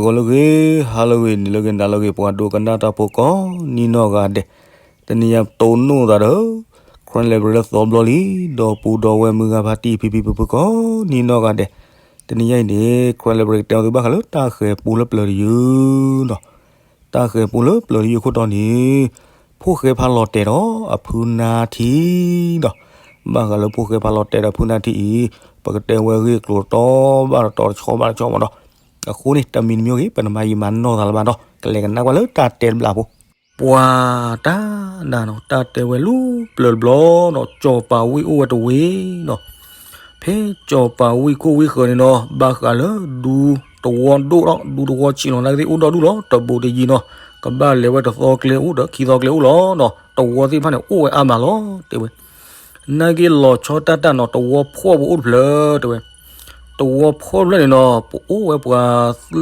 ဂီၤလၢအဂ့ၤ, ဟါလၢအဂ့ၤ, နံၤလၢအဂ့ၤ, နၤလၢအဂ့ၤ, ပှၤဒိကနၣ်တၢ်ဖိကိးနံၤနီၢ်ဂၤဒဲး, တနံၤညါပတိၢ်နီၣ်သးဒီး Karen Library လၢသီဘျီလံ, ဒီးပူၤဒီးဝဲၢ်မုၢ်ဂၤဖါတံၢ်ဖံဖံဖုဖုကိးနံၤနီၢ်ဂၤဒဲး, တနံၤညါအံၤန့ၣ် Karen Library ကတဲအီၤသုဘၣ်ဃးလၢတၢ်ဃဲၤပူလၢပျၢၤတယုၢ်နီၤ, တၢ်ဃဲၤပူလၢပျၢၤတယုၢ်အခိၣ်တီန့ၣ် ဖိၣ်ဃဲဖးလီၤတဲာ်ဒီးအဖုနါထံဒီး, ဘၣ်ဃးလၢဖိၣ်ဃဲဖးလီၤတဲာ်ဒီးအဖုနါထံအံၤ, ပကတဲဝဲဂ့ၢ်ကျိၤတီဘၣ်တီတီ တဆီဘၣ်တဆီမးဒီး, အဃိန့ၣ် တမံၤတမံၤဂ့ၤ ပနမၤယံာ်မၤနီၢ်သးလၢၤဘၣ်ဒီး ကလဲၤကနၣ်ကွၢ်လၢတၢ်တဲတဘျီဖိ, ပှၤတၢ်နၤနီၤ, တၢ်တဲဝဲလၢပျၢၤတဘျီနီၤ, စီၤပၤဝံၣ်အိၣ်ဝဲတဝ့ၢ်နီၤ, ဖဲစီၤပၤဝံၣ်ခိၣ်ဝံၣ်ဃၢၤန့ၣ်နီၤ, ဘၣ်ဃးလၢဒူသဝီဒိၣ်ဒီး ဒူသဝီဆံးလီၤ နာ်က့သ့ၣ်အိၣ်ဒီဒူၣ်လီၤ, တဘူးတယံၤနီၤ, ကဘၣ်လဲၤဝဲတသီကျဲအိၣ်ဒီးခံသီကျဲအိၣ်လီၤနီၤ, သဝီသ့ၣ်တဖၣ်န့ၣ် အိၣ်ဝဲအါမးလီၤ တဲဝဲ. နာ်က့လီၤဆီတၢ်တၢ်နီၤ, သဝီဖှီၣ်ပူၤအိၣ်တဖျၢၣ် တဲဝဲ. သဝီဖှီၣ်တဖျၢၣ်န့ၣ်နီၤ, ပအိၣ်ဝဲပှၤ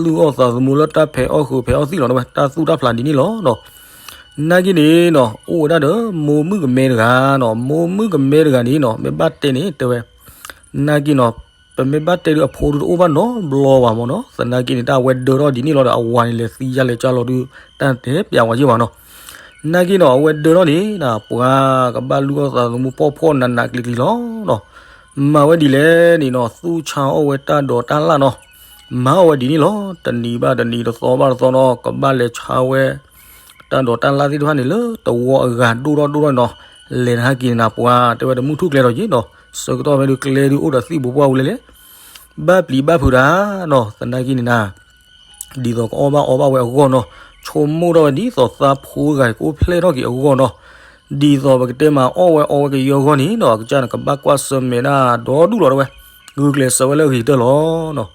လုၢ်အီၣ်သးသမူလၢတၢ်ဖဲးအီၣ်ဃုာ်ဖဲးအီၣ်သံၣ်လီၤ တဲဝဲ, တၢ်သူၣ်တၢ်ဖျးဒ်န့ၣ်လီၤနီၤ. နာ်က့န့ၣ်နီၤ, အိၣ်ဝဲဒၣ်ဒီး မိၢ်မုၣ်ကမဲတဂၤနီၤ, မိၢ်မုၣ်ကမဲတဂၤန့ၣ်နီၤ, မ့ၢ်ဘၣ်တဲန့ၣ် တဲဝဲ, နာ်က့နီၤ, ပမ့ၢ်ဘၣ်တဲဒုးအဖိဒုးတအိၣ်ဘၣ်နီတဘျီဘၣ်မးနီၤ, သနာ်က့န့ၣ် တၢ်အဝဲဒၢထီၣ်ဒ်န့ၣ်လီၤဒီး အဝၤန့ၣ်လဲၤသံယါလဲၤကၢ်လီၤဒုး တၢ်တဲပျးဝဲယ့ၢ်ဘၣ်နီၤ. နာ်က့နီၤ, အဝဲဒၢထီၣ်န့ၣ် ပှၤကဘၣ်လုၢ်အီၣ်သးသမူဖှီၣ်ဖှီၣ်နးနးကျံၤကျံၤလီၤနီၤ. မၤဝဲဒ်လဲၣ်န့ၣ်နီၤ, သူၣ်ဆါအီၣ်ဝဲတၢ်ဒိးတၢ်လၣ်နီၤ. မၤအီၣ်ဝဲဒ်န့ၣ်လီၤ, တနံၤဘၣ်တနံၤ တသီဘၣ်တသီနီၤ, ကဘၣ်လဲၤဆါဝဲ တၢ်ဒိးတၢ်လၣ်သ့ၣ်တဖၣ်န့ၣ် လၢသဝီအဂၤဒိၣ်ထီၣ်ဒိၣ်ထီၣ်နီၤ. လဲၤတဟါက့ၤန့ၣ်နၤ ပှၤတဲဝဲတမုၢ်ထူၣ်ကျဲထီၣ်က့ၤနီၤ, ဆၢကတီၢ်ဖဲဒုးကျဲဒုးအိၣ်ဒီးသံၣ်ပူၤပှၢ်ပူၤလဲၣ်လဲၣ်, ဘၣ်ပျံၤဘၣ်ဖုးတၢ်နီၤ. သနာ်က့န့ၣ်နၤ, ဒ်သိးကအီၣ်ဘၣ်အီဘၣ်ဝဲအဂီၢ်နီၤ, ဆိကမိၣ်ထီၣ်ဝဲဒ်သိးသးဖိတဂၤအံၤ ကအိၣ်ဖျဲၣ်ထီၣ်က့ၤအဂီၢ်နီၤ. ဒ်သိးပကတဲမၤအီၣ်ဝဲအီဝဲကယၢအဂီၢ်န့ၣ်နီၤ, အကစၢ်န့ၣ် ကဘၣ်ကွၢ်ဆၢၣ်မဲာ်ဒၣ်ဒီဒူၣ်လီၤ တဲဝဲ, ဂုာ်ကျဲးစၢးဝဲလၢအဂ့ၤကတၢၢ်လီၤနီၤ.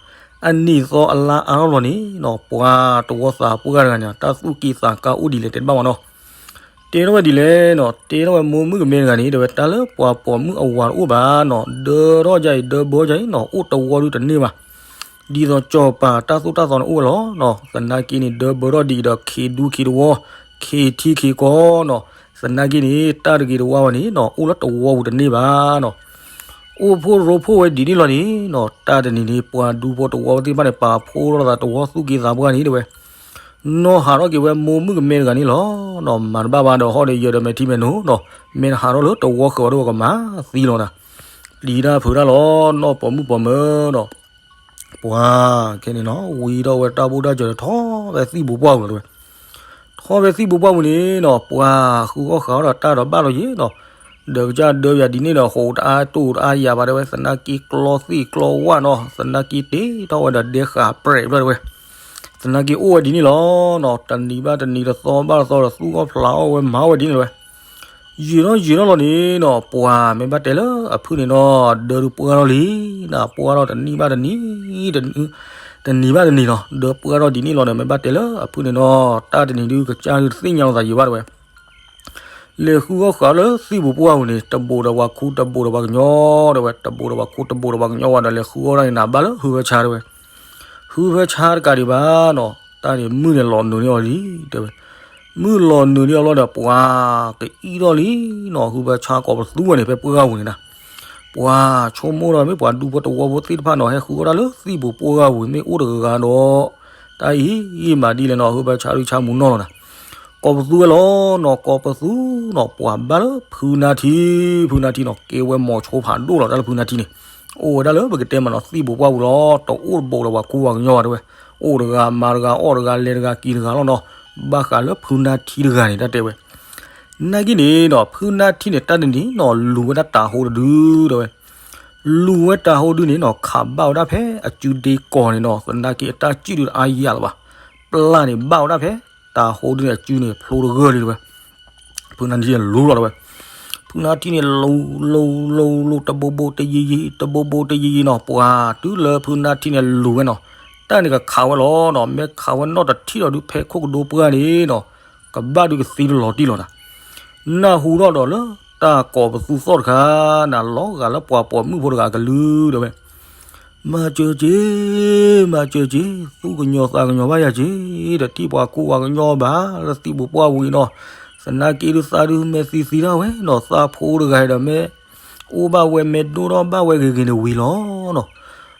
အနံၣ်သီအလါအါထီၣ်လီၤန့ၣ်နီၤ, ပှၤသဝီသးပှၢ်တဂၤန့ၣ် တၢ်သူၣ်က့သးကါအိၣ်ဒ်လဲၣ်တဲတဘၣ်မးနီၤ. တဲထီၣ်ဝဲဒ်လဲၣ်နီၤ, တဲထီၣ်ဝဲမိၢ်မုၣ်ကမဲတဂၤန့ၣ် တဲဝဲ, တၢ်လၢပှၤပိာ်မုၣ်အဝၤတအိၣ်ဘၣ်နီၤ, ဒၢထီၣ်ဒ်အံၤ ဒၢဘၢထီၣ်ဒ်အံၤနီၤ, အိၣ်တဝီဒုးတန့ၢ်ဘၣ်. ဒ်သိးစီၤပၤတၢ်သိၣ်တၢ်သီန့ၣ်အိၣ်ဝဲလီၤနီၤ. သနာ်က့န့ၣ် ဒၢဘၢထီၣ်ဒ်အံၤဒီး ခ့ဒူခ့တဝီ, ခ့ထံခ့ကီနီၤ. သနာ်က့န့ၣ် တၢ်တဂ့ၤတဝါဝဲန့ၣ်နီၤ, အိၣ်လၢတဝီပူၤတန့ၢ်ဘၣ်နီၤ. အိၣ်ဖှိၣ်ရိဖှိၣ်ဝဲဒ်န့ၣ်လီၤန့ၣ်နီၤ, တၢ်တနံၤန့ၣ် ပှၤဒူဖိတဝီသ့ၣ်တဖၣ်န့ၣ် ပာ်ဖှိၣ်ထီၣ်သးတဝီသူၣ်က့သးပှၢ်န့ၣ် တဲဝဲ, နီၢ်ဟးထီၣ်က့ၤဝဲမိၢ်မုၣ်ကမဲတဂၤန့ၣ်လီၤနီၤ. မၤတဘၣ်ဘၣ်ဒီး ဟီၣ်ဒီးယၢၤဒီးမဲာ်ထံမဲာ်နိနီၤ, မ့ၢ်နဟးထီၣ်လၢတဝီဃၢၤဝဲဒီး ကမၤသံလီၤနၤ. ပျံၤတၢ်ဖုးတၢ်လီၤနီၤ, ပိာ်မုၣ်ပိာ်မၢၤနီၤ. ပှၤခဲန့ၣ်နီၤ, ဝံထီၣ်ဝဲတၢ်ဘိၣ်တၢ်စၢၤဒီး ထီၣ်ဝဲသံၣ်ပူၤပှၢ်ပူၤလီၤ တဲဝဲ. ထီၣ်ဝဲသံၣ်ပူၤပှၢ်ပူၤန့ၣ်နီၤ, ပှၤဃုအီၣ်ဃုအီဒီးတၢ်ဒီးဘၣ်လီၤယ့ၣ်နီၤ. ဒီးကစၢ်ဒၢပယၤဒ်န့ၣ်ဒီး ဟိးတအါတိၢ်တအါယၤဘၣ် တဲဝဲ, သနာ်က့ကျီသံၣ်ကျီဝၣ်နီၤ, သနာ်က့တ့ထီၣ်ဝဲဒီးဒဲဃာ်ပြဲးဘျီ တဲဝဲ. သနာ်က့အိၣ်ဝဲဒ်န့ၣ်လီၤနီၤ, တနံၤဘၣ်တနံၤ တသီဘၣ်တသီဒီး သူၣ်အီၣ်ဖျးအီၣ်ဝဲ မၤဝဲဒ်န့ၣ်လီၤဝဲ. ယံာ်ထီၣ်ယံာ်ထီၣ်လီၤန့ၣ်နီၤ, ပှၤမ့ၢ်ဘၣ်တဲလၢအဖုၣ်န့ၣ်နီၤ, ဒၢဒုးပှၢ်ထီၣ်လံနၤ, ပှၢ်ထီၣ်တနံၤဘၣ်တနံၤ, တနံၤဘၣ်တနံၤနီၤ, ဒၢပှၢ်ထီၣ်ဒ်န့ၣ်လီၤန့ၣ် မ့ၢ်ဘၣ်တဲလၢအဖုၣ်န့ၣ်နီၤ, တၢ်တနံၤဒုးကစၢ်ဒုးတသ့ၣ်ညါလီၤသးယံာ်ဘၣ် တဲဝဲ. လဲၤဃုအီၣ်ဃုအီလၢသံၣ်ပူၤပှၢ်ပူၤန့ၣ် တဘူးဒီးပှၤခူတဘူးဒီးပှၤကညီ တဲဝဲ, တဘူးဒီးပှၤခူတဘူးဒီးပှၤကညီဝဲဒီး လဲၤဃုအီၣ်ဒၣ်န့ၣ် နဘၣ်လၢဟုဖၢဆါ တဲဝဲ. ဟုဖၢဆါတကးဒံးဘၣ်နီၤ, တၢ်န့ၣ်မုၢ်န့ၣ်လီၤနုာ်န့ၢ်အီၤလံ တဲဝဲ. မုၢ်လီၤနုာ်န့ၢ်အီၤလီၤဒီး ပှၤကအံၣ်ထီၣ်လံနီၤ, ဟုဖၢဆါကိးပသူဝဲန့ၣ် ဖဲပှၢ်ပူၤန့ၣ်နၤ. ပှၤဆိကမိၣ်ဒီး မ့ၢ်ပှၤဒူဖိတဝီဖိသ့ၣ်တဖၣ်နီၤ, ဟဲဃုအီၣ်တၢ်လၢသံၣ်ပူၤပှၢ်ပူၤ မ့ၢ်အိၣ်တဂၤဒီး တၢ်အံၤမၤဒ်လဲၣ်နီၤ, ဟုဖၢဆါဒုးဆါမူၤနီၢ်လီၤနၤ. ကိးပသူဝဲလီၤနီၤ, ကိးပသူနီၤ, ပှၤဘၣ်လၢဖုနါထံ, ဖုနါထံနီၤ, ကဲဝဲမိၤဆိဖးဒိၣ်လီၤ တၢ်လၢဖုနါထံန့ၣ်. အိၣ်ဝဲဒၣ်လၢပကတဲမးနီၤ, သံၣ်ပူၤပှၢ်ပူၤလီၤ, တအိၣ်တဘူးဒီးပှၤခူပှၤကညီဘၣ် တဲဝဲ. အိၣ်တဂၤမၤတဂၤ အီၣ်တဂၤလဲၤတဂၤက့ၤတဂၤလီၤနီၤ. ဘၣ်ဃးလၢဖုနါထံတဂၤန့ၣ် တၢ်တဲဝဲ. နာ်က့န့ၣ်နီၤ, ဖုနါထံန့ၣ် တၢ်တနံၤနီၤ လူၤဝဲဒၣ်တၤဟိတဒု တဲဝဲ. လူၤဝဲတၤဟိဒုန့ၣ်နီၤ, ခးဘၣ်ဝဲဒၣ်ဖဲအစုဒ့ကီၢ်န့ၣ်နီၤ, သနာ်က့အတၢ်စုၣ်ဒုတအါယၤလၢၤဘၣ်. ပျၢ်န့ၣ်ဘၣ်ဝဲဒၣ်ဖဲ တၤဟိဒုန့ၣ်အစုန့ၣ် ဖျိတဂၢၢ်လံ တဲဝဲ. ဖုနါထံန့ၣ်လူၤလီၤ တဲဝဲ. ဖုနါထံန့ၣ်လူၤ လူၤ လူၤ လူၤ တဘိဘိတယံၤယံၤ တဘိဘိတယံၤယံၤနီၤ, ပှၤတုၤလၢဖုနါထံန့ၣ်လူၤဝဲနီၤ, တၢ်န့ၣ်ကခးဝဲလီၤနီၤ, မ့ၢ်ခးဝဲနီၣ်တထံၣ်ဒီးဒုး ဖဲခိၣ်ကဒိပှၢ်န့ၣ်နီၤ, ကဘၣ်ဒုးကသံတလီၤတံၢ်လီၤနၤ. နၢ်ဟူထီၣ်ဒီးလၢတၢ်ကိးပသူသီၣ်တခါနၤ, လီၤဂာ်လၢပှၤပိာ်မုၣ်ဖိတဂၤကလုၢ် တဲဝဲ. မၤစၢၤက့ၤ, မၤစၢၤက့ၤ, သူၣ်ကညီၤသးကညီၤဘၣ်ယၤက့ၤ, တထံၣ်ပှၤခူပှၤကညီဘၣ်လၢသံၣ်ပူၤပှၢ်ပူၤအံၤနီၤ, သနာ်က့ဒုးသးဒုးမဲာ်သံသံဒၣ်ဝဲနီၤ, သးဖိတဂၤဒီးမ့ၢ်အိၣ်ဘၣ်ဝဲ မ့ၢ်ဒိၣ်ထီၣ်ဘၣ်ဝဲဂ့ၤဂ့ၤန့ၣ်ဝံၤလီၤနီၤ.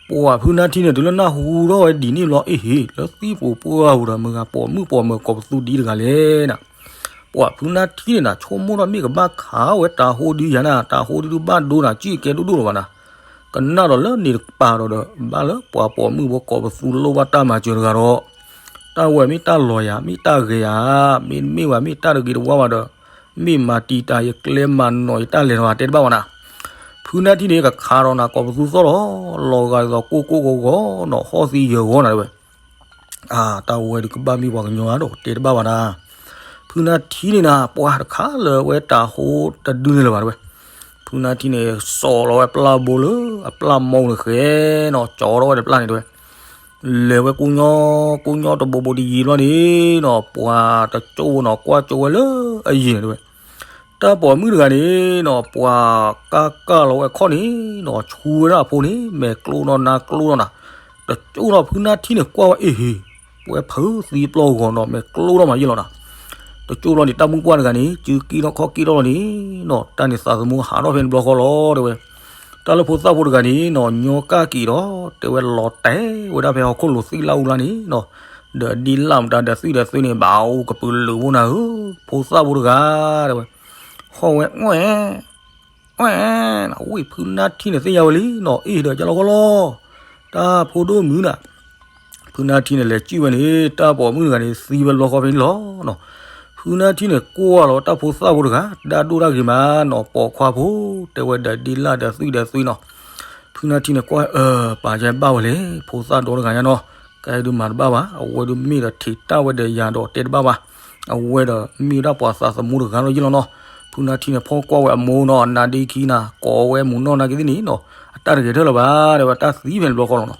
ပှၤဖုနါထံန့ၣ် တုၤလၢနၢ်ဟူထီၣ်ဝဲဒ်န့ၣ်ဘျီ အ့ၣ်ဟ့ၣ် လၢသံၣ်ပူၤပှၢ်ပူၤဒီး မတၤဂၤပိာ်မုၣ်ပိာ်မၢၤကိးပသူဒ်တဂၤလဲၣ်နၤ. ပှၤဖုနါထံန့ၣ်နၤ ဆိကမိၣ်ထီၣ်မ့ၢ်ကဘၣ်ခးဝဲတၤဟိဒုယၤနၤ, တၤဟိဒုဒုဘၣ်ဒိနၤ, စံၣ်ကဲဒိၣ်ဒိၣ်လၢၤဘၣ်နၤ. ကနၣ်ဒီးလၢန့ၣ်တကပၤဒီးဒီး ဘၣ်လၢပှၤပိာ်မုၣ်ဖိကိးပသူလိၣ်ဘၣ်တၢ်မၤစၢၤတဂၤဒီး တၢ်ဝဲမ့ၢ်တၢ်လီၤယၤ မ့ၢ်တၢ်ဂဲၤယၤ, မ့တမ့ၢ်ဘၣ် မ့ၢ်တၢ်တဂ့ၤတဝါဘၣ်ဒီး မ့ၢ်မၤတံာ်တာ်ယကျဲမၤနီၣ်ယတၢ်လဲၤတဘၣ် တဲတဘၣ်ဘၣ်နၤ. ဖုနါထံန့ၣ် ကခးဒီးနၤကိးပသူသီၣ်လီၤ, လီၤဂာ်ဒ်သိးကိၢ်ကိၢ်ဂီၤဂီၤနီၤ, ဟီၣ်သံယၢၤဂီၤနၤတဲဝဲ. အါ တၢ်ဝဲဒုးကဘၣ်မ့ၢ်ပှၤကညီဧါဒီး တဲတဘၣ်ဘၣ်နၤ. ဖုနါထံန့ၣ်နၤ ပှၤတခးလၢၤဝဲတၤဟိတဒုန့ၣ်လၢၤဘၣ်တဲဝဲ. ဖုနါထံန့ၣ် စိာ်လီၤဝဲပျၢ်ဘိလၢအပျၢ်မီန့ၣ်ဃဲနီၤ, ကၠီထီၣ်ဝဲဒီးပျၢ်န့ၣ်တဲဝဲ. လဲၤဝဲကိညီ ကိညီတဘိးဘိးတယံၤဘျီန့ၣ်နီၤ, ပှၤတကၠိၣ်နီၤ ကွၢ်ကၠိၣ်ဝဲလၢအယံၤန့ၣ်တဲဝဲ. တၢ်ပိာ်မုၣ်တဂၤန့ၣ်နီၤ ပှၤကၢ်ကၢ်လီၤဝဲအခီၣ်န့ၣ်နီၤ, ဆူဝဲဒၣ်အဖိန့ၣ် မဲာ်ကျိနီၤနါကျိနီၤနၤ. တကၠိၣ်နီၤ ဖုနါထံန့ၣ်ကွၢ်ဝဲ အ့ၣ်ဟ့ၣ် ပဝဲဖုသံပျီၢ်ဂီၤနီၤ မဲာ်ကျိနီၤမၤယံာ်လီၤနၤ. တကၠိၣ်ဘျီန့ၣ် တၢ်မုၣ်ပှၢ်တဂၤန့ၣ် စုက့ထီၣ်ခီၣ်က့ထီၣ်လီၤန့ၣ်နီၤ, တၢ်န့ၣ်သးသမူဟးထီၣ်ဖဲန့ၣ်ဘျီဃီလီၤတဲဝဲ. တၢ်လၢဖိသၣ်ဖိတဂၤန့ၣ်နီၤ ညီကၢ်က့ၤဒီး တဲဝဲလီၤတဲာ်ဝဲဒၣ်ဖဲဟီၣ်ခိၣ်လိၤသံၣ်လၢအူလါန့ၣ်နီၤ, ဒီးဒ့လၣ်မတၤဒီးသွံၣ်ဒီးသွံၣ်န့ၣ် ဘၣ်အိၣ်ကပုာ်လုာ်ဖိနၤဧၢ, ဖိသၣ်ဖိတဂၤတဲဝဲ. ဟီၣ်ဝဲ အဝဲ ဝဲ ဝံၣ်ဖုနါထံန့ၣ်သ့ၣ်ညါဝဲလံနီၤ, အ့ၣ်ဒီးကၢ်လီၤဃီလီၤ. တၢ်ဖိဒိၣ်မုၣ်နၤ ဖုနါထံန့ၣ်လဲၤစံၣ်ဝဲန့ၣ် တၢ်ပိာ်မုၣ်တဂၤန့ၣ် သံဝဲဘျီဃီဖဲန့ၣ်လီၤနီၤ. ဖုနါထံန့ၣ်ကွၢ်လီၤတၢ်ဖိသၣ်ဖိတဂၤ တၢ်ဒိၣ်တၢ်ဂ့ၤမးနီၤ, ပိာ်ခွါဖိ တဲဝဲဒီးဒ့လၣ်ဒီးသွံၣ်ဒီးသွံၣ်နီၤ. ဖုနါထံန့ၣ်ကွၢ် အၢ ပာ်ယဲဘၣ်ဝဲလဲၣ်, ဖိသၣ်ဒီတဂၤညါနီၤ, ကဲဒုးမၤတဘၣ်ဘၣ်, အဝဲဒုးမ့ၢ်ဒီးထံးတၢ်ဝဲဒီးယၤဒီးတဲတဘၣ်ဘၣ်, အဝဲဒီးမ့ၢ်ဝဲဒၣ်ပှၤသးသမူတဂၤလီၤယံၣ်လီၤနီၤ. ဖုနါထံန့ၣ်ဖီၣ်ကွၢ်ဝဲအမိၢ်နီၤ, နါဒ့ခံနၤ ကိးဝဲမုၢ်နီၢ်နါက့သ့ၣ်န့ၣ်နီၤ, အတၢ်တဂဲၤထၢၣ်လၢၤဘၣ်, တဲဝဲတၢ်သံဖဲန့ၣ်ဘျီဃီလီၤနီၤ.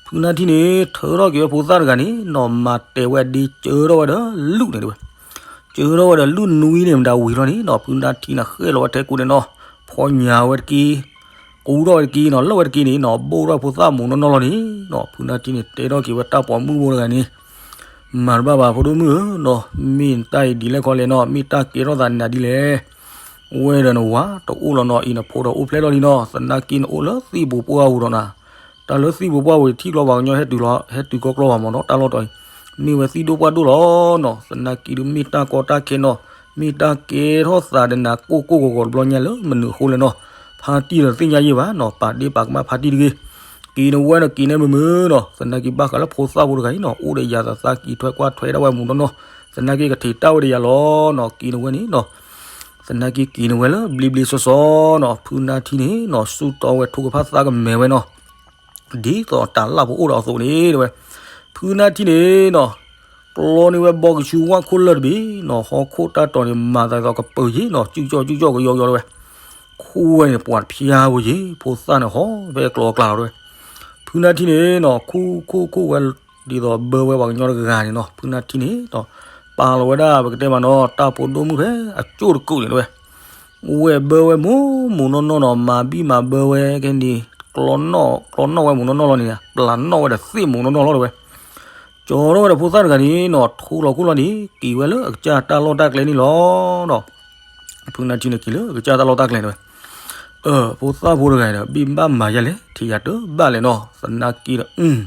ဖုနါထံန့ၣ် ထၢထီၣ်က့ၤဝဲဖိသၣ်တဂၤန့ၣ်နီၤ, မၤတဲာ်ဝဲဒ့စၢထီၣ်ဝဲဒီးလုၢ်န့ၣ်တဲဝဲ. စၢထီၣ်ဝဲဒီးလုၢ်နွံန့ၣ် မတၤဝံၤလီၤန့ၣ်နီၤ, ဖုနါထံန့ၣ်ဃဲၣ်လီၤဝဲထဲကူန့ၣ်နီၤ, ဖီညါဝဲတက့ၢ်, ကူထီၣ်ဝဲတက့ၢ်နီၤ, လၢဝဲတက့ၢ်န့ၣ်နီၤ, ဘိၣ်ထီၣ်ဖိသၣ်မုၢ်နီၢ်နီၢ်လီၤန့ၣ်နီၤ. ဖုနါထံန့ၣ်တဲထီၣ်က့ၤဝဲတၢ်ပိာ်မုၣ်ဖိတဂၤန့ၣ်, မၤတဘၣ်ဘၣ်ဖိဒိၣ်မုၣ်ဧၢနီၤ, မ့ၢ်နတၢ်အံၤဒ်လဲၣ်ခီလဲၣ်နီၤ, မ့ၢ်တၢ်ကဲထီၣ်သးနၤဒ်လဲၣ်. ဝဲဒီးနဝၤတအိၣ်လီၤနီၤ, အံၤနဖိဒီးအိၣ်ဖျဲၣ်လီၤလံနီၤ, သနာ်က့နအိၣ်လၢသံၣ်ပူၤပှၢ်ပူၤဒီးနၤ တၢ်လၢသံၣ်ပူၤပှၢ်ပူၤထံၣ်ကျီပှၤကညီဟဲတုၤလီၤ ဟဲတုၤကီကျီဘၣ်မ့ၢ်နီၤ, တၢ်လီၢ်တီၤအံၤ မ့ၢ်ဝဲသံၣ်ဒိၣ်ပှၢ်ဒိၣ်လီၤနီၤ. သနာ်က့ဒုးမ့ၢ်တၢ်ကီတၢ်ခဲနီၤ, မ့ၢ်တၢ်ကဲထီၣ်သးဒီးနၤကိၢ်ကိၢ်ဂီၤဂီၤတဘျီညါလၢမနုၤအဃိလဲၣ်နီၤ, ဖါတံၢ်ဒီးသ့ၣ်ညါယံၣ်ဘၣ်နီၤ, ပာ်ဒ့ပာ်ကမၣ်ဖါတံၢ်တဂ့ၤ. က့ၤနဝဲဒီးက့ၤန့ၢ်မုာ်မုာ်နီၤ, သနာ်က့ဘၣ်ဃးလၢဖိသၣ်ဖိတဂၤအံၤနီၤ, အိၣ်ဒီးယၤသးသးက့ၤထွဲကွၢ်ထွဲဒၣ်ဝဲမုၢ်နီၢ်နီၢ်, သနာ်က့ကထံးတၢ်ဝဲဒီးယၤလီၤနီၤ, က့ၤနဝဲန့ၣ်နီၤ. သနာ်က့က့ၤနဝဲလၢဘျ့ဘျ့ဆှီဆှီနီၤ, ဖုနါထံန့ၣ်နီၤ စူၢ်တီဝဲထိၣ်ကဖၣ်သးကမဲာ်ဝဲနီၤ, ဒ်သိးတၢ်လၢ်ဖိအိၣ်ဒီးအသိးန့ၣ်တဲဝဲ. ဖုနါထံန့ၣ်နီၤ ကျီန့ၢ်ဝဲဘီကဆူဝၣ်ခိၣ်လၢၢ်တဘ့ၣ်နီၤ, ဟီၣ်ခိၣ်တၢ်တီၤန့ၣ် မၤသးဒ်သိးကပၢၤယ့ၣ်နီၤ, စုၣ်ကၠီၣ်စုၣ်ကၠီၣ်ကယီကယီတဲဝဲ. ခူၣ်ဝဲန့ၣ် ပှၤတဖျါဖိယ့ၣ်, ဖိသၣ်န့ၣ်ဟီၣ်ဖဲကျီအကျါလီၤတဲဝဲ. ဖုနါထံန့ၣ်နီၤ ခူၣ်ခူၣ်ခူၣ်ဝဲ ဒ်သိးဘၢဝဲပှၤကညီတဂၤန့ၣ်နီၤ, ဖုနါထံန့ၣ်နီၤ ပာ်လီၤဝဲဒၣ်ပကတဲမးနီၤ တၢ်ဖိဒိၣ်မုၣ်ဖဲအကၠိၣ်တကုာ်န့ၣ်တဲဝဲ. ဝဲၢ်ဘၢဝဲမုၢ်မုၢ်နီၢ်နီၢ်နီၤ, မၤဘံၣ်မၤဘၢဝဲကဲန့ၣ်, ကျီနီၣ်ဝဲမုၢ်နီၢ်နီၢ်လီၤန့ၣ်, ပျၢ်နီၣ်ဝဲဒီးသ့ၣ်မုၢ်နီၢ်နီၢ်လီၤတဲဝဲ. ကၠီထီၣ်ဝဲဒီးဖိသၣ်တဂၤန့ၣ်နီၤ, ထူလီၤခိၣ်လီၤန့ၣ် က့ၤဝဲလၢအကစၢ်တၢ်လီၢ်တၢ်ကျဲန့ၣ်လီၤနီၤ. ဖုနါထံန့ၣ်က့ၤလၢအကစၢ်တၢ်လီၢ်တၢ်ကျဲန့ၣ်ဝဲ. အၢ ဖိသၣ်ဖိတဂၤဒီး ဘံၣ်ဘၣ်မၤယဲလဲၣ်, ထံၣ်ယၤတဘၣ်လဲၣ်နီၤ, သနာ်က့ဒီး တၢ်အံၤ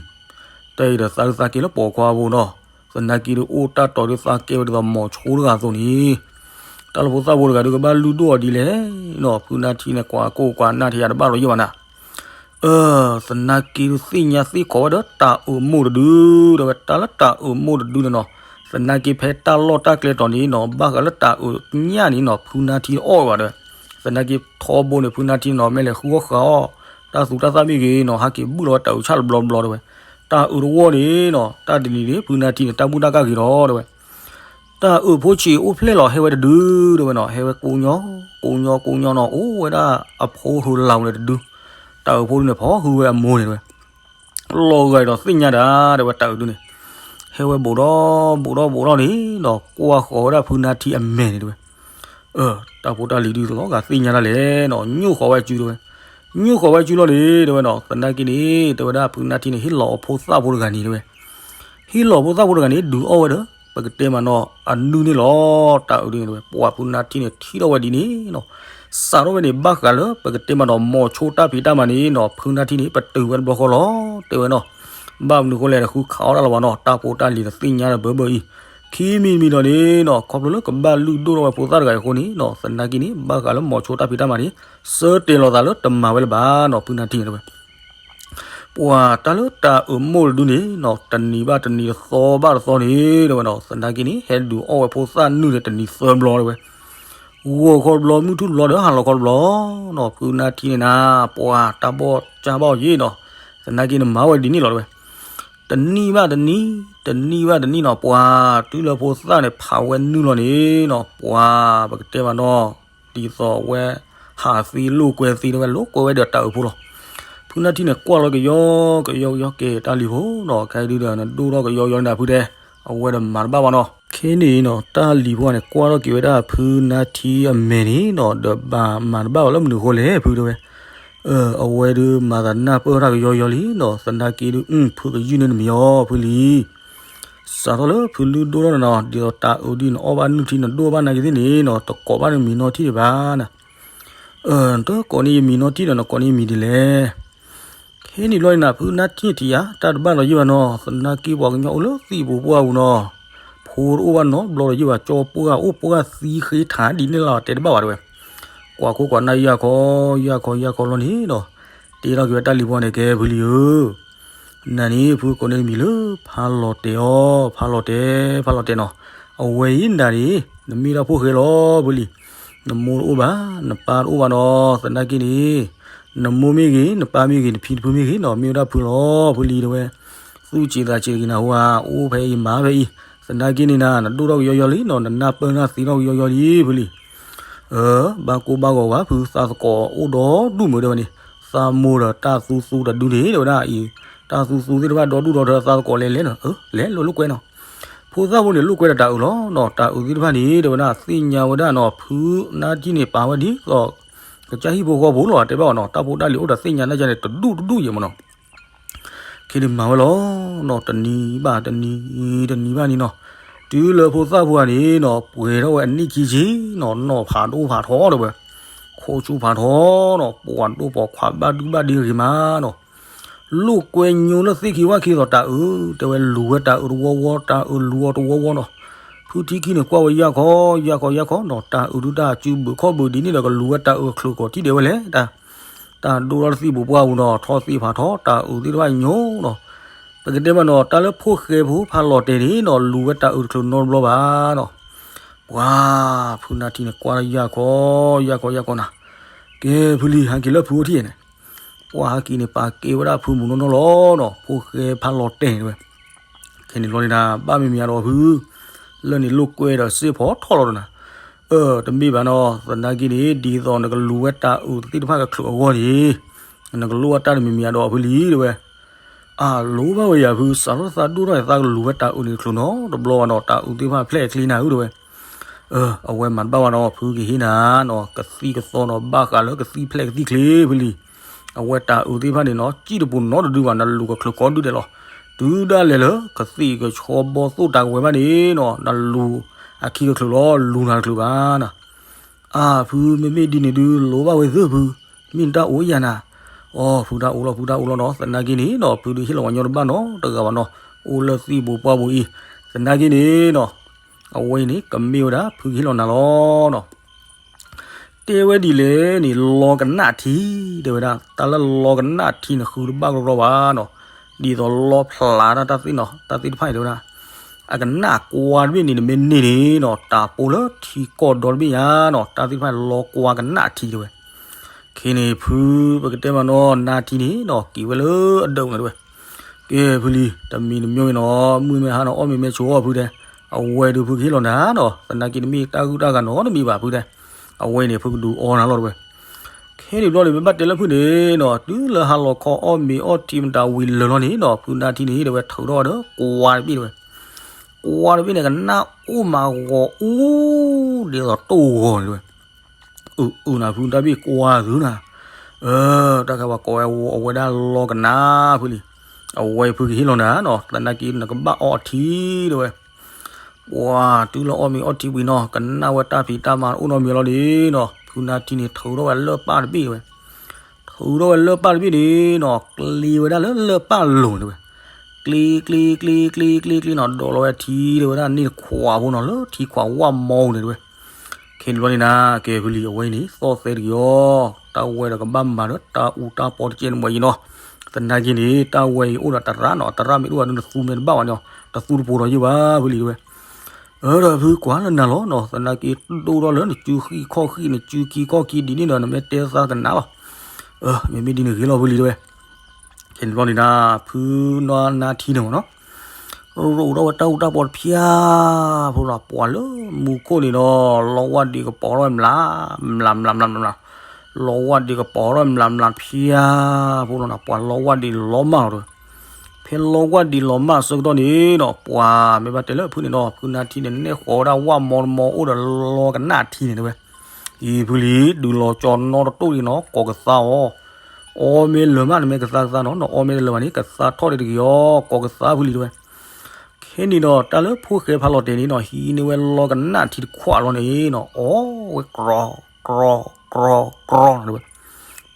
ဒီးသးဒုးသးက့ၤလၢပိာ်ခွါဖိနီၤ, သနာ်က့ဒုးအိၣ်တၢ်တီၤဒုးသးကဲဝဲဒ်သိးမိၤဆိတဂၤအသိးန့ၣ်, တၢ်လၢဖိသၣ်ဖိတဂၤဒုးကဘၣ်လုၢ်ဒိၣ်အီၤဒ်လဲၣ်နီၤ, ဖုနါထံန့ၣ် ကွၢ်ကိၢ်ကွၢ်နၢ်ထံၣ်ယၤတဘၣ်လီၤယံၣ်ဘၣ်နၤ. အၢ သနာ်က့ဒုးသ့ၣ်ညါသ့ၣ်ခိးဝဲဒီးတၤအုးမိၢ်တဒု တဲဝဲ, တၢ်လၢတၤအုးမိၢ်တဒုန့ၣ်နီၤ, သနာ်က့ဖဲတၢ်လီၢ်တၢ်ကျဲတီၤန့ၣ်နီၤ, ဘၣ်ဃးလၢတၤအုးညၣ်န့ၣ်နီၤ, ဖုနါထံအီၣ်ဝဲဘၣ်တဲဝဲ. သနာ်က့ထီဘိန့ၣ် ဖုနါထံနီၤ မ့ၢ်လဲၤဃုအီၣ်ဃုအီၣ် တၢ်သူတၢ်သၣ်မ့ၢ်ဂ့ၤနီၤ, ဟးက့ၤဘုၣ်လီၤဝဲတၤအုးဆၣ်တဘျီဘျီတဲဝဲ. တၤအုးတဝီန့ၣ်နီၤ, တၢ်တနံၤန့ၣ် ဖုနါထံန့ၣ် တၢ်ဘူၣ်တၢ်ကၢ်ဂ့ၤဒီးတဲဝဲ. တၤအုးဖိဆံးအိၣ်ဖျဲၣ်လီၤ ဟဲဝဲတဒု တဲဝဲနီၤ, ဟဲဝဲကိးညီ ကိးညီကိးညီနီၤ, အိၣ်ဝဲဒၣ်အဖိဟုးလၢဝဲန့ၣ်တဒု, တၤအုးဖိဒုန့ၣ် ဖီဟုးဝဲအမိၢ်န့ၣ်တဲဝဲ. လီၤဂာ်ဒီးသ့ၣ်ညါတၢ် တဲဝဲ တၤအုးဒုန့ၣ်, ဟဲဝဲဘူးဒီးဘူးဒီးဘူးဒီးန့ၣ်နီၤ, ကွၢ်ဃီၤဝဲဒၣ်ဖုနါထံအမဲာ်န့ၣ်တဲဝဲ. အၢ တၢ်ဖိတၢ်လံၤဒုးလီၤဂာ်သ့ၣ်ညါတၢ်လဲၣ်နီၤ, ညိၣ်ဃီၤဝဲအစုတဲဝဲ. ညိၣ်ဃီၤဝဲအစုလီၤန့ၣ် တဲဝဲနီၤ, သနာ်က့န့ၣ် တဲဝဲဒၣ်ဖုနါထံန့ၣ် ဟ့ၣ်လီၤအဖိသၣ်ဖိတဂၤန့ၣ်တဲဝဲ. ဟ့ၣ်လီၤဖိသၣ်ဖိတဂၤန့ၣ် ဒုးအီၣ်ဝဲဒီး ပကတဲမးနီၤ အနုၢ်န့ၣ်လီၤ, တၤအုးဒုန့ၣ်တဲဝဲ. ပှၤဖုနါထံန့ၣ် ထံၣ်ထီၣ်ဝဲဒ်န့ၣ်နီၤ, စးထီၣ်ဝဲန့ၣ် ဘၣ်ဃးလၢပကတဲမးဒီး မိၤဆိတၢ်ဖံးတၢ်မၤန့ၣ်နီၤ ဖုနၢ်ထံန့ၣ် ပတုာ်ဝဲတဘျီဃီလီၤ တဲဝဲနီၤ. ဘၣ်မနုၤဃိလဲၣ် ဃုခးအီၣ်တၢ်လၢၤဘၣ်နီၤ တၢ်ဖိတၢ်လံၤတသ့ၣ်ညါဒီးဘၢဘၢအံၤ, ခံမံၤတမံၤဒီးန့ၣ်နီၤ ခီဖျိလၢကဘၣ်လုၢ်ဒိၣ်ထီၣ်ဝဲဖိသၣ်တဂၤအံၤအဃိန့ၣ်နီၤ သနာ်က့န့ၣ် ဘၣ်ဃးလၢမိၤဆိတၢ်ဖံးတၢ်မၤန့ၣ် ဆၢတဲာ်လီၤသးလၢတမၤဝဲလၢၤဘၣ်နီၤ ဖုနၢ်ထံန့ၣ်တဲဝဲ ပှၤတၢ်လၢတၢ်အုးမိၢ်တဒုန့ၣ်နီၤ တနံၤဘၣ်တနံၤ တသီဘၣ်တသီန့ၣ် တဲဝဲနီၤ သနာ်က့န့ၣ် ဟဲဒုးအီၣ်ဝဲဖိသၣ်နုၢ်န့ၣ် တနံၤသၢဘျီတဲဝဲ, ဂီၤခီတဘျီ မုၢ်ထူၣ်တဘျီဒီး ဟါလီၤခီတဘျီနီၤ ဖုနၢ်ထံန့ၣ်နၤ ပှၤတၢ်ဘီၣ်ကၢ်ဘၣ်အီၤယ့ၣ်နီၤ သနာ်က့န့ၣ် မၤဝဲဒ်န့ၣ်လီၤတဲဝဲ, တနံၤဘၣ်တနံၤ တနံၤဘၣ်တနံၤနီၤ ပှၤတုၤလၢဖိသၣ်န့ၣ် ဖးဝဲနုၢ်လီၤန့ၣ်နီၤ ပှၤပကတဲမးနီၤ ဒ်သိးအဝဲ ဟးသ့လိာ်ကွဲသ့တဲဝဲ လိာ်ကွဲဝဲဒီးတၢ်အုးဖိလီၤ. ဖုနၢ်ထံန့ၣ် ကွၢ်လီၤကယီကယီကယီ ကဲတၢ်လံၤဖိနီၤ ခဲအံၤဒုဒီး နဒိၣ်ထီၣ်ကယီကယီန့ၣ် ဖုတဲ အဝဲဒီးမၤတဘၣ်ဘၣ်နီၤ. ခဲန့ၣ်နီၤ တၢ်လံၤဖိန့ၣ် ကွၢ်ထီၣ်က့ၤဝဲဒၣ်ဖုနၢ်ထံအမဲာ်န့ၣ်နီၤ ဒီးဘၣ်မၤတဘၣ်ဘၣ်လၢမနုၤအဃိလဲၣ် ဖုတဲဝဲ အဝဲဒုးမၤသးနၢ်ပၢၢ်တၢ်ကယီကယီလံနီၤ သနာ်က့ဒုး ဖုကယုၢ်န့ၢ်နမံၤအီၤ ဖုလံ စးထီၣ်လၢဖုလုၢ်ဒိၣ်ထီၣ်န့ၣ်နီၤ ဒ်သိးတၢ်အုးဒ်နအီၣ်ဘၣ်နုၢ်ထံ နဒိၣ်ဘၣ်နာ်က့သ့ၣ်န့ၣ်နီၤ တကိးဘၣ်နမံၤနီၢ်ထံၣ်ဒံးဘၣ်နၤ, တကိးန့ၢ်ယမံၤနီၢ်ထံၣ်ဒီး နကိးန့ၢ်ယမံၤဒ်လဲၣ်. ခဲန့ၣ်ဘျီန့ၣ်နၤ ဖုနၢ်ထံၣ်ထံၣ်ယၤ တၢ်တဘၣ်ဒီးယ့ၣ်ဘၣ်နီၤ သနာ်က့ပှၤကညီအိၣ်လၢသံၣ်ပူၤပှၢ်ပူၤနီၤ ဖိတအိၣ်ဘၣ်နီတဘျီဒီးယ့ၣ်ဘၣ် ကၠီပှၢ်အိၣ်ပှၢ်သံဃ့ထးဒ်န့ၣ်လီၤ တဲတဘၣ်ဘၣ်တဲဝဲ, ကွၢ်ခိၣ်ကွၢ်နၢ်ယၢ်ခီ ယၢ်ခီယၢ်ခီလီၤန့ၣ်ဒီး တဲထီၣ်က့ၤဝဲတၢ်လံၤဖိန့ၣ် ကဲဖုလံဧၢ နၤန့ၣ် ဖုကိးန့ၢ်နမံၤလၢ ဖးလီၤတဲာ်အီၤ ဖးလီၤတဲာ် ဖးလီၤတဲာ်နီၤ, အဝဲအံၤနၤန့ၣ် နမ့ၢ်ဒၣ်ဖိၣ်ဃဲလီၤဖုလံ, နမိၢ်တအိၣ်ဘၣ် နပၢ်တအိၣ်ဘၣ်နီၤ သနာ်က့န့ၣ် နမိၢ်မ့ၢ်ဂ့ၤ နပၢ်မ့ၢ်ဂ့ၤ နဖံနဖုမ့ၢ်ဂ့ၤနီၤ မ့ၢ်ဝဲဒၣ်ဖုလီၤဖုလံတဲဝဲ, သူၣ်ဆံးသးဆံးတဂ့ၤနၤဟူဧါ အိၣ်ဖဲအံၤမၤဖဲအံၤ, သနာ်က့န့ၣ်နၤ နဒိၣ်ထီၣ်ကယီယီလံနီၤ နနၢ်ပၢၢ်နၢ်သံထီၣ်ကယီယီလံဖုလံ ဘၣ်ကိၢ်ဘၣ်ဂီၤဝဲဖု သးသကိးအိၣ်ဒီဒူၣ်မုာ်တဲဝဲန့ၣ်, သးမိၢ်ဒီးတၢ်သူသူတဒုန့ၣ် တဲဝဲဒၣ်အံၤ, တၢ်သူသူသ့ၣ်တဖၣ်ဒီဒူၣ်ဒီထၢ သးသကိးလဲၤလဲၤနီၤ, လဲၤလိာ်လိာ်ကွဲနီၤ, ဖိသၣ်ဖိန့ၣ် လိာ်ကွဲဒီးတၢ်အုးလီၤနီၤ, တၢ်အုးသ့ၣ်တဖၣ်န့ၣ် တဲဝဲဒၣ် သ့ၣ်ညါဝဲဒၣ်နီၤ ဖုနၢ်ထံၣ်န့ၣ် ပာ်ဝဲဒ်သိး ကစၢ်ဟံၣ်ဖိဃီဖိလီၤ တဲဘၣ်အီၤနီၤ, တၢ်ဖိတၢ်လံၤအိၣ်ဒီးသ့ၣ်ညါနၢ်ကၠါန့ၣ် တဒူၣ်တဒူၣ်ယဲၢ်မးနီၤ ခဲန့ၣ်မၤဝဲလီၤနီၤ, တနံၤဘၣ်တနံၤ, တနံၤဘၣ်နံၤနီၤ, တုၤလၢဖိသၣ်ဖိဧါန့ၣ်နီၤ ပှဲၤထီၣ်ဝဲအနံၣ်ခံဆံနီၤ, နီၢ်ဖးဒိၣ်ဖးထီတဲဝဲ, ခိၣ်ဆူၣ်ဖးထီနီၤ, ပှၤဒိၣ်ပိာ်ခွါဘၣ်ဒုဘၣ်ဒ့ဂ့ၤမးနီၤ, လိာ်ကွဲညိလၢသ့ၣ်ခံဝၣ်ခံသိးတၢ်အုး, တဲဝဲလူၤဝဲတၢ်အုးတဝီဝီ, တၢ်အုးလူၤအီၤတဝီဝီနီၤ, ဖုထံခံန့ၣ်ကွၢ်ဝဲယၢ်ခီ, ယၢ်ခီယၢ်ခီနီၤ, တၢ်အုးဒုတၢ်စုဘုးခီၣ်ဘုးဒ်န့ၣ်ဒီး ကလူၤဝဲတၢ်အုးအချုးကီးထံၣ်ဒဲးဝဲလဲၣ်, တၢ် တၢ်ဒိၣ်ထီၣ်လၢသံၣ်ပူၤပှၢ်ပူၤနီၤ, ထီၣ်သ့ၣ်ဖးထီ, တၢ်အုးသ့ၣ်တဖၣ်ညိနီၤ, ပကတဲမးနီၤ, တၢ်လၢဖိၣ်ဃဲဖိဖးလီၤတဲာ်န့ၣ်နီၤ, လူၤဝဲတၢ်အုးတချုးနီတဘျီဘၣ်နီၤ, ပှၤ ဖုနၢ်ထံန့ၣ် ကွၢ်လၢယၢ်ခီ, ယၢ်ခီယၢ်ခီနၤ, ကဲဖုလံ ဟဲက့ၤလၢဖုအိၣ်ထံၣ်န့ၣ်, ပှၤဟဲက့ၤန့ၣ် ပာ်ကဲဝဲဒၣ်ဖုမုၢ်နီၢ်နီၢ်လီၤနီၤ, ဖိၣ်ဃဲဖးလီၤတဲာ်န့ၣ်ဝဲ ခဲန့ၣ်လီၤန့ၣ်ဒၣ် ဘၣ်မ့ၢ်မ့ၢ်အဒီးဖု, လၢန့ၣ်လိာ်ကွဲဒီးစ့ၢ်ဖီထီၣ်လီၤဒီးနၤ, အၢ တမ့ၢ်ဘၣ်နီၤ, သနာ်က့န့ၣ် ဒ်သိးနကလူၤဝဲတၢ်အုးသ့ၣ်တဖၣ်ကချုးအဂီၢ်န့ၣ်, နကလိၣ်ဘၣ်တၢ်တမံၤမံၤအဒီးဖုလံတဲဝဲ, အလိၣ်ဘၣ်ဝဲယၤဖု, စးထီၣ်သးဒိၣ်ထီၣ်န့ၣ် သးကလူၤဝဲတၢ်အုးန့ၣ်တချုးနီတဘျီဘၣ်နီၤ, တၢ်အုးသ့ၣ်တဖၣ်ဖျဲၣ်ချ့နၤဧၢတဲဝဲ အဝဲမၤတဘၣ်ဘၣ်နီၤ, ဖုကဟ့ၣ်နၤနီၤ, ကသံၣ်ကသီနီၤ, ဘၣ်ဃးလၢကသံၣ်ဖျဲၣ်ကသံၣ်ချ့ဖုလံ, အဝဲတၢ်အုးသ့ၣ်တဖၣ်န့ၣ်နီၤ, စံၣ်တပူၤနီတဒုဘၣ်, နလူၤကချုးကီဒုဒဲးလီၤ, တုၤဒၣ်လဲာ်လၢ ကသံၣ်ကဆီဘီသိၣ်တၢ်ကဝဲၤဘၣ်န့ၣ်နီၤ, နလူၤအခံကချုးလီၤ, လူၤနၤတချုးဘၣ်နၤ, အၢ ဖု မ့မ့ၢ်ဒ်န့ၣ်ဒုး လိၣ်ဘၣ်ဝဲသ့ၣ်ဖု, မ့ၢ်နတၢ်အိၣ်ယၤနၤ, အီ ဖုတၢ်အိၣ်လီၤ ဖုတၢ်အိၣ်လီၤနီၤ, သနာ်က့န့ၣ်နီၤ, ဖုဒုးဟ့ၣ်လီၤပှၤညီတဘၣ်နီတဂၤဘၣ်နီၤ, အိၣ်လၢသံၣ်ပူၤပှၢ်ပူၤအံၤ, သနာ်က့န့ၣ်နီၤ, အဝဲအံၤန့ၣ် ကမ့ၢ်ဝဲဒၣ် ဖုကဟ့ၣ်လီၤနၤလီၤနီၤ တဲဝဲဒ်လဲၣ်န့ၣ် လီကနၣ်ထံ, တဲဝဲဒၣ် တၢ်လၢလီကနၣ်ထံန့ၣ် ဃုတဘၣ်ကရီကရီဘၣ်နီၤ, ဒ်သိးလီဖျးတၢ်တၢ်သ့ၣ်နီၤ, တၢ်သ့ၣ်တဖၣ်န့ၣ် တဲဝဲဒၣ်, အကနၣ်ကွၢ်တဘ့ၣ်န့ၣ် နမ့ၢ်န့ၢ်န့ၣ်နီၤ, တၢ်ပိာ်လၢထံကီၢ်ဒီတဘ့ၣ်ညါနီၤ, တၢ်သ့ၣ်တဖၣ်န့ၣ် လီကွၢ်ကနၣ်ထံတဲဝဲ, ခဲန့ၣ် ဖုပကတဲမးနီၤ, နၢ်ထံန့ၣ်နီၤ, က့ၤဝဲလၢအဒၢးန့ၣ်တဲဝဲ ကဲဖုလံ, တမံၤတမံၤအံၤနီၤ, မုၢ်မ့ၢ်ဟါနီၤ အီၣ်မ့ၢ်မဲာ်ဆိးအီၣ်ဖုတဲ, အဝဲဒုးဖုကဟ့ၣ်လီၤနၤနီၤ, သနာ်က့တမ့ၢ်တၢ်ဂုၢ်တၢ်ဂၤနီတမံၤဘၣ်ဖုတဲ, အဝဲန့ၣ် ဖုကဒုးအီနၤလီၤတဲဝဲ, ခဲန့ၣ်ဘျီန့ၣ် မ့ၢ်ဘၣ်တဲလၢဖုန့ၣ်နီၤ, တုၤလၢဟါလီၤခီအီၣ်မ့ၤအီထံမတၤဝံၤလၢာ်လီၤန့ၣ်နီၤ, ဖုနၢ်ထံန့ၣ် တဲဝဲ ထုးထီၣ်ဝဲဒီး ကွၢ်တဘ့ၣ်တဲဝဲ, ကွၢ်တဘ့ၣ်န့ၣ် ကနၣ်အိၣ်မးဂီၤအူ ဒ်သိးတိၢ်ဂီၤန့ၣ်တဲဝဲ အုၣ်အုၣ်နၤဖု တၢ်ဘ့ၣ်ကွၢ်သုနၤ, အၢ တၢ်ခါပှၤကိးဝဲ အဝဲဒၣ်လီကနၣ်ဖုလံ, အဝဲဖုကဟ့ၣ်လီၤနၤနီၤ, သနာ်က့နကဘၣ်အီထံတဲဝဲ, ပှၤတုၤလၢအီၣ်မ့ၤအီထံဝံၤနီၤ, ကနၣ်ဝဲတၢ်ဖံးတၢ်မၤအိၣ်နီတမံၤလီၤန့ၣ်နီၤ, ဖုနါထံန့ၣ် ထုးထီၣ်ဝဲလၢၢ်ပၢ်တဘ့ၣ်တဲဝဲ, ထုးထီၣ်ဝဲလၢၢ်ပၢ်တဘ့ၣ်န့ၣ်နီၤ ကျ့ဝဲဒၣ်လၢလၢၢ်ပၢ်လိၤတဲဝဲ, ကျ့ကျ့ကျ့ကျ့ကျ့ကျ့နီၤ ဒိးလီၤဝဲထံတဲဝဲဒၣ်န့ၣ်တခွးဖိနီၤ လၢထံခွးဝၣ်မီန့ၣ်တဲဝဲ. ခဲန့ၣ်ဘျီန့ၣ်နၤ ကဲဖုလံၤ အဝဲအံၤန့ၣ် သီၣ်သဲတက့ၢ်အီၤ, တၢ်ဝဲဒီးကဘၣ်မၤဒီးတၢ်အူတၢ်ပီတကဲန့ၣ်မ့ၢ်အံၤနီၤ. သနာ်က့န့ၣ် တၢ်ဝဲအံၤအိၣ်ဒီးတရၣ်နီၤ, တရၣ်မ့ၢ်တအိၣ်ဒီးနသူမ့ၢ်တဘၣ်ဘၣ်န့ၣ် တသူတပိၤဒီးယုၢ်ဘၣ်ဖုလံၤတဲဝဲ. အၢ ဒီးဖုကွၢ်လၢနၤလီၤနီၤ, သနာ်က့ဒိၣ်ထီၣ်လၢနစုဃံၣ်ခီၣ် ဃံၣ်နစုခံခီၣ်ခံဒ်န့ၣ်ဒီး နမ့ၢ်တဲသးကနၣ်လီၤ. အၢ မ့မ့ၢ်ဒ်န့ၣ်ဂ့ၤလီၤဖုလံၤတဲဝဲ. ခဲန့ၣ်ဘျီန့ၣ်နၤ ဖုနါထံန့ၣ်မ့ၢ်နီၤ ရိးထီၣ်ဝဲတၢ်အူတၢ်ပီတဖၠါဖိလီၤ, ပှၤလၢမူခိၣ်န့ၣ်ဒီး လီဝၣ်ဒံးကပီၤထီၣ်ဝဲမျး မျးမျးမျးမျး, လီဝၣ်ဒံးကပီၤထီၣ်ဝဲမျးမျးတဖၠါဖိလီၤနီၤ, ပှၤလီဝၣ်ဒံးလီၤမၢ်လီၤတဲဝဲ. ဖဲလီဝၣ်ဒံးလီၤမၢ်အဆၢကတီၢ်န့ၣ်ဒီး ပှၤမ့ၢ်ဘၣ်တဲလၢဖုန့ၣ်ဒီး ဖုနါထံန့ၣ် နဲၣ်ဃီၤဝဲဒၣ်ဝၣ်မီတမီအိၣ်ဒီးလီကနၣ်ထံန့ၣ်တဲဝဲ. အံၤဖုလံၤ ဒုးလီၤကၠီနီတတိၢ်ဒံးနီၤ ကိးကသါအီၤ, အီမ့ၢ်လၢာ်မး နမ့ၢ်ကသါကသါနီၤ, နအီမ့ၢ်တလၢာ်ဘၣ်န့ၣ် ကသါထီၣ်ဒံးတဂ့ၤအီၤ ကိးကသါဖုလံၤတဲဝဲ. ခဲန့ၣ်ဒီး တၢ်လၢဖိၣ်ဃဲဖးလီၤတဲာ်န့ၣ်နီၤ ဟံးန့ၢ်ဝဲလီကနၣ်ထံတခွးလီၤန့ၣ်နီၤ အီဝဲကြီ ကြီ ကြီ ကြီနီၤတဲဝဲ.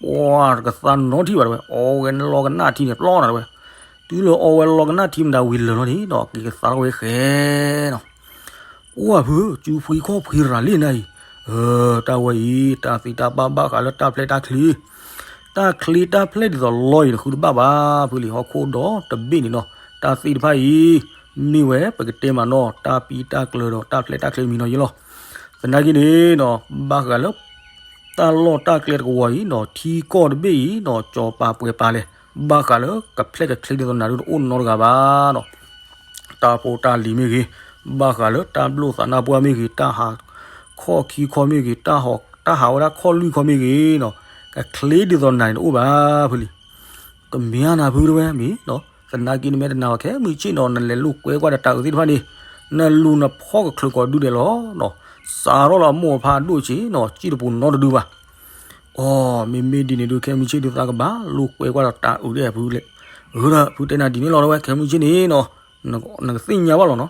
ပှၤတကသါနီထံၣ်ဘၣ်တဲဝဲ, အီဝဲလီကနၣ်ထံန့ၣ်ပျီနီၤတဲဝဲ. တုၤလၢအီဝဲလီကနၣ်ထံမတၤဝံၤလၢာ်လီၤန့ၣ်ဒီး က့ၤကသါထီၣ်ဝဲဃဲနီၤ. ပှၤဖု စုဖှံခီၣ်ဖှံရၤလံနၤအံၤ, အၢ တၢ်ဝဲအံၤ တၢ်သ့တၢ်ဘၣ်ဘၣ်ဃးလၢတၢ်ဖျဲၣ်တၢ်ချ့, တၢ်ချ့တၢ်ဖျဲၣ်ဒ်သိးလီအံၤ နဃုတဘၣ်ဘၣ်ဖုလံၤ ဟီၣ်ခိၣ်ဒီတဘ့ၣ်န့ၣ်နီၤ, တၢ်သ့ၣ်တဖၣ်အံၤ မ့ၢ်ဝဲပကတဲမးနီၤ တၢ်ပံတၢ်ကျၢၤဒီးတၢ်ဖျဲၣ်တၢ်ချ့မံၤနီၤယဲလီၤ. သနာ်က့န့ၣ်နီၤ ဘၣ်ဃးလၢ တၢ်လီၢ်တၢ်ကျဲတကဝီၤအံၤနီၤ ထံကီၢ်တဘ့ၣ်အံၤနီၤ ကၠီၤပၤပှဲၤပာ်လဲၣ်, ဘၣ်ဃးလၢကဖျဲၣ်ကချ့ဒ်သိးနၤဒုတအိၣ်နီတဂၤဘၣ်နီၤ. တၢ်ဖိတၢ်လံၤမ့ၢ်ဂ့ၤ, ဘၣ်ဃးလၢတၢ်ဘျိၣ်သးနါပှၢ်မ့ၢ်ဂ့ၤ, တၢ်ဟးခီၣ်ခံခီမ့ၢ်ဂ့ၤ, တၢ်ဟး တၢ်ဟးဝဲဒၣ်ခီၣ်လွံၢ်ခီမ့ၢ်ဂ့ၤနီၤ, ကချ့ဒ်သိးနၤန့ၣ်တအိၣ်ဘၣ်ဖုလံၤ. ကမၢနၤဖုတဲဝဲမ့ၢ်နီၤ, သနာ်က့နမ့ၢ်တနာ်ဝဲခဲမုၢ်ဆ့ၣ်နီၤ နလဲၤလိာ်ကွဲကွၢ်ဒီးတၢ်အုးသ့ၣ်တဖၣ်န့ၣ်, နလူၤနဖီၣ်ကချုးကီးဒုဒဲးလီၤနီၤ, စးထီၣ်လၢအမိၢ်အဖါဒိၣ်ဆံးနီၤ စံၣ်တပူၤနီတဒုဘၣ်. အိ မ့မ့ၢ်ဒ်န့ၣ်ဒုး ခဲမုၢ်ဆ့ၣ်ဒုးသးကဘၣ် လိာ်ကွဲကွၢ်ဒီးတၢ်အုးဒဲးဖုလဲၣ်. အၢ ဒီးဖုတဲနၤဒ်န့ၣ်လီၤတဲဝဲ ခဲမုၢ်ဆ့ၣ်န့ၣ်နီၤ နကသ့ၣ်ညါဘၣ်လီၤနီၤ.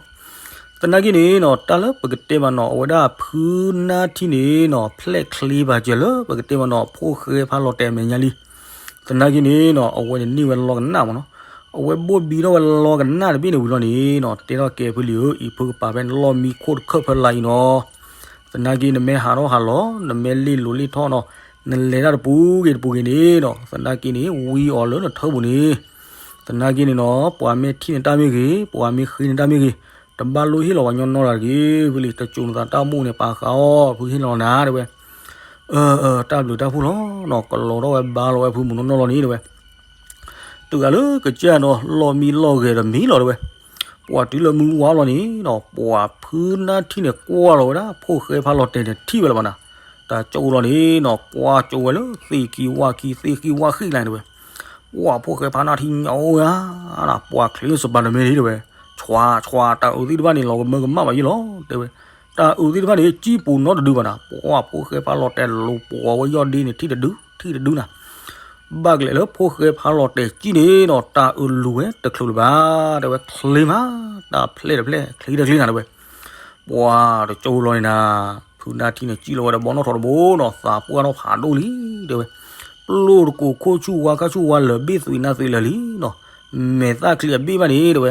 သနာ်က့န့ၣ်နီၤ တၢ်လၢပကတဲမးနီၤ အဝဲဒၣ်ဖုနါထံန့ၣ်နီၤ ဖျဲၣ်ချ့ဘၣ်စၢၤလၢပကတဲမးနီၤ ဖိၣ်ဃဲဖးလီၤတဲာ်အမဲာ်ညါလံ. သနာ်က့န့ၣ်နီၤ အဝဲန့ၣ်န့ၢ်ဝဲလီကနၣ်မးနီၤ, အဝဲဘိၣ်ဘံထီၣ်ဝဲလီကနၣ်တဘ့ၣ်န့ၣ်ဝံၤလီၤန့ၣ်နီၤ တဲထီၣ်ကဲဖုလံၤဧၢ အံၤဖုကပာ်ဖဲနလီၢ်မံခိၣ်တခၢၣ်ဖၢလါအံၤနီၤ. သနာ်က့နမ့ၢ်ဟးထီၣ်ဟးလီၤ နမ့ၢ်လ့ၣ်လိၤလ့ၣ်ထီၣ်နီၤ နလဲၤတၢ်တပူၤဂ့ၤတပူၤဂ့ၤန့ၣ်နီၤ သနာ်က့န့ၣ် ဝံအီၤလၢနထၢပူၤန့ၣ် သနာ်က့န့ၣ်နီၤ ပှၤမ့ၢ်ထံၣ်နတၢ်မ့ၢ်ဂ့ၤ ပှၤမ့ၢ်ဃ့နတၢ်မ့ၢ်ဂ့ၤ တဘၣ်လိၣ်ဟ့ၣ်လီၤပှၤညီနီတဂၤတဂ့ၤ ဖုလံၤ တစိၤနသးတၢ်မိၣ်န့ၣ် ပာ်ဃာ်အီၤ ဖုဟ့ၣ်လီၤနၤတဲဝဲ. အၢ အၢ တၢ်ဘျုးတၢ်ဖှိၣ်လီၤနီၤ ကလီၤထီၣ်ဝဲဘါလီၤဝဲဖုမုၢ်နီၢ်နီၢ်လီၤန့ၣ်တဲဝဲ. တုၤအလၢကစၢ်နီၤ လီၢ်မံလီၢ်ဂဲၤဒီးမံလီၤတဲဝဲ. ပှၤတုၤလၢမုၢ်ဝါလီၤန့ၣ်နီၤ ပှၤဖုနါထံန့ၣ်ကွၢ်လီၤဝဲဒၣ် ဖိၣ်ဃဲဖးလီၤတဲာ်န့ၣ် ထံၣ်ဝဲလၢၤဘၣ်နၤ. တၢ်ကၠိလီၤန့ၣ်နီၤ ကွၢ်ကၠိဝဲလၢသ့ၣ်ခံဝၣ်ခံ သ့ၣ်ဃံဝၣ်ဃံလၢ်တဲဝဲ. ပှၤဖိၣ်ဃဲဖးနါထံညါအိၣ်ဝဲဧါ, ပှၤချ့စပၤတမ့ၢ်ဒ်တဲဝဲ. ဆွး ဆွး တၢ်အုးသ့ၣ်တဖၣ်န့ၣ် လီၤကမၢကမၣ်ဘၣ်ယဲလီၤ တဲဝဲ. တၢ်အုးသ့ၣ်တဖၣ်န့ၣ် စံၣ်ပူၤနီတဒုဘၣ်နၤ ပှၤဖိၣ်ဃဲဖးလီၤတဲာ်လိၤပှီၤဝဲယီၢ်ဒ့န့ၣ် ထံၣ်တဒု ထံၣ်တဒုနၤ. ဘၣ်ကလဲာ်လၢဖိၣ်ဃဲဖးလီၤတဲာ်စံၣ်န့ၣ်နီၤ တၢ်အုးလူၤဝဲတချုးလၢၤဘၣ် တဲဝဲ ချ့မး တၢ်ဖျဲၣ်တဖျဲၣ် ချ့တချ့နၤတဲဝဲ. ပှၤတကၠိလီၤန့ၣ်နၤ ဖုနါထံန့ၣ် စံၣ်လီၤဝဲဒီးဘီနီၣ်ထီၣ်တဘိနီၤ သးပှၢ်ထီၣ်ဖးဒိၣ်လံ တဲဝဲ. ပျိၢ်တကိးခိၣ်ဆူၣ်ဝါခါဆူၣ်ဝါလၢာ် ဘ့ၣ်သွံးနါသွံးလၢာ်လံနီၤ မဲာ်သၣ်ချံအဘ့ၣ်ဘၣ်န့ၣ် တဲဝဲ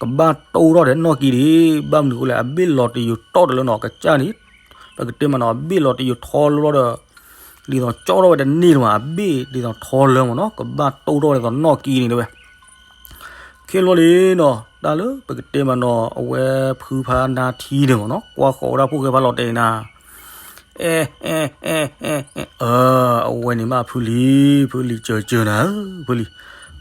ကဘၣ်တိၢ်ထီၣ်ဒီးနီၣ်ကံဒံး ဘၣ်မနုၤဃိလဲၣ် အဘ့ၣ်လီၤတယိၤတီၢ်တလၢနီၤ ကစၢ်န့ၣ် ပကတဲမးနီၤ အဘ့ၣ်လီၤတယိၤထီလၢဒီး ဒ်သိးကၠီထီၣ်ဝဲတန့ၢ်တမး အဘ့ၣ်ဒ်သိးထီလၢမးနီၤ ကဘၣ်တိၢ်ထီၣ်ဝဲဒ်သိးနီၣ်ကံန့ၣ်တဲဝဲ. ခဲလီၤန့ၣ်နီၤ တၢ်လၢပကတဲမးနီၤ အဝဲဖုဖးနါထံန့ၣ်မးနီၤ ကွၢ်ဃီၤဝဲဒၣ်ဖိၣ်ဃဲဖးလီၤတဲာ်နၤ အဲ အဲ အဲ အဲ အဲ အၢ အဝဲန့ၣ်မးဖုလံၤ ဖုလံၤစၢၤစၢၤနၤဧၢ ဖုလံၤ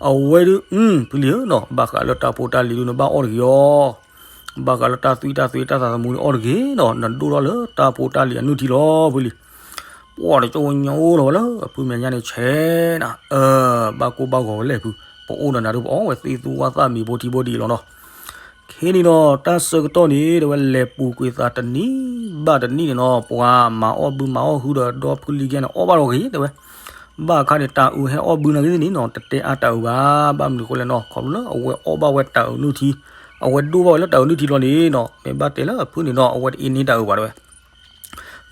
အဝဲဒုး ဖုလံၤဧၢနီၤ ဘၣ်ဃးလၢတၢ်ဖိတၢ်လံၤဒုးနဘၣ်အီၣ်တဂ့ၤအီၤ ဘၣ်ဃးလၢတၢ်သွံၣ်တၢ်သွံၣ်တၢ်သးသမူန့ၣ်အီၣ်တဂ့ၤနီၤ နဒိၣ်ထီၣ်လၢတၢ်ဖိတၢ်လံၤအနုၢ်ထံလီၤ ဖုလံၤ ပှၤတကၠိညိလီၤဝဲလၢ အဖုမဲာ်ညါန့ၣ်ဆဲးနၤ အၢ ဘၣ်ကိၢ်ဘၣ်ဂီၤဝဲလဲၣ်ဖု ပအိၣ်ဒီးနၤဒုးပအီၣ်ဝဲသ့ၣ်သူဝၣ်သၣ်မံၤဘိထံဘိဒံးလီၤနီၤ ခဲန့ၣ်ဒီး တၢ်ဆၢကတီၢ်န့ၣ် တဲဝဲလဲၤပူၤကွံာ်သးတနံၤဘၣ်တနံၤန့ၣ်နီၤ ပှၤမၤအီၣ်ဘုမၤအီၣ်ဟုဒီးဒီဖုလံၤကဲန့ၣ် အီၣ်ဘၣ်လီၤဂ့ၤ တဲဝဲ ဘၣ်အခါန့ၣ် တၢ်အုးဟဲအီၣ်ဘုနာ်က့သ့ၣ်န့ၣ်နီၤ တတဲအါတၢ်အုးဘၣ် ဘၣ်မနုၤဃိလဲၣ်နီၤ ခီဖျိလၢအဝဲအီၣ်ဘၣ်ဝဲတၢ်အုးနုၢ်ထံ အဝဲဒိၣ်ဘၣ်ဝဲလၢတၢ်အုးနုၢ်ထံလီၤန့ၣ်နီၤ မ့ၢ်ဘၣ်တဲလၢအဖုန့ၣ်နီၤ အဝဲတအ့န့ၢ်တၢ်အုးဘၣ်တဲဝဲ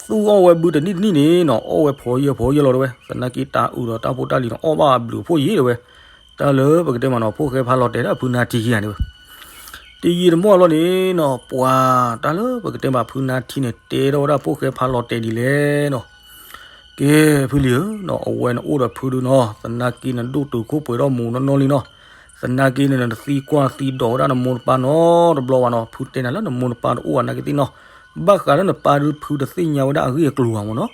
သူၣ်အီၣ်ဝဲဘုတနံၣ်တနံၣ်န့ၣ်နီၤ အီၣ်ဝဲဖီယဲၢ်ဖီယဲၢ်လီၤတဲဝဲ, သနာ်က့တၢ်အုးဒီးတၢ်ဖိတၢ်လံၤန့ၣ် အီၣ်ဘၣ်အဘျုးအဖှိၣ်ယဲၢ်တဲဝဲ. တၢ်လၢပကတဲမးနီၤ ဖိၣ်ဃဲဖးလီၤတဲာ်ဒီးဖုနါထံခံဂၤန့ၣ်ဝဲ တယံာ်တမီၢ်လီၤန့ၣ်နီၤ ပှၤတၢ်လၢပကတဲမးဖုနါထံန့ၣ် တဲထီၣ်ဝဲဒၣ်ဖိၣ်ဃဲဖးလီၤတဲာ်ဒ်လဲၣ်နီၤ. ကဲ ဖုလံၤဧၢနီၤ အဝဲန့ၣ်အိၣ်ဒီးဖုဒုနီၤ သနာ်က့နဒိၣ်တုာ်ခိၣ်ပှဲၤထီၣ်မူးနီၢ်နီၢ်လံနီၤ. သနာ်က့န့ၣ် နသံကွၢ်သံဒိးဝဲဒၣ်နမိၢ်နပၢ်နီတဘျီဘၣ်နီၤ. ဖုတဲနၤလၢနမိၢ်နပၢ်တအိၣ်ဘၣ်နာ်က့သ့ၣ်နီၤ. ဘၣ်ဃးလၢနပၢ်ဒုးဖုတသ့ၣ်ညါဝဲဒၣ်အဂ့ၢ်အကျိၤဘၣ်မ့ၢ်နီၤ.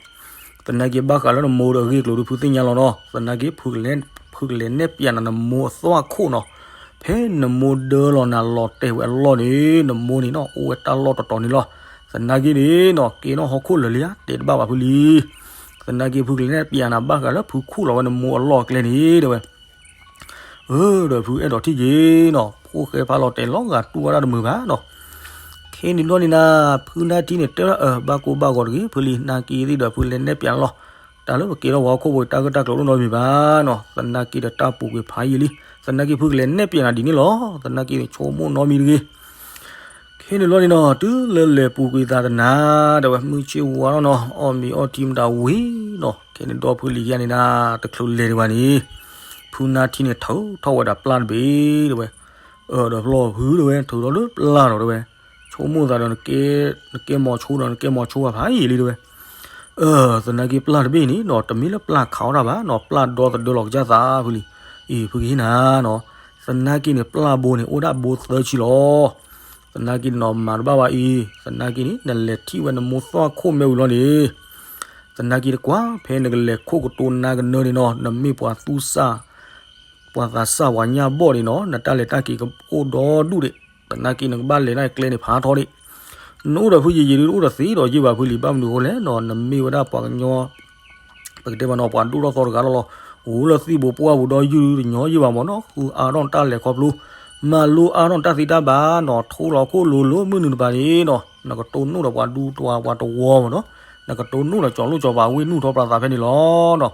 သနာ်က့ဘၣ်ဃးလၢနမိၢ်ဒီးအဂ့ၢ်အကျိၤဒုးဖုသ့ၣ်ညါလီၤနီၤ. သနာ်က့ ဖုကလဲၤနဲၣ်ပၠးနၤနမိၢ်အသွၣ်ခိၣ်နီၤ. ဖဲနမိၢ်ဒၢလီၤနၤလီၤတဲာ်ဝဲအလီၢ်န့ၣ် နမိၢ်န့ၣ်နီၤ အိၣ်ဝဲတၢ်လီၢ်တတီၤန့ၣ်လီၤ. သနာ်က့န့ၣ်နီၤ ကဲထီၣ်ဟီၣ်ခိၣ်လၢာ်လံဧါ တဲတဘၣ်ဘၣ်ဖုလံၤ. သနာ်က့ဖုကလဲၤနဲၣ်ပၠးနၤဘၣ်ဃးလၢဖုခိၣ်လီၤဝဲနမိၢ်အလီၢ်အကျဲန့ၣ်တဲဝဲ. အၢ ဒီးဖုအဲၣ်ဒိးထံၣ်က့ၤနီၤ ဖိၣ်ဃဲဖးလီၤတဲာ်လီၤဂာ်တူၢ်ဝဲဒၣ်တမုာ်ဘၣ်နီၤ. ခဲန့ၣ်ဘျီန့ၣ်နၤ ဖုနါထံန့ၣ်တဲဝဲဒၣ် အၢ ဘၣ်ကိၢ်ဘၣ်ဂီၤတဂ့ၤ ဖုလံၤ နာ်က့သ့ၣ်ဒီးဖုလဲၤနဲၣ်ပၠးနၤလီၤ. တၢ်လၢပကဲထီၣ်ပှၤဟီၣ်ခိၣ်ဖိတၢ်ဂ့ၢ်တၢ်ကျိၤတအိၣ်နီတမံၤဘၣ်နီၤ. သနာ်က့ဒီးတၢ်ပူၤကွံာ်ဖးယံာ်လံ. သနာ်က့ဖုကလဲၤနဲၣ်ပၠးနၤဒ်န့ၣ်လီၤ. သနာ်က့န့ၣ်ဆိကမိၣ်နီတမံၤတဂ့ၤ. ခဲန့ၣ်ဘျီန့ၣ်နီၤ တုၤလၢလဲၤပူၤကွံာ်သးတနၤ တဲဝဲ မုၢ်ဆ့ၣ်ဝါထီၣ်နီၤ အီၣ်မ့ၤအီထံမတၤဝံၤနီၤ ခဲန့ၣ်ဒီဖုလံၤခံဂၤန့ၣ်နၤ တချုးလဲၤဒံးဘၣ်န့ၣ် ဖုနါထံန့ၣ်ထုးထီၣ်ဝဲဒၣ်ပျၢ်တဘ့ၣ်တဲဝဲ. အၢ ဒီးဖျီၣ်ဖုတဲဝဲ ထုးထီၣ်လၢပျၢ်လီၤတဲဝဲ. ဆိကမိၣ်သးဒီး နကဲမီၤဆိဒီး နကဲမီၤဆိဘၣ်ဖးယံာ်လံတဲဝဲ. အၢ သနာ်က့ပျၢ်တဘ့ၣ်န့ၣ်နီၤ တမ့ၢ်လၢပျၢ်ခးအီၣ်တၢ်ဘၣ်နီၤ ပျၢ်ဒီသဒၢလီၤကစၢ်သးဖုလံၤ. အံၤ ဖုကဟ့ၣ်နၤနီၤ. သနာ်က့န့ၣ် ပျၢ်ဘိန့ၣ် အိၣ်ဒၣ်ဘိသၢဆံလီၤ. သနာ်က့န့ၣ်နီၤ မၤတဘၣ်ဘၣ်အံၤ သနာ်က့န့ၣ် နလဲၤထံၣ်ဝဲနမိၢ်သွၣ်ခိၣ်မ့ၢ်ဝံၤလီၤန့ၣ် သနာ်က့တကွၢ် ဖဲနကလဲၤခိၣ်ကတိၤနါကနၢန့ၣ်နီၤ နမ့ၢ်ပှၤသူၣ်စၢ် ပှၤသးစၢ်ပှၤညၣ်ဘီၣ်န့ၣ်နီၤ နတၢ်လဲၤတၢ်က့ၤကအိၣ်ဒီဒူၣ်ဒံး. သနာ်က့နကဘၣ်လဲၤဒၣ်ကျဲန့ၣ်ဖးထီဒံး. နအိၣ်ဒီးဖုယံာ်ယံာ်ဒုး အိၣ်ဒီးသ့ဒီးယံာ်ဘၣ်ဖုလံၤ ဘၣ်မနုၤအဃိလဲၣ်နီၤ နမ့ၢ်ဝဲဒၣ်ပှၤကညီ ပကတဲမးနီၤ ပှၤဒိၣ်ထီၣ်သီတဂၤလီၤလီၤ. အိၣ်လၢသံၣ်ဘိပှၢ်ပူၤဒီးယုၢ်တညီယံာ်ဘၣ်မ့ၢ်နီၤ ဃုအါထီၣ်နတၢ်လဲၤခီဖျိ မၤလိအါထီၣ်နတၢ်သံတၢ်ဘၣ်နီၤ ထိလီၤခိၣ်လိၤလိၤမုၢ်နုာ်တပၤန့ၣ်နီၤ နကတိၢ်နီၣ်ဒီးပှၤဒူတဝၤပှၤတဝီမ့ၢ်နီၤ နကတိၢ်နီၣ်ဒီးကၠီၤလိၣ်ကၠီၤပၤဝ့ၢ်နုာ်ထီၣ်ပျၢ်သးဖဲန့ၣ်လီၤနီၤ.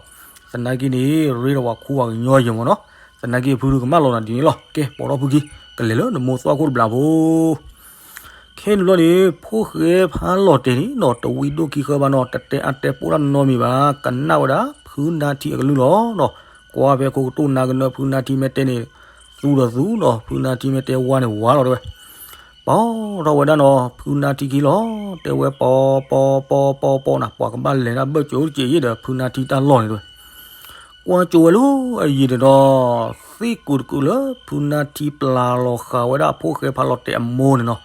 သနာ်က့န့ၣ် ရ့ဒီးပှၤခူပှၤကညီယံာ်မ့ၢ်နီၤ. သနာ်က့ဖုဒုးကမၣ်လီၤနၤဒ်န့ၣ်လီၤ. ကဲ ပိာ်ထီၣ်ဖုခံ ကလဲၤလၢနမိၢ်သွၣ်ခိၣ်တဘျီဖိ ခဲန့ၣ်ဘျီန့ၣ် ဖိၣ်ဃဲဖးလီၤတဲာ်န့ၣ်နီၤ တဝံဒိၣ်ခံဃၢဘၣ်နီၤ တတဲအါတဲပိၢ်တၢ်နီတမံၤဘၣ် ကနၣ်ဝဲဒၣ် ဖုနါထံအကလုၢ်လီၤနီၤ. ကွၢ်ဖဲခိၣ်ကတိၢ်နါကနၢ ဖုနါထံမ့ၢ်တဲန့ၣ် သူဒီးသူနီၤ ဖုနါထံမ့ၢ်တဲဝါန့ၣ် ဝါလီၤတဲဝဲ. ပိာ်ထီၣ်ဝဲဒၣ်နီၤ ဖုနါထံခံလီၤ တဲဝဲ ပီၤပီၤပီၤပီၤပီၤနၤ ပှၤကဘၣ်လဲၤဒၣ်ဘၢၣ်စၢၤတစဲးယဲၢ်ဒီး ဖုနါထံတၢ်လီၢ်န့ၣ်တဲဝဲ. ကွၢ်ကၠိဝဲလၢအယံၤန့ၣ်ဒီး သ့ၣ်ကူးတကူးလၢ ဖုနါထံပျၢ်လီၤဃာ်ဝဲဒၣ်ဖိၣ်ဃဲဖးလီၤတဲာ်အမိၢ်န့ၣ်နီၤ.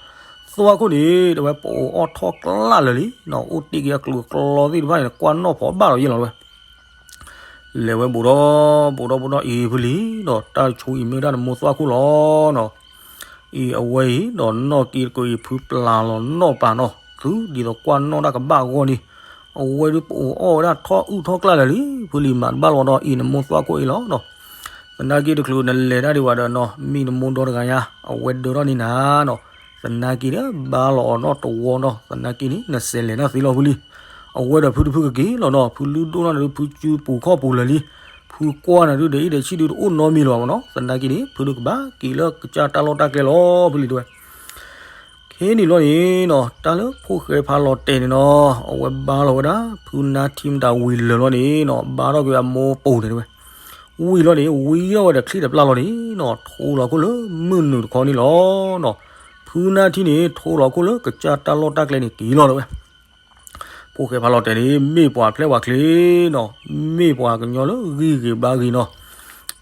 သွၣ်ခိၣ်န့ၣ် တဲဝဲ ပအိၣ်အီၣ်ထီၣ်ကျၢ်လၢာ်လံနီၤ အိၣ်တ့ၢ်က့ၤအကျိၤအကျီသ့ၣ်တဖၣ်န့ၣ် ကွၢ်နီၣ်ဖီးဘၣ်လီၤယဲၢ်လီၤတဲဝဲ. လဲၤဝဲဘူးဒီး ဘူးဒီး ဘူးဒီး အံၤဖုလံၤနီၤ တၢ်ဆိအံၤမ့ၢ်ဝဲဒၣ်နမိၢ်သွၣ်ခိၣ်လီၤနီၤ. အံၤအဝဲအံၤဒီးနီၢ်က့တကုးအံၤ ဖုပျၢ်လီၤနီၣ်ပာ်နီၤ သုဒ်သိးကွၢ်နီၣ်တၢ်ကဘၣ်အဂီၢ်န့ၣ် အဝဲဒုးပအိၣ်အီၣ်ဝဲဒၣ်ထီၣ်အုၣ်ထီၣ်ကျၢ်လၢာ်လံ ဖုလံၤမၤတဘၣ်လီၤဒီး အံၤနမိၢ်သွၣ်ခိၣ်အံၤလီၤနီၤ. သနာ်က့တချုးနလဲၤတၢ်ဒံးဘၣ်ဒီးနီၤ မ့ၢ်နမိၢ်ဒီတဂၤညါ အဝဲဒၢထီၣ်န့ၢ်နၤနီၤ. သနာ်က့ဒီးဘါလီၤအီၤနီၣ်တဝီနီၤ သနာ်က့န့ၣ် နစဲးလဲၤတၢ်သ့လီၤဖုလံၤ. အဝဲဒီးဖုတဖုကက့ၤလီၤနီၤ ဖုလုၢ်ဒိၣ်ထီၣ်န့ၣ်ဒုး ဖုစုပူၤခီၣ်ပူၤလၢာ်လံ. ဖုကွၢ်န့ၣ်ဒုး ဒီးအံၣ်ဒီးဆံၣ်ဒုးတအိၣ်နီတမံၤလၢၤဘၣ်မ့ၢ်နီၤ. သနာ်က့န့ၣ် ဖုဒုးကဘၣ်က့ၤလၢကစၢ်တၢ်လီၢ်တၢ်ကျဲလီၤဖုလံၤတဲဝဲ. ခဲန့ၣ်လီၤန့ၣ်နီၤ တၢ်လၢဖိၣ်ဃဲဖးလီၤတဲာ်န့ၣ်နီၤ အဝဲဘါလီၤဝဲဒၣ် ဖုနါထံမတၤဝံၤလၢာ်လီၤန့ၣ်နီၤ ဘါထီၣ်က့ၤအမိၢ်ပူၤန့ၣ်တဲဝဲ. ဝံၤလီၤန့ၣ် ဝံၤထီၣ်ဝဲဒီးချံၣ်တပျၢ်လီၤန့ၣ်နီၤ ထိလီၤခိၣ်လၢမုၢ်နုာ်တခီန့ၣ်လီၤနီၤ. ဖုနါထံန့ၣ် ထိလီၤခိၣ်လၢကစၢ်တၢ်လီၢ်တၢ်ကျဲန့ၣ်က့ၤလီၤတဲဝဲ. ဖိၣ်ဃဲဖးလီၤတဲာ်န့ၣ် မ့ၢ်ပှၤဖျဲၣ်ပှၤချ့နီၤ မ့ၢ်ပှၤကညီလၢဂံၢ်ဂ့ၤဘါဂ့ၤနီၤ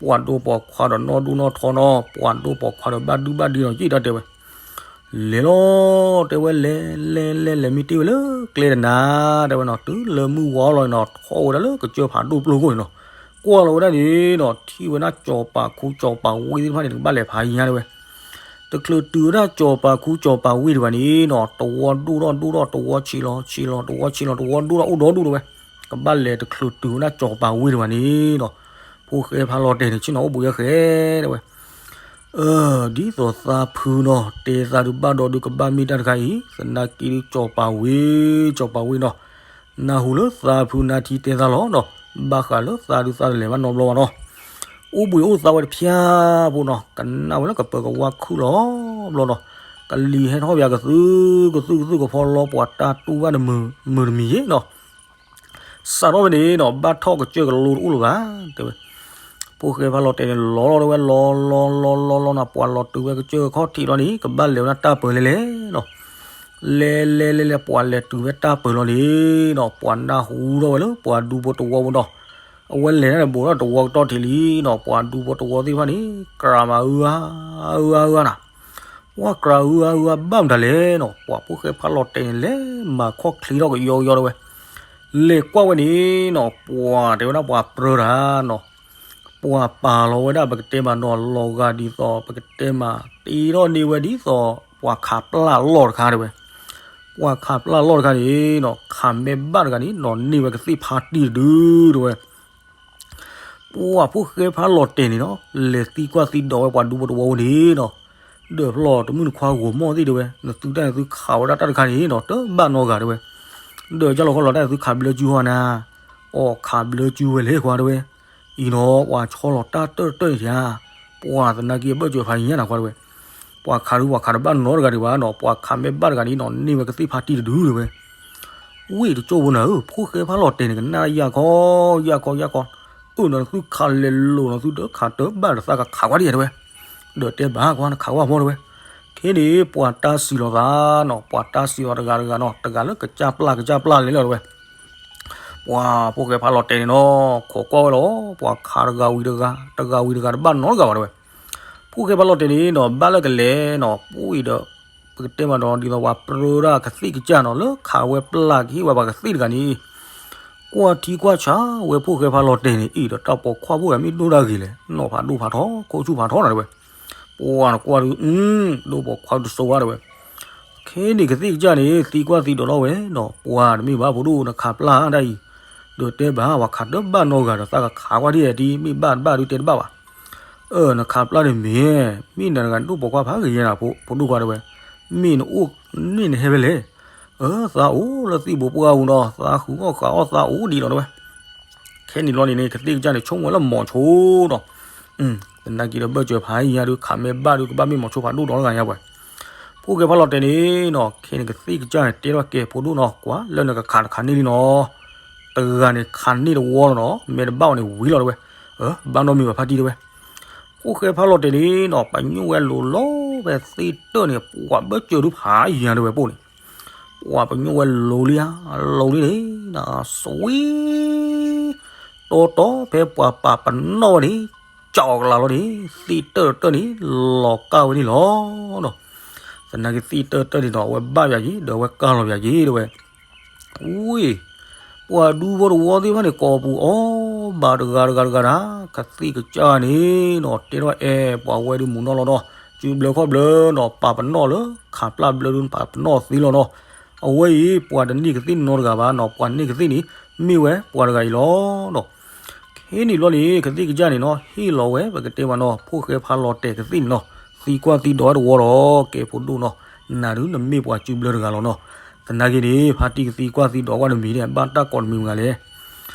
ပှၤဒိၣ်ပိာ်ခွါဒီးနီၢ်ဒိၣ်နီၢ်ထီနီၤ ပှၤဒိၣ်ပိာ်ခွါဒီးဘၣ်ဒုဘၣ်ဒံနီၤ ယံာ်တၢ်တဲဝဲ. လဲၤလီၤ တဲဝဲ လဲၤလဲၤလဲၤလဲၤမ့ၢ်တ့ၢ်ဝဲလၢကျဲတနၤ တဲဝဲနီၤ တုၤလၢမုၢ်ဝါလီၤန့ၣ်နီၤ ထီၣ်ဝဲဒၣ်လၢကစၢၢ်ဖးဒိၣ်ပျိၢ်ခိၣ်န့ၣ်နီၤ ကွၢ်လီၤဝဲဒၣ်န့ၣ်နီၤ ထံၣ်ဝဲဒၣ်စီၤပၤခူစီၤပၤဝ့ၢ်သ့ၣ်တဖၣ်န့ၣ် တကဘၣ်လဲၤဖးယံၤညါတဲဝဲ. တချုးတုၤဝဲဒၣ်စီၤပၤခူစီၤပၤဝ့ၢ်ဒံးဘၣ်န့ၣ်နီၤ တဝီဒိၣ်ထီၣ်ဒိၣ်ထီၣ် တဝီဆံးလီၤဆံးလီၤ တဝီဆံးလီၤ တဝီဒိၣ်ထီၣ်အိၣ်ဒီဒူၣ်တဲဝဲ. ကဘၣ်လဲၤတချုးတုၤဝဲဒၣ်စီၤပၤဝ့ၢ်ဒံးဘၣ်န့ၣ်နီၤ ဖိၣ်ဃဲဖးလီၤတဲာ်န့ၣ် ဆ့ၣ်နီၤအိၣ်ဘှံးယဲၢ်ဃဲတဲဝဲ. အၢ ဒ်သိးသးဖုနီၤ တဲသးဒုးဘၣ်ဒီးဒုးကဘၣ်မ့ၢ်တၢ်တခါအံၤ သနာ်က့ဒုးစီၤပၤဝ့ၢ် စီၤပၤဝ့ၢ်နီၤ နၢ်ဟူလၢသးဖုနါထံတဲသးလီၤနီၤ ဘၣ်ဃးလၢသးဒုးသးတလဲၤဘၣ်နီတဘျီဘၣ်နီၤ အိၣ်ဘှံးအိၣ်သါဝဲတဖျၢၣ်ဖိနီၤ ကနၣ်ဝဲလၢကပၢၤကဝါခုၣ်လီၤဘျီနီၤ ကလံၤဟဲထီၣ်ပၠးကသုၣ်ကသုၣ်ကသုၣ်ကဖီလီၤ ပှၤတၢ်တူၢ်ဘၣ်တမုာ်တမံၤယ့ၣ်နီၤ. စးထီၣ်ဝဲန့ၣ်နီၤ ဘၣ်ထီၣ်ကစၢၢ်ကလိတအိၣ်လၢၤဘၣ် တဲဝဲ. ဖိၣ်ဃဲဖးလီၤတဲာ်န့ၣ် လီၤလီၤတဲဝဲ လီၤလီၤလီၤလီၤလီၤနီၤ ပှၤလီၤတုၤဝဲကစၢၢ်ခီၣ်ထံးလီၤန့ၣ် ကဘၣ်လဲၤဝဲဒၣ်တၢ်ပၢၤလဲၣ်လဲၣ်နီၤ. လဲၤလဲၤလဲၤလဲၤ ပှၤလဲၤတုၤဝဲတၢ်ပၢၤလီၤန့ၣ်နီၤ ပှၤနၢ်ဟူထီၣ်ဝဲလၢပှၤဒူဖိတဝီဖိဒီး အဝဲလဲၤန့ၣ်ဘူးထီၣ်တဝီကတီၢ်ထံးလံနီၤ ပှၤဒူဖိတဝီသ့ၣ်တဖၣ်န့ၣ် ကြၤမးအုအါ အုအါအုအါနီၤ. ပှၤကြၤအုအါအုအါဘၣ်မတၤလဲၣ်နီၤ ပှၤဖိၣ်ဃဲဖးလီၤတဲာ်န့ၣ် လဲၤမၤခီၣ်ချ့ထီၣ်ကယီကယီတဲဝဲ. လဲၤကွၢ်ဝဲန့ၣ်နီၤ ပှၤတဲဝဲဒၣ်ပှၤပြၢတၢ်နီၤ ပှၤပာ်လီၤဝဲဒၣ် ပကတဲမးနီၤ လီၤဂာ်ဒ်သိး ပကတဲမး တ့ထီၣ်န့ၢ်ဝဲဒ်သိး ပှၤခးပျၢ်လီၢ်တခါတဲဝဲ. ပှၤခးပျၢ်လီၢ်တခါန့ၣ်နီၤ ခးမဲာ်ဘၣ်တဂၤန့ၣ်နီၤ န့ၢ်ဝဲကသ့ၣ်ဖးတံၢ်တဒုတဲဝဲ. ပှၤဖိၣ်ဃဲဖးလီၤတဲာ်န့ၣ်နီၤ လဲၤသံကွၢ်သံဒိးဝဲပှၤဒူဖိတဝီဖိန့ၣ်နီၤ ဒီးဖျီၣ်တမုၣ်တခွါဂီၤမီၢ်သ့ၣ်တဲဝဲ နသုတၢ်န့ၣ်သုခးဝဲဒၣ်တၢ်တခါန့ၣ်နီၤ တဘၣ်နီတဂၤတဲဝဲ. ဒီးကၢ်လီၤခီလီၤတၢ်န့ၣ်သုခးဘျၢကုဟီနၤ အီၣ်ခးဘျၢကုဝဲလဲၣ်ကွၢ်တဲဝဲ. အံၤနီၤ ပှၤဆီလီၤတၢ်တၢၢ်တၢၢ်န့ၣ်ဧါ, ပှၤသနာ်က့အဘၢၣ်စၢၤဖးယံၤညါနၤကွၢ်တဲဝဲ, ပှၤခးဒုးပှၤခးတဘၣ်နီတဂၤဒံးဘၣ်နီၤ, ပှၤခးမဲာ်ဘၣ်တဂၤန့ၣ်နီၤ န့ၢ်ဝဲကသ့ၣ်ဖးတံၢ်တဒုတဲဝဲ. ဝ့ၢ်တကၠိၢ်ဖိနၤဧၢ, ဖိၣ်ဃဲဖးလီၤတဲာ်န့ၣ် ကနၣ်ယၢ်ခီ, ယၢ်ခီ ယၢ်ခီ, အၢၣ်နီၤ နသုခးလဲၤလိာ်နီၤ သုတခးတဘၣ်ဒီးသးကခးကွၢ်ဒံးတဲဝဲ. ဒီးတဲဘၣ်ကွၢ်နခးကွၢ်မီၢ်တဲဝဲ. ခဲန့ၣ် ပှၤတၢ်စံးလီၤသးနီၤ, ပှၤတၢ်စံးလီၤတဂၤတဂၤနီၤ, တဂၤလၢကစၢ်ပျၢ်ကစၢ်ပျၢ်လဲၤလီၤတဲဝဲ. ပှၤဖိၣ်ဃဲဖးလီၤတဲာ်န့ၣ်နီၤ ခိးကွၢ်ဝဲလီၤ, ပှၤခးတဂၤဝံၤတဂၤ, တဂၤဝံၤတဂၤတဘၣ်နီတဂၤဘၣ်တဲဝဲ. ဖိၣ်ဃဲဖးလီၤတဲာ်န့ၣ်နီၤ ဘၣ်လၢကလဲၤနီၤ ပှၤအံၤဒီး ပကတဲမးဒီး ဒ်သိးပှၤပြၢဒၣ်ကသ့ၣ်ကစၢ်နီၤ လၢခးဝဲပျၢ်ကဟ့ၣ်ဝဲပှၤကသ့ၣ်တဂၤန့ၣ် ကွၢ်ထံကွၢ်ဆးဝဲဖိၣ်ဃဲဖးလီၤတဲာ်န့ၣ် အံၤဒီးတၢ်ပိာ်ခွါဖိၣ်ဃဲမ့ၢ်ဒိၣ်တၢ်ဂ့ၤလဲၣ်, နီၢ်ဖးဒိၣ်ဖးထီ ခိၣ်ဆူၣ်ဖးထီနၤတဲဝဲ. ပှၤနကွၢ်ဒုး ဒိၣ်ပိာ်ခွါဒုးတစိၤဝါတဲဝဲ. ခဲန့ၣ်ကသ့ၣ်ကစၢ်န့ၣ် သံကွၢ်သံဒိးထီၣ်ဝဲနီၤ, ပှၤတမ့ၢ်ဘၣ်ဖိဒိၣ်နခးပျၢ်တၢ်အံၤ, ဒီးတဲဘၣ်ပှၤခးတဘၣ်နီတဂၤဒီးသးကခးကွၢ်ဒံးဒံး မ့ၢ်ဘၣ်တဘၣ်ဒုးတဲတဘၣ်ဘၣ်. အၢ နခးပျၢ်န့ၣ်မ့ၢ်, မ့ၢ်နတဂၤဒိၣ်ပိာ်ခွါဖးဂ့ၤယဲနၤ ဖိဒိၣ်ခွါတဲဝဲ, မ့ၢ်နအိၣ်န့ၣ်နဟဲဖဲလဲၣ်. အၢ သးအိၣ်လၢသံၣ်ဘိပှၢ်ပူၤနီၤ, သးဃုအီၣ်ဃးအီၣ်သးအိၣ်ဒံးလီၤတဲဝဲ. ခဲန့ၣ်လီၤန့ၣ်န့ၣ် ကသ့ၣ်ကစၢ်န့ၣ် ဆိကမိၣ်ဝဲလၢမီၤဆိနီၤ, သနာ်က့ဒီးဘၢၣ်စၢၤဖးယံၤညါဒုး ခးမဲာ်ဘၣ်ဒုး ကဘၣ်မ့ၢ်မီၤဆိဖးဒိၣ်ဒီးတဂၤညါပှဲၤ. ဖိၣ်ဃဲဖးလီၤတဲာ်န့ၣ်နီၤ ခဲန့ၣ်ကသ့ၣ်ကစၢ်န့ၣ် တဲထီၣ်ကဲဖိဒိၣ်နီၤ ကွၢ်လၢနကခးတခးန့ၢ်လံနီၤ, တဂၤန့ၣ်ခးန့ၢ်တဝီလီၤနီၤ မဲာ်တဘၣ်အီၤန့ၣ်ဝံၤလီၤတဲဝဲ. အၢ ဘၣ်နီတမံၤဘၣ်ဖးတံၢ်တဲဝဲ. ဖိၣ်ဃဲဖးလီၤတဲာ်န့ၣ်နီၤ ပညိၣ်ဝဲလိၤလီၤဖဲသ့ၣ်တၢၢ်န့ၣ် ပှၤဘၢၣ်စၢၤဒုးဖးယံၤညါတဲဝဲပိၢ်န့ၣ် ပှၤပညိၣ်ဝဲလိၤလံဧါ, လိၤလံန့ၣ်, စဝံ, တီတီဖဲပှၤပာ်ပနီၣ်ဝဲန့ၣ်, ကၠီအီၤကလးလီၤန့ၣ်, သ့ၣ်တၢၢ်တၢၢ်န့ၣ်, လီၤကၢ်ဝဲန့ၣ်လီၤနီၤ. သနာ်က့သ့ၣ်တၢၢ်တၢၢ်န့ၣ်နီၤ အဝဲဘၣ်ယၤယ့ၣ် ဒီးအဝဲကၢ်လီၤယၤယ့ၣ်တဲဝဲ. ဝ့ၢ် ပှၤဒူဖိတဝီသ့ၣ်တဖၣ်န့ၣ် ကိးပူၤအီၣ်ဘၣ်တဂၤတဂၤတဂၤတၢ်, ကသ့ၣ်ကစၢ်န့ၣ်နီၤ တဲထီၣ်အဲၣ်ပှၤဝဲဒုးမုာ်နီၢ်လီၤနီၤ, စုဘျၢခီၣ်ဘျၢနီၤ ပာ်ပနီၣ်လၢ ခးပျၢ်ဘျၢဒုးပာ်ပနီၣ်သ့လီၤနီၤ. အဝဲအံၤ ပှၤတန့ၢ်ကသ့ၣ်နီတဂၤဘၣ်နီၤ, ပှၤန့ၢ်ကသ့ၣ်န့ၣ် မ့ၢ်ဝဲပှၤတဂၤအံၤလီၤနီၤ. ခဲန့ၣ်ဘျီန့ၣ် ကသ့ၣ်ကစၢ်န့ၣ်နီၤ ဟ့ၣ်လီၤဝဲ ပကတဲမးနီၤ ဖိၣ်ဃဲဖးလီၤတဲာ်ကသ့ၣ်န့ၣ်နီၤ, သံကွၢ်သံဒိးဝဲတဝီဒီး ကဲဖိဒိၣ်နီၤ, နၤဒုးနမ့ၢ်ပှၤစုဘျၢတဂၤလီၤနီၤ. သနာ်က့န့ၣ် ဖါတံၢ်ကသံကွၢ်သံဒိးကွၢ်တမံၤန့ၣ် ဘၣ်တၢ်ကိးတမံၤမဂၤလဲၣ်.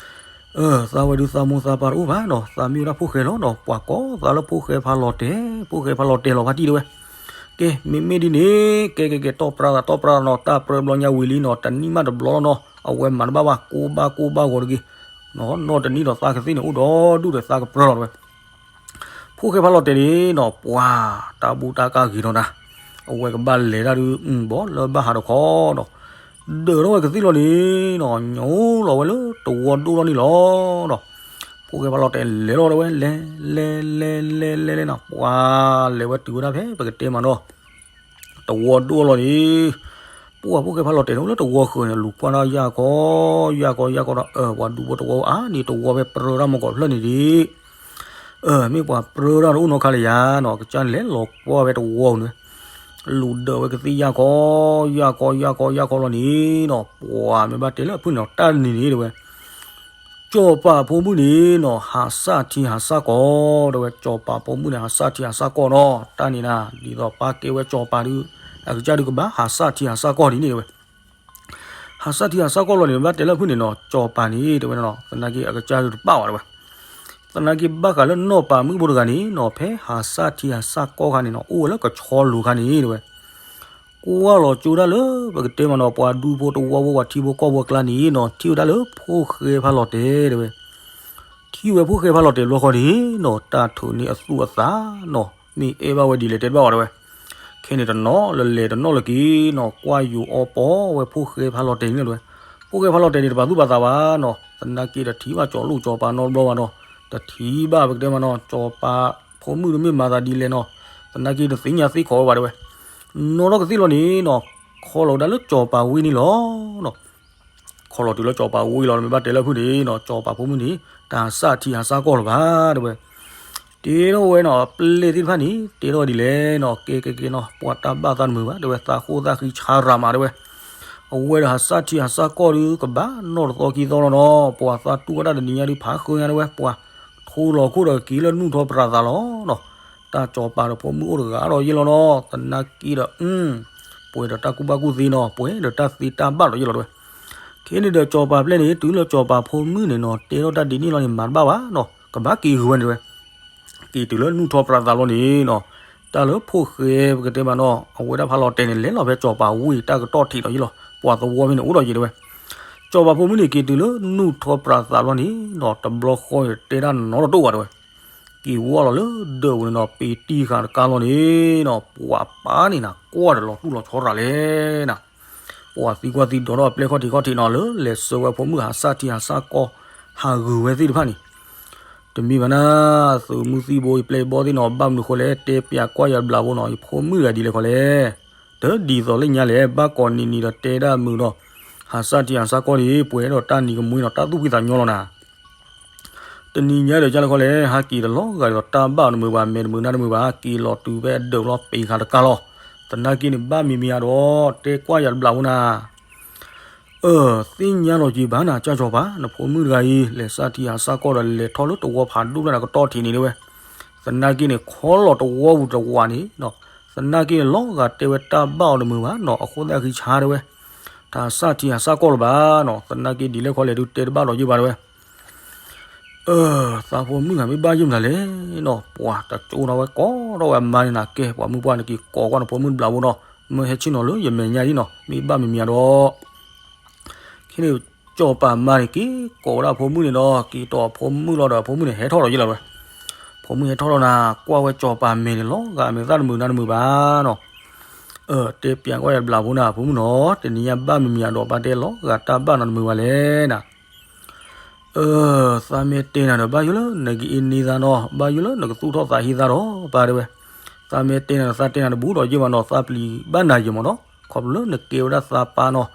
အၢ သးဝဲဒုးသးမိၢ်သးပၢ်တအိၣ်ဘၣ်နီၤ, သးမ့ၢ်ဝဲဒၣ်ဖိၣ်ဃဲလီၤနီၤ, ပှၤကိးသးလၢဖိၣ်ဃဲဖးလီၤတဲာ်, ဖိၣ်ဃဲဖးလီၤတဲာ်လီၤဖါတံၢ်တဲဝဲ. ကဲ မ့မ့ၢ်ဒ်န့ၣ် ကဲကဲကဲ တီၢ်ပြၢသး တီၢ်ပြၢသးနီၤ, တၢ်ပြၢဘျီညါဝံၤလံနီၤ, တနံၣ်မးတဘျီလီၤနီၤ, အဝဲမၤတဘၣ်ဘၣ် ကိးဘၣ်ကိးဘၣ်ဂီၤတဂ့ၤ. နီၢ်တနံၣ်ဒီးသးကသ့ၣ်န့ၣ်အိၣ်ဒီးဒူၣ်ဒီးသးကပြၢလီၤတဲဝဲ. ဖိၣ်ဃဲဖးလီၤတဲာ်န့ၣ်နီၤ ပှၤတၢ်ဘူၣ်တၢ်ကၢ်ဂ့ၤထီၣ်နၤ, အဝဲကဘၣ်လဲၤတၢ်ဒုး ဘီလၢဘၣ်ဟးတခီနီၤ, ဒၢးထီၣ်ဝဲကသ့ၣ်လီၤန့ၣ်နီၤ, ညိလီၤဝဲလၢတဝီဒိၣ်လီၤန့ၣ်လီၤနီၤ. ဖိၣ်ဃဲဖးလီၤတဲာ်လဲၤလီၤတဲဝဲ လဲၤ လဲၤ လဲၤ လဲၤ လဲၤ လဲၤနီၤ, ပှၤလဲၤဝဲတုၤဝဲဒၣ်ဖဲ ပကတဲမးနီၤ တဝီဒိၣ်လီၤန့ၣ်, ပှၤဖိၣ်ဃဲဖးလီၤတဲာ်န့ၣ် အိၣ်လၢတဝီဃၢၤန့ၣ် လူၤကွၢ်ထီၣ်ယၢ်ကီ ယၢ်ကီ ယၢ်ကီဒီး အၢ ပှၤဒူဖိတဝီအါန့ၣ် တဝီဖဲပြၢတၢ်မီၢ်ကီၢ်ဖျၢၣ်န့ၣ်ဒံး, အၢ မ့ၢ်ပှၤပြၢတၢ်တအိၣ်နီတခါလၢၤယၤနီၤ, ကစၢ်န့ၣ်လဲၤလီၤကွၢ်ဖဲတဝီန့ၣ်, လူၤဒၢးဝဲကသ့ၣ်ယၢ်ကီ ယၢ်ကီ ယၢ်ကီ ယၢ်ကီလီၤန့ၣ်နီၤ, ပှၤမ့ၢ်ဘၣ်တဲလၢအဖုၣ်န့ၣ်နီၤ တၢ်န့ၣ်န့ၣ်တဲဝဲ စီၤပၤဖိမုၣ်န့ၣ်နီၤ ဟးစၢ်ထံဟးစၢ်ကီၢ်တဲဝဲ, စီၤပၤဖိမုၣ်န့ၣ် ဟးစၢ်ထံဟးစၢ်ကီၢ်နီၤ, တၢ်န့ၣ်နၤ ဒ်သိးပၢ်ကဲဝဲစီၤပၤဒုး အကစၢ်ဒုးကဘၣ်ဟးစၢ်ထံဟးစၢ်ကီၢ်ဒ်န့ၣ်တဲဝဲ. ဟးစၢ်ထံဟးစၢ်ကီၢ်လီၤန့ၣ် မ့ၢ်ဘၣ်တဲလၢအဖုၣ်န့ၣ်နီၤ စီၤပၤန့ၣ်တဲဝဲနီၤ သနာ်က့အကစၢ်ဒုးတပၣ်ဝဲတဲဝဲ. သနာ်က့ဘၣ်ဃးလၢနီၢ်ပၤမုၣ်ဖိတဂၤန့ၣ်နီၤ ဖဲဟးစၢ်ထံဟးစၢ်ကီၢ်ခါန့ၣ်နီၤ အိၣ်ဝဲလၢကဆီလူၤခါန့ၣ်တဲဝဲ. ကွၢ်လီၤကၠိဒၣ်လၢ ပကတဲမးနီၤ ပှၤဒူဖိတဝီဖိ ပှၤထံဖိကီၢ်ဖိအကျါန့ၣ်နီၤ ထံၣ်ဝဲဒၣ်လၢဖိၣ်ဃဲဖးလီၤတဲာ်တဲဝဲ. ထံၣ်ဝဲဖိၣ်ဃဲဖးလီၤတဲာ်တဘျီဃီန့ၣ်နီၤ တၢ်ထုးန့ၢ်အသူၣ်အသးနီၤ မ့ၢ်အဲၣ်ဘၣ်ဝဲဒ်လဲၣ်တဲတဘၣ်ဝဲတဲဝဲ. ခဲန့ၣ်တနီၤလၢလဲၤတနီၤလၢက့ၤနီၤ ကွၢ်ယိၤအီပီဝဲဖိၣ်ဃဲဖးလီၤတဲာ်န့ၣ်တဲဝဲ. ဖိၣ်ဃဲဖးလီၤတဲာ်န့ၣ် တပာ်သူၣ်ပာ်သးဘၣ်နီၤ သနာ်က့တထံၣ်ဘၣ်ကၠီၤလိၣ်ကၠီၤပၤနီတဘျီဘၣ်နီၤ တထံၣ်ဘၣ်ပကတဲမးနီၤ ကၠီၤပၤဖိမုၣ်တမ့ၢ်မၤသးဒ်လဲၣ်နီၤ သနာ်က့တသ့ၣ်ညါသ့ၣ်ခီဝဲဘၣ်တဲဝဲ. နီၢ်ထီၣ်ကသ့ၣ်လီၤန့ၣ်နီၤ ခီလီၤဝဲဒၣ်လၢကၠီၤပၤဝ့ၢ်န့ၣ်လီၤနီၤ. ခီလီၤတုၤလၢကၠီၤပၤဝ့ၢ်လီၤ မ့ၢ်ဘၣ်တဲလၢဖုၣ်န့ၣ်နီၤ ကၠီၤပၤဖိမုၣ်န့ၣ် တၢ်ဟးစၢ်ထံဟးစၢ်ကီၢ်လၢၤဘၣ်တဲဝဲ. တဲထီၣ်ဝဲနီၤ ပျဲၢ်သ့ၣ်တဖၣ်န့ၣ် တဲထီၣ်ဒ်လဲၣ်နီၤ ကဲကဲကဲနီၤ ပှၤတၢ်ဘၣ်သးတမုာ်ဘၣ်တဲဝဲ သးဃိၣ်သးဃံဆါရၤမးတဲဝဲ. အဝဲဒီးဟးစၢ်ထံဟးစၢ်ကီၢ်ဒီး ကဘၣ်နီၢ်တသီခံသီလီၤနီၤ ပှၤသးတူၢ်ဝဲဒၣ်တနံၤညါဒီးဖးဃၢညါတဲဝဲ ပှၤထိလီၤခိၣ်ဒီးက့ၤလၢနူၢ်ထီပြးသးလီၤနီၤ. တၢ်ကၠီၤပၤဒီးဖိမုၣ်အိၣ်တဂၤဒီးယ့ၢ်လီၤနီၤ သနာ်က့ဒီး ပှဲၤဒီးတၢ်ကူၣ်ဘၣ်ကူၣ်သ့နီၤ ပှဲၤဒီးတၢ်သ့တၢ်ဘၣ်ဒီးယ့ၢ်လီၤတဲဝဲ. ခဲန့ၣ်ဒီးကၠီၤပၤပျဲၢ်န့ၣ် တုၤလၢကၠီၤပၤဖိမုၣ်န့ၣ်နီၤ တဲထီၣ်တၢ်ဒ်န့ၣ်လီၤန့ၣ် မၤတဘၣ်ဘၣ်နီၤ ကဘၣ်က့ၤဂုာ်ဝဲန့ၣ်တဲဝဲ. က့ၤတုၤလၢနူၢ်ထီပြးသးလီၤန့ၣ်နီၤ တၢ်လၢဖိၣ်ဃဲပကတဲမးနီၤ အဝဲဒၣ်ဖးလီၤတဲာ်န့ၣ် လဲၤလီၤဖဲကၠီၤပၤဝ့ၢ်တၢ်ကတီၢ်ထံးဒီးယ့ၢ်လီၤ ပှၤသဝီဖဲန့ၣ်အိၣ်ဒီးယ့ၢ်တဲဝဲ. ကၠီၤပၤဖိမုၣ်န့ၣ် က့ၤတုၤလၢနူၢ်ထီပြးသးလီၤန့ၣ်နီၤ တဘျီဃီန့ၣ် တဲတၢ်နီတတိၣ်ဘၣ်တဲဝဲ. က့ၤဝီလီၤလၢဒၢးပူၤန့ၣ်နီၤ ပ့ၤတံၢ်ဃာ်တကါလီၤန့ၣ်နီၤ ပှၤပၢ်န့ၣ်နၤ ကွၢ်ဒီးလီၤတူၢ်လီၤဆီရၤလဲၣ်နၤ ပှၤသံကွၢ်သံဒိးထီၣ်အပျဲၢ်ခီၣ်ထံးခီၣ်ထံးနီၤ လၢလဲၤဆှၢဝဲဖိမုၣ်ဟးစၢ်ထံဟးစၢ်ကီၢ် ဟးဂုာ်ဝဲသ့ၣ်တဖၣ်န့ၣ် တမ့ၢ်ဘၣ်နၤ သုးမုၢ်သံၣ်ဘိယပျဲၢ်ယဘီၣ်သ့ၣ်နီၤ ဘၣ်မနုၤဃိလဲၣ် တဲပၠးကွၢ်ယၤတဘျးဖိနီၤ ယဖိမုၣ်တဂၤဒ်လဲၣ်ခီလဲၣ် တဒ်သိးလၢညါလဲၣ် ဘၣ်ကိးနံၤနံၤဒီးတဲဒၣ်မုာ်ဒီး ဟးစၢ်ထံဟးစၢ်ကီၢ်န့ၣ် ပှဲၤဒီးတၢ်နံၤကမှံနီၤ တၢ်သူၣ်ဖှံသးညီလီၤနၤ တနံၤညါဒီးကၢ်လၢခီလဲၣ် ဟးက့ၤတလီၤဂာ်ဒီးတၢ်ဘၣ်အီၤတမုာ်ဘၣ် မဲာ်တမုာ်နါတမုာ်ဘၣ် ဟးက့ၤလီၤတုၤဖဲအဒၢးလီၤ ပ့ၤဃာ်တကါလီၤ. သနာ်က့န့ၣ် ဘၣ်မံၤမံၤအါဒီး တဲကွၢ်ယၤတဘျးဖိနၤ အၢ သ့ၣ်ညါလီၤက့ၤဘၣ်နၤ ကၢ်ကၠီၤပၤ နဖိမုၣ်တဂၤအံၤ လဲၤစၢ်ထံဟးစၢ်ကီၢ်ဒီးလဲၤထီၣ်လၢတဝီဖးဒိၣ်တၢ်နၤကတီၢ်ထံးန့ၣ်တဲဝဲ. သနာ်က့န့ၣ် ခီလီၤတဝီပူၤတဝးန့ၣ် သနာ်က့န့ၣ် လီၤဂာ်တဲဝဲတၢ်ဘၣ်အီၤတမုာ်ဘၣ်နီၤ အဃိသတးဃံဆါတဲဝဲ တၢ်ဟးစၢ်ထံဟးစၢ်ကီၢ်လၢၤဘၣ်နီၤ သနာ်က့ဒ်လဲၣ်ခီလဲၣ်ဒုးတဲတဘၣ်ဒီးယ့ၢ်ဘၣ်တဲဝဲ အၢ သးဖိမုၣ်ဂၤမ့ၢ်ဘၣ်ယိၣ်မတၤလဲၣ်နီၤ ပှၤတကၠိနီၤဝဲကိးထီၣ်ဝဲအမါန့ၣ်နၤ ကဲ ပှၤမုၣ်ပှၢ်န့ၣ်က့ၤကိးကွၢ်နဖိမုၣ်တဘျးဖိနီၤ မၢဟဲဆ့ၣ်နီၤလၢယမဲာ်ညါဒ်နီၤ မ့ၢ်ဘၣ်မံၤမံၤအါဒီး ခဲန့ၣ် ကၠီၤပၤမါန့ၣ်က့ၤကိးဝဲဒၣ်ဖိမုၣ်န့ၣ်ဒီး က့ၤတီၢ်ဖိမုၣ်လီၤဒီး ဖိမုၣ်န့ၣ်ဟဲထီၣ်ဒီးယ့ၢ်လီၤတဲဝဲ ဖိမုၣ်ဟဲထီၣ်လီၤနၤ ကွၢ်ဝဲကၠီၤပၤမဲာ်န့ၣ် လီၤဂာ်မဲာ်သၣ်တမုာ်နါတမုာ်ဘၣ်နီၤ အၢ တဲပၠးကွၢ်ယၤတဘျးဖိနၤ ဖိမုၣ်နီၤ တနံၤညါဘၣ်မံၤမံၤအါဒီး ဘၣ်တဲလီၤဂာ်တၢ်ဘၣ်နၤတမုာ်ဘၣ်လဲၣ်နၤ အၢ သးမ့ၢ်တဲနၤဒီး ဘၣ်ယိၣ်လၢနကအ့န့သးနီၤ ဘၣ်ယိၣ်လၢနကသူၣ်ထီၣ်သးဟ့သးဒီး ပၢ်တဲဝဲ သးမ့ၢ်တဲနၤဒီး သးတဲနၤတဘူၣ်ဒီးယ့ၢ်မးနီၤ သးပျံၤဘၣ်နၤယ့ၢ်မးနီၤ ခီဖျိလၢနကဲဝဲဒၣ်သးပၢ်နီၤ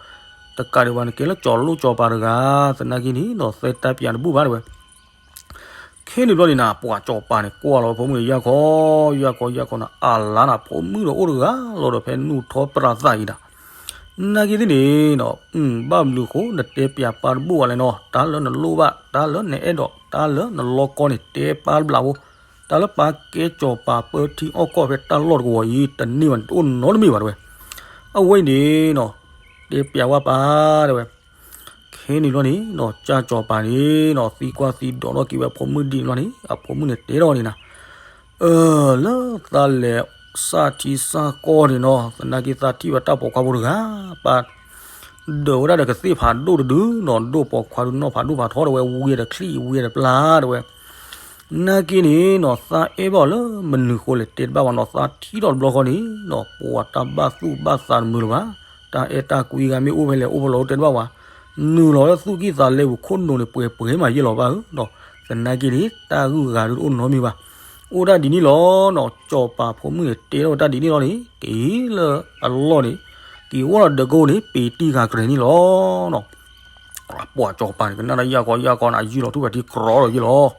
တကးဒံးဘၣ်နကဲလၢကၠီၤလိၣ်ကၠီၤပၤတဂၤ သနာ်က့န့ၣ်နီၤ သဲတၢ်ပၠးတဘူၣ်ဘၣ်တဲဝဲ ခဲန့ၣ်ဘျီန့ၣ်နၤ ပှၤကၠီၤပၤန့ၣ် ကွၢ်လီၤဝဲဖိမုၣ်န့ၣ် ယၢ်ခီ ယၢ်ခီ ယၢ်ခီနၤ အလါနၤ ဖိမုၣ်ဒီးအိၣ်တဂၤလီၤဒီး ဖဲနူၢ်ထီပြးသးအံၤနၤ နာ်က့သ့ၣ်န့ၣ်နီၤ ဘၣ်မနုၤအဃိ နတဲပၠးပၢ်တဘူၣ်ဘၣ်လဲၣ်နီၤ တၢ်လၢနလိၣ်ဘၣ် တၢ်လၢနအဲၣ်ဒိး တၢ်လၢနလီကီန့ၣ် တဲပၢ်တဘျးဖိ တၢ်လၢပၢ်ကဲကၠီၤပၤပၢထံအီၣ်ကီၢ်ဖဲတၢ်လီၢ်တကဝီၤအံၤ တန့ၢ်ဘၣ်န့ၣ် တအိၣ်နီတမံၤဘၣ်တဲဝဲ အဝဲအံၤန့ၣ်နီၤ တဲပၠးဝဲပၢ်တဲဝဲ ခဲန့ၣ်ဘျီန့ၣ်နီၤ ကၢ်ကၠီၤပၤန့ၣ်နီၤ သံကွၢ်သံဒိးထီၣ်က့ၤဝဲအဖိမုၣ်ဒ်န့ၣ်ဘျီန့ၣ် အဖိမုၣ်န့ၣ်တဲထီၣ်န့ၣ်နၤ အၢ လၢသးလဲၤစၢ်ထံစၢ်ကီၢ်န့ၣ်နီၤ သနာ်က့သးထံၣ်ဝဲတၢ်ပိာ်ခွါဖိတဂၤ ပၢ် ဒၢးဝဲဒၣ်ဒီးကသ့ၣ်ဖးဒိၣ်တဒုနီၤ ဒိၣ်ပိာ်ခွါဒုးနီၣ်ဖးဒိၣ်ဖးထီတဲဝဲ ဝံၤဒီးချံၣ် ဝံၤဒီးပျၢ်တဲဝဲ နာ်က့န့ၣ်နီၤ သးအဲၣ်ဘၣ်အီၤလၢမနုၤဃိလဲၣ် တဲတဘၣ်ဘၣ်နီၤ သးထံၣ်ထီၣ်တဘျီဃီန့ၣ်နီၤ ပှၤတၢ်ဘၣ်သူၣ်ဘၣ်သးတမုာ်လၢၤဘၣ် တၢ်အဲၣ်တၢ်ကွံဂၤမ့ၢ်အိၣ်ဖဲလဲၣ် အိၣ်ဖဲလဲၣ်တဲတဘၣ်ဘၣ် နုာ်လီၤလၢသူၣ်ကံၢ်သးလဲပူၤခိၣ်နူာ်န့ၣ် ပှဲၤပှဲၤမးယ့ၢ်လီၤဘၣ်ဧၢနီၤ သနာ်က့န့ၣ် တၢ်ဂုၤဂၤဒုးတအိၣ်နီတမံၤဘၣ် အိၣ်ဒၣ်ဒ်န့ၣ်လီၤနီၤ ကၠီၤပၤဖိမုၣ်န့ၣ် တဲထီၣ်ဝဲတၢ်ဒ်န့ၣ်လီၤန့ၣ် က့ၤလၢအလီၢ်န့ၣ် က့ၤဝဲဒီးဒၢးကိန့ၣ် ပ့ၤတံၢ်ဃာ်ကြဲးန့ၣ်လီၤနီၤ ပှၤကၠီၤပၤန့ၣ် ကနၣ်ဒီးယၢ်ကီယၢ်ကီနၤ ယုၢ်လီၤထူၣ်ဖးထံကြီဒီးယ့ၢ်လီၤ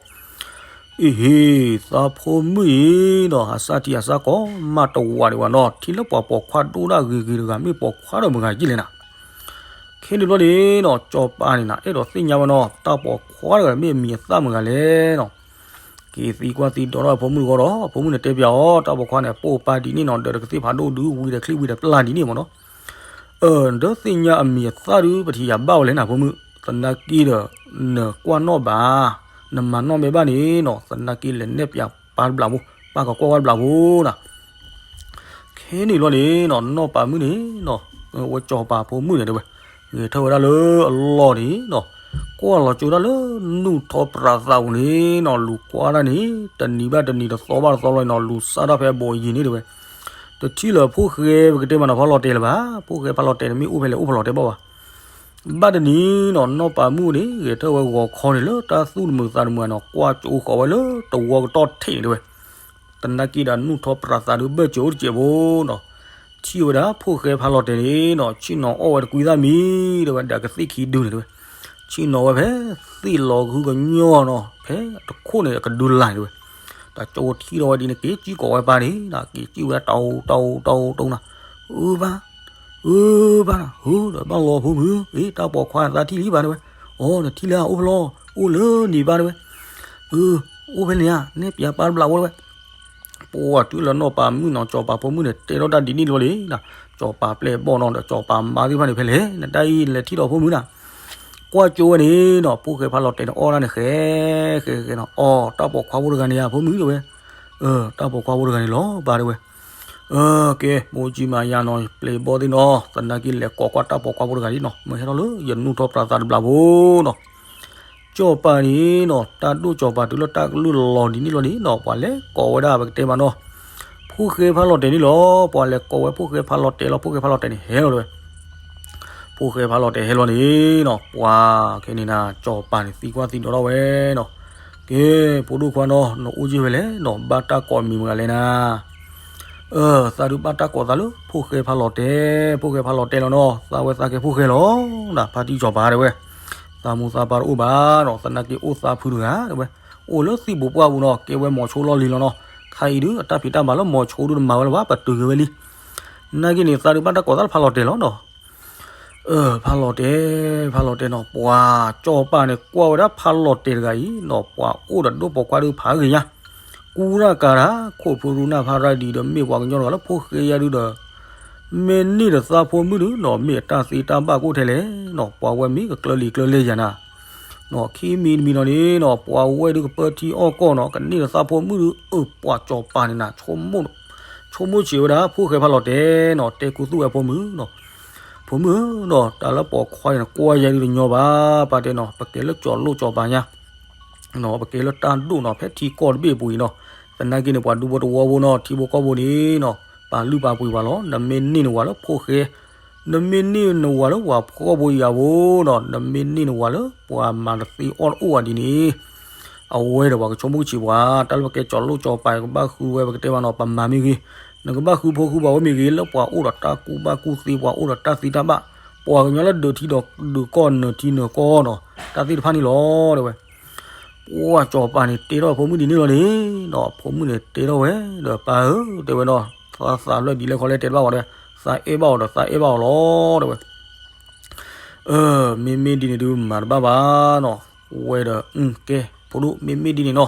အ့ဟ့ သးဖိမုၣ်အံၤနီၤ ဟးစၢ်ထံဟးစၢ်ကီၢ်မးတဝးဒံးဘၣ်နီၤ ထံၣ်လၢပှၤပိာ်ခွါဒိၣ်ဒၣ်ဂ့ၤဂ့ၤတဂၤ မ့ၢ်ပိာ်ခွါဒီးမတၤဂၤယ့ၢ်လဲၣ်နၤ ခဲန့ၣ်ဘျီန့ၣ်နီၤ ကၠီၤပၤန့ၣ်နၤ အဲၣ်ဒိးသ့ၣ်ညါဝဲနီၤ တၢ်ပိာ်ခွါတဂၤမ့ၢ်အမံၤအသၣ်မတၤဂၤလဲၣ်နီၤ က့ၤသံကွၢ်သံဒိးထီၣ်အဖိမုၣ်တဂီၢ်ဒီး အဖိမုၣ်န့ၣ်တဲပၠးအီၤ တၢ်ပိာ်ခွါန့ၣ် ပိာ်ပၢ်ဒ်န့ၣ်နီၤ ဒၢးဒီးကသ့ၣ်ဖးဒိၣ်ဒုး ဝံၤဒီးချံၣ်ဝံၤဒီးပျၢ်ဒ်န့ၣ်မ့ၢ်နီၤ အၢ နတသ့ၣ်ညါအမံၤအသၣ်ဒုး ပထံၣ်ယၤဘၣ်ဝဲလဲၣ်နၤဖိမုၣ် သနာ်က့ဒီး နကွၢ်နီၣ်ဘၣ် နမၤနီၣ်မဲာ်ဘၣ်န့ၣ်နီၤ သနာ်က့လဲၤနဲၣ်ပၠးပၢ်တဘျးဖိ ပၢ်ကကွၢ်ဝဲတဘျးဖိနၤ ခဲ ဟဲန့ၣ်လီၤန့ၣ်နီၤ နီၢ်ပၤမုၣ်န့ၣ်နီၤ, ဝဲစီၤပၤဖိမုၣ်န့ၣ်တဲဝဲ, ဂဲၤထၢၣ်ဝဲဒၣ်လၢအလီၢ်န့ၣ်နီၤ, ကွၢ်လီၤကၠိဒၣ်လၢ နူၢ်ထီပြးသးပူၤန့ၣ်နီၤ, လူၤကွၢ်ဒၣ်န့ၣ် တနံၤဘၣ်တနံၤ တသီဘၣ်တသီလီၤန့ၣ်နီၤ, လူၤစၢ်ထီၣ်ဖဲအဘိအယံၤန့ၣ်တဲဝဲ, တထံၣ်လၢၤဖိၣ်ဃဲပကတဲမးနီၤ ဖးလီၤတဲာ်လၢၤဘၣ်, ဖိၣ်ဃဲဖးလီၤတဲာ်န့ၣ် မ့ၢ်အိၣ်ဖဲလဲၣ်အိၣ်ဖးလီၤတဲာ်ဘၣ်ဘၣ် ဘၣ်တနံၤနီၤ နီၢ်ပၤမုၣ်န့ၣ် ဂဲၤထၢၣ်ဝဲဂီၤခီန့ၣ် လၢတၢ်သူၣ်တမုာ်သးတမုာ်နီၤ ကွၢ်ကၠိဃီၤဝဲလၢတဝီကတီၢ်ထံးန့ၣ်တဲဝဲ, သနာ်က့ဒီး နူၢ်ထီပြးသးဒုးဘၢၣ်စၢၤအိၣ်တစဲးဖိနီၤ, ထံၣ်ဝဲဒၣ်ဖိၣ်ဃဲဖးလီၤတဲာ်န့ၣ်နီၤ ဆ့ၣ်နီၤအီၣ်ဝဲတကွံသၣ်မံၤတဲဝဲ ဒီးကသ့ၣ်ခံဒုန့ၣ်တဲဝဲ, ဆ့ၣ်နီၤဝဲဖဲသ့ၣ်လီၤကဟုကညီၢ်နီၤ ဖဲတခိၣ်န့ၣ်အကဒုလၢ်န့ၣ်တဲဝဲ, တၢ်ကၠိထံၣ်ထီၣ်ဝဲဒ်န့ၣ် က့ၤစံၣ်ကိးဝဲပၢ်န့ၣ်နီၤ က့ၤစံၣ်ဝဲတၢ်အိၣ်တၢ်အိၣ်တၢ်အိၣ်တၢ်အိၣ်နီၤ, အၢပၢ် အၢပၢ်နီၤ ဟၢဒီးဘၣ်လီၤဖိမုၣ်, အ့ တၢ်ပိာ်ခွါသးထံၣ်လံဘၣ်တဲဝဲ, အိ နထံၣ်လံဧါ အိၣ်ဖဲလဲၣ်, အိၣ်လၢန့ၣ်ဘၣ်တဲဝဲ, အၢ အိၣ်ဖဲန့ၣ်ဧါ, နဲၣ်ပျးပၢ်တဘျီဖိတဲဝဲ, ပှၤတုၤလၢနီၢ်ပၤမုၣ်နီၤ စီၤပၤဖိမုၣ်န့ၣ် တဲထီၣ်တၢ်ဒ်န့ၣ်လီၤန့ၣ်, စီၤပၤပျဲၢ်ဘီၣ်နီၤ ဒီးစီၤပၤမါသ့ၣ်တဖၣ်န့ၣ် ဖဲလဲၣ် နတၢ်အံၤလဲၤထံၣ်ဒီးဖိမုၣ်နီၤ, ကွၢ်ကၠိဝဲန့ၣ်နီၤ ဖိၣ်ဃဲဖးလီၤတဲာ်န့ၣ် အီၣ်ဒၣ်န့ၣ်ဃဲ ဃဲဃဲနီၤ, အိ တၢ်ပိာ်ခွါဖိတဂၤန့ၣ်ဧါ ဖိမုၣ်တဲဝဲ, တၢ်ပိာ်ခွါဖိတဂၤန့ၣ်လီၤပၢ်တဲဝဲ, ကဲ မိၢ်ကၠံမၤယါနီၤ ပျဲၢ်ဘီၣ်သ့ၣ်နီၤ သနာ်က့လဲၤကိးကွၢ်တၢ်ပိာ်ခွါဖိတဂၤလံနီၤ မ့ၢ်ဟဲထီၣ်လၢယနူၢ်ထီပြးသးတဘျီဖိနီၤ, စီၤပၤန့ၣ်နီၤ တၢ်ဒိၣ်စီၤပၤတုၤလၢတၢ်ကလုၢ်လီၤဒ်န့ၣ်လီၤန့ၣ်နီၤ ပှၤလဲၤကိးဝဲဒၣ်ပကတဲမးနီၤ, ဖိၣ်ဃဲဖးလီၤတဲာ်န့ၣ်လီၤ, ပှၤလဲၤကိးဝဲဖိၣ်ဃဲဖးလီၤတဲာ်လီၤ ဖိၣ်ဃဲဖးလီၤတဲာ်န့ၣ် ဟဲလီၤတဲဝဲ ဖိၣ်ဃဲဖးလီၤတဲာ်ဟဲလီၤန့ၣ်နီၤ ပှၤခဲန့ၣ်နၤ စီၤပၤန့ၣ်သံကွၢ်သံဒိးထီၣ်ဝဲနီၤ, ကဲ ဖိဒိၣ်ခွါနီၤ နအိၣ်ယ့ၢ်ဝဲလဲၣ်နီၤ ဘၣ်တၢ်ကိးမံၤမတၤလဲၣ်နၤ, သးဒုးဘၣ်တၢ်ကိးသးလၢ ဖိၣ်ဃဲဖးလီၤတဲာ်, ဖိၣ်ဃဲဖးလီၤတဲာ်လီၤနီၤ သးဝဲသးကဲဖိၣ်ဃဲလီၤ, နဖါတံၢ်စီၤပၤတဲဝဲ, သးမိၢ်သးပၢ်တအိၣ်ဘၣ်နီၤ သနာ်က့အိၣ်သးဖုတဂၤတဲဝဲ, အိၣ်လၢသံၣ်ဘိးပှၢ်ပူၤနီၤ ကဲဝဲမိၤဆိလီၢ်လံၤလီၤနီၤ, ခါအံၤဒုး အတၢ်ဖံးတၢ်မၤလၢမိၤဆိဒုးတမၤဝဲလၢၤဘၣ် ပတုာ်က့ၤဝဲလံ, နာ်က့န့ၣ် သးဒုးဘၣ်တၢ်ကိးသးလၢဖးလီၤတဲာ်လီၤနီၤ ဖးလီၤတဲာ် ဖးလီၤတဲာ်နီၤ ပှၤစီၤပၤန့ၣ် ကွၢ်ဝဲဒၣ်ဖးလီၤတဲာ်တဂၤအံၤနီၤ ပှၤအိၣ်ဒီးဒိၣ်ပိာ်ခွါဒုးဖးဂ့ၤညါ, ကူရၢ်ကၤတၢ် ခိၣ်ဖုရူနၢ်ဖးရၣ်ဒံးဒီး မ့ၢ်ပှၤကညီတဂၤလၢဖိၣ်ဃဲယါဒုးဒီး မ့ၢ်န့ၢ်ဒီးသးဖိမုၣ်ဒုးနီၤ မ့ၢ်အတၢ်သ့တၢ်ဘၣ်ကအိၣ်ထဲလဲၣ်နီၤ ပှၤဝဲမ့ၢ်ကကျၢၤလံၤကျၢၤလဲၢ်ယၤနၤ နီၤ ခံမံၤတမံၤနီၤန့ၣ်နီၤ ပှၤဝဲဒုးကပၢထံအီၣ်ကီၢ်နီၤ ကန့ၢ်ဒီးသးဖိမုၣ်ဒုး အၢ ပှၤစီၤပၤန့ၣ်နၤ ဆိကမိၣ် ဆိကမိၣ်ဆံးဝဲဒၣ် ဖိၣ်ဃဲဖးလီၤတဲာ်နီၤ တဲကူသူၣ်ဝဲဖိမုၣ်နီၤ, ဖိမုၣ်နီၤ တၢ်လၢပိာ်ခွါအံၤန့ၣ် ကွၢ်ယဲဒုးတညီဘၣ် ပာ်တဲနီၤ ပကဲလၢကၠီၤလိၣ်ကၠီၤပၤညါ ပကဲလၢတၢ်ဒိၣ်နီၤ ဖဲထံကီၢ်တဘ့ၣ်အပူၤအံၤနီၤ, သနာ်က့န့ၣ် ပှၤဒူဖိတဝီဖိနီၤ ထံဖိကီၢ်ဖိန့ၣ်နီၤ ပာ်လုၢ်ပာ်ပှ့ၤပှၤလီၤ နမ့ၢ်န့ၢ်နဝၤလၢဖိၣ်ဃဲ နမ့ၢ်န့ၢ်နဝၤလၢပှၤဖှီၣ်ဖိယာ်ဖိနီၤ နမ့ၢ်န့ၢ်နဝၤလၢပှၤမၤတသ့အီၣ်တအိၣ်ဘၣ်ဒ်န့ၣ် အဝဲဒီးပှၤကဆိကမိၣ်ဆံးပှၤ တၢ်လၢပကဲကၠီၤလိၣ်ကၠီၤပၤ ကဘၣ်ဃုဝဲပကတဲမးနီၤ ပမၤမ့ၢ်ဂ့ၤ, နကဘၣ်ဃုဖိဃုဘၣ်ဝဲမ့ၢ်ဂ့ၤ လၢပှၤအိၣ်ဒီးတၢ်ကူၣ်ဘၣ်ကူၣ်သ့ ပှၤအိၣ်ဒီးတၢ်သ့တၢ်ဘၣ်, ပှၤကညီလၢဒုးထံဒီးဒုးကီၢ်နုာ်ထံနုာ်ကီၢ်နီၤ တၢ်သ့ၣ်တဖၣ်န့ၣ်လီၤ တဲဝဲ ပှၤစီၤပၤန့ၣ်တဲထီၣ်ဖိမုၣ်ဒ်န့ၣ်လီၤန့ၣ်နီၤ ဖိမုၣ်န့ၣ်တဲထီၣ်ဝဲ ဒီးပၢ်ဧၢ တဲဝဲနီၤ သးသးလၢဒ်လဲၣ်ခီလဲၣ်တဲတဘၣ်ဝဲဒီး သးအဲၣ်ဘၣ်အီၤဒီးသးအဲၣ်ဘၣ်အီၤလီၤ တဲဝဲ မ့မ့ၢ်ဒ်န့ၣ်ဒုးမၤတဘၣ်ဘၣ်နီၤ, ဝဲဒီး ကဲ ဖိဒိၣ် မ့မ့ၢ်ဒ်န့ၣ်နီၤ,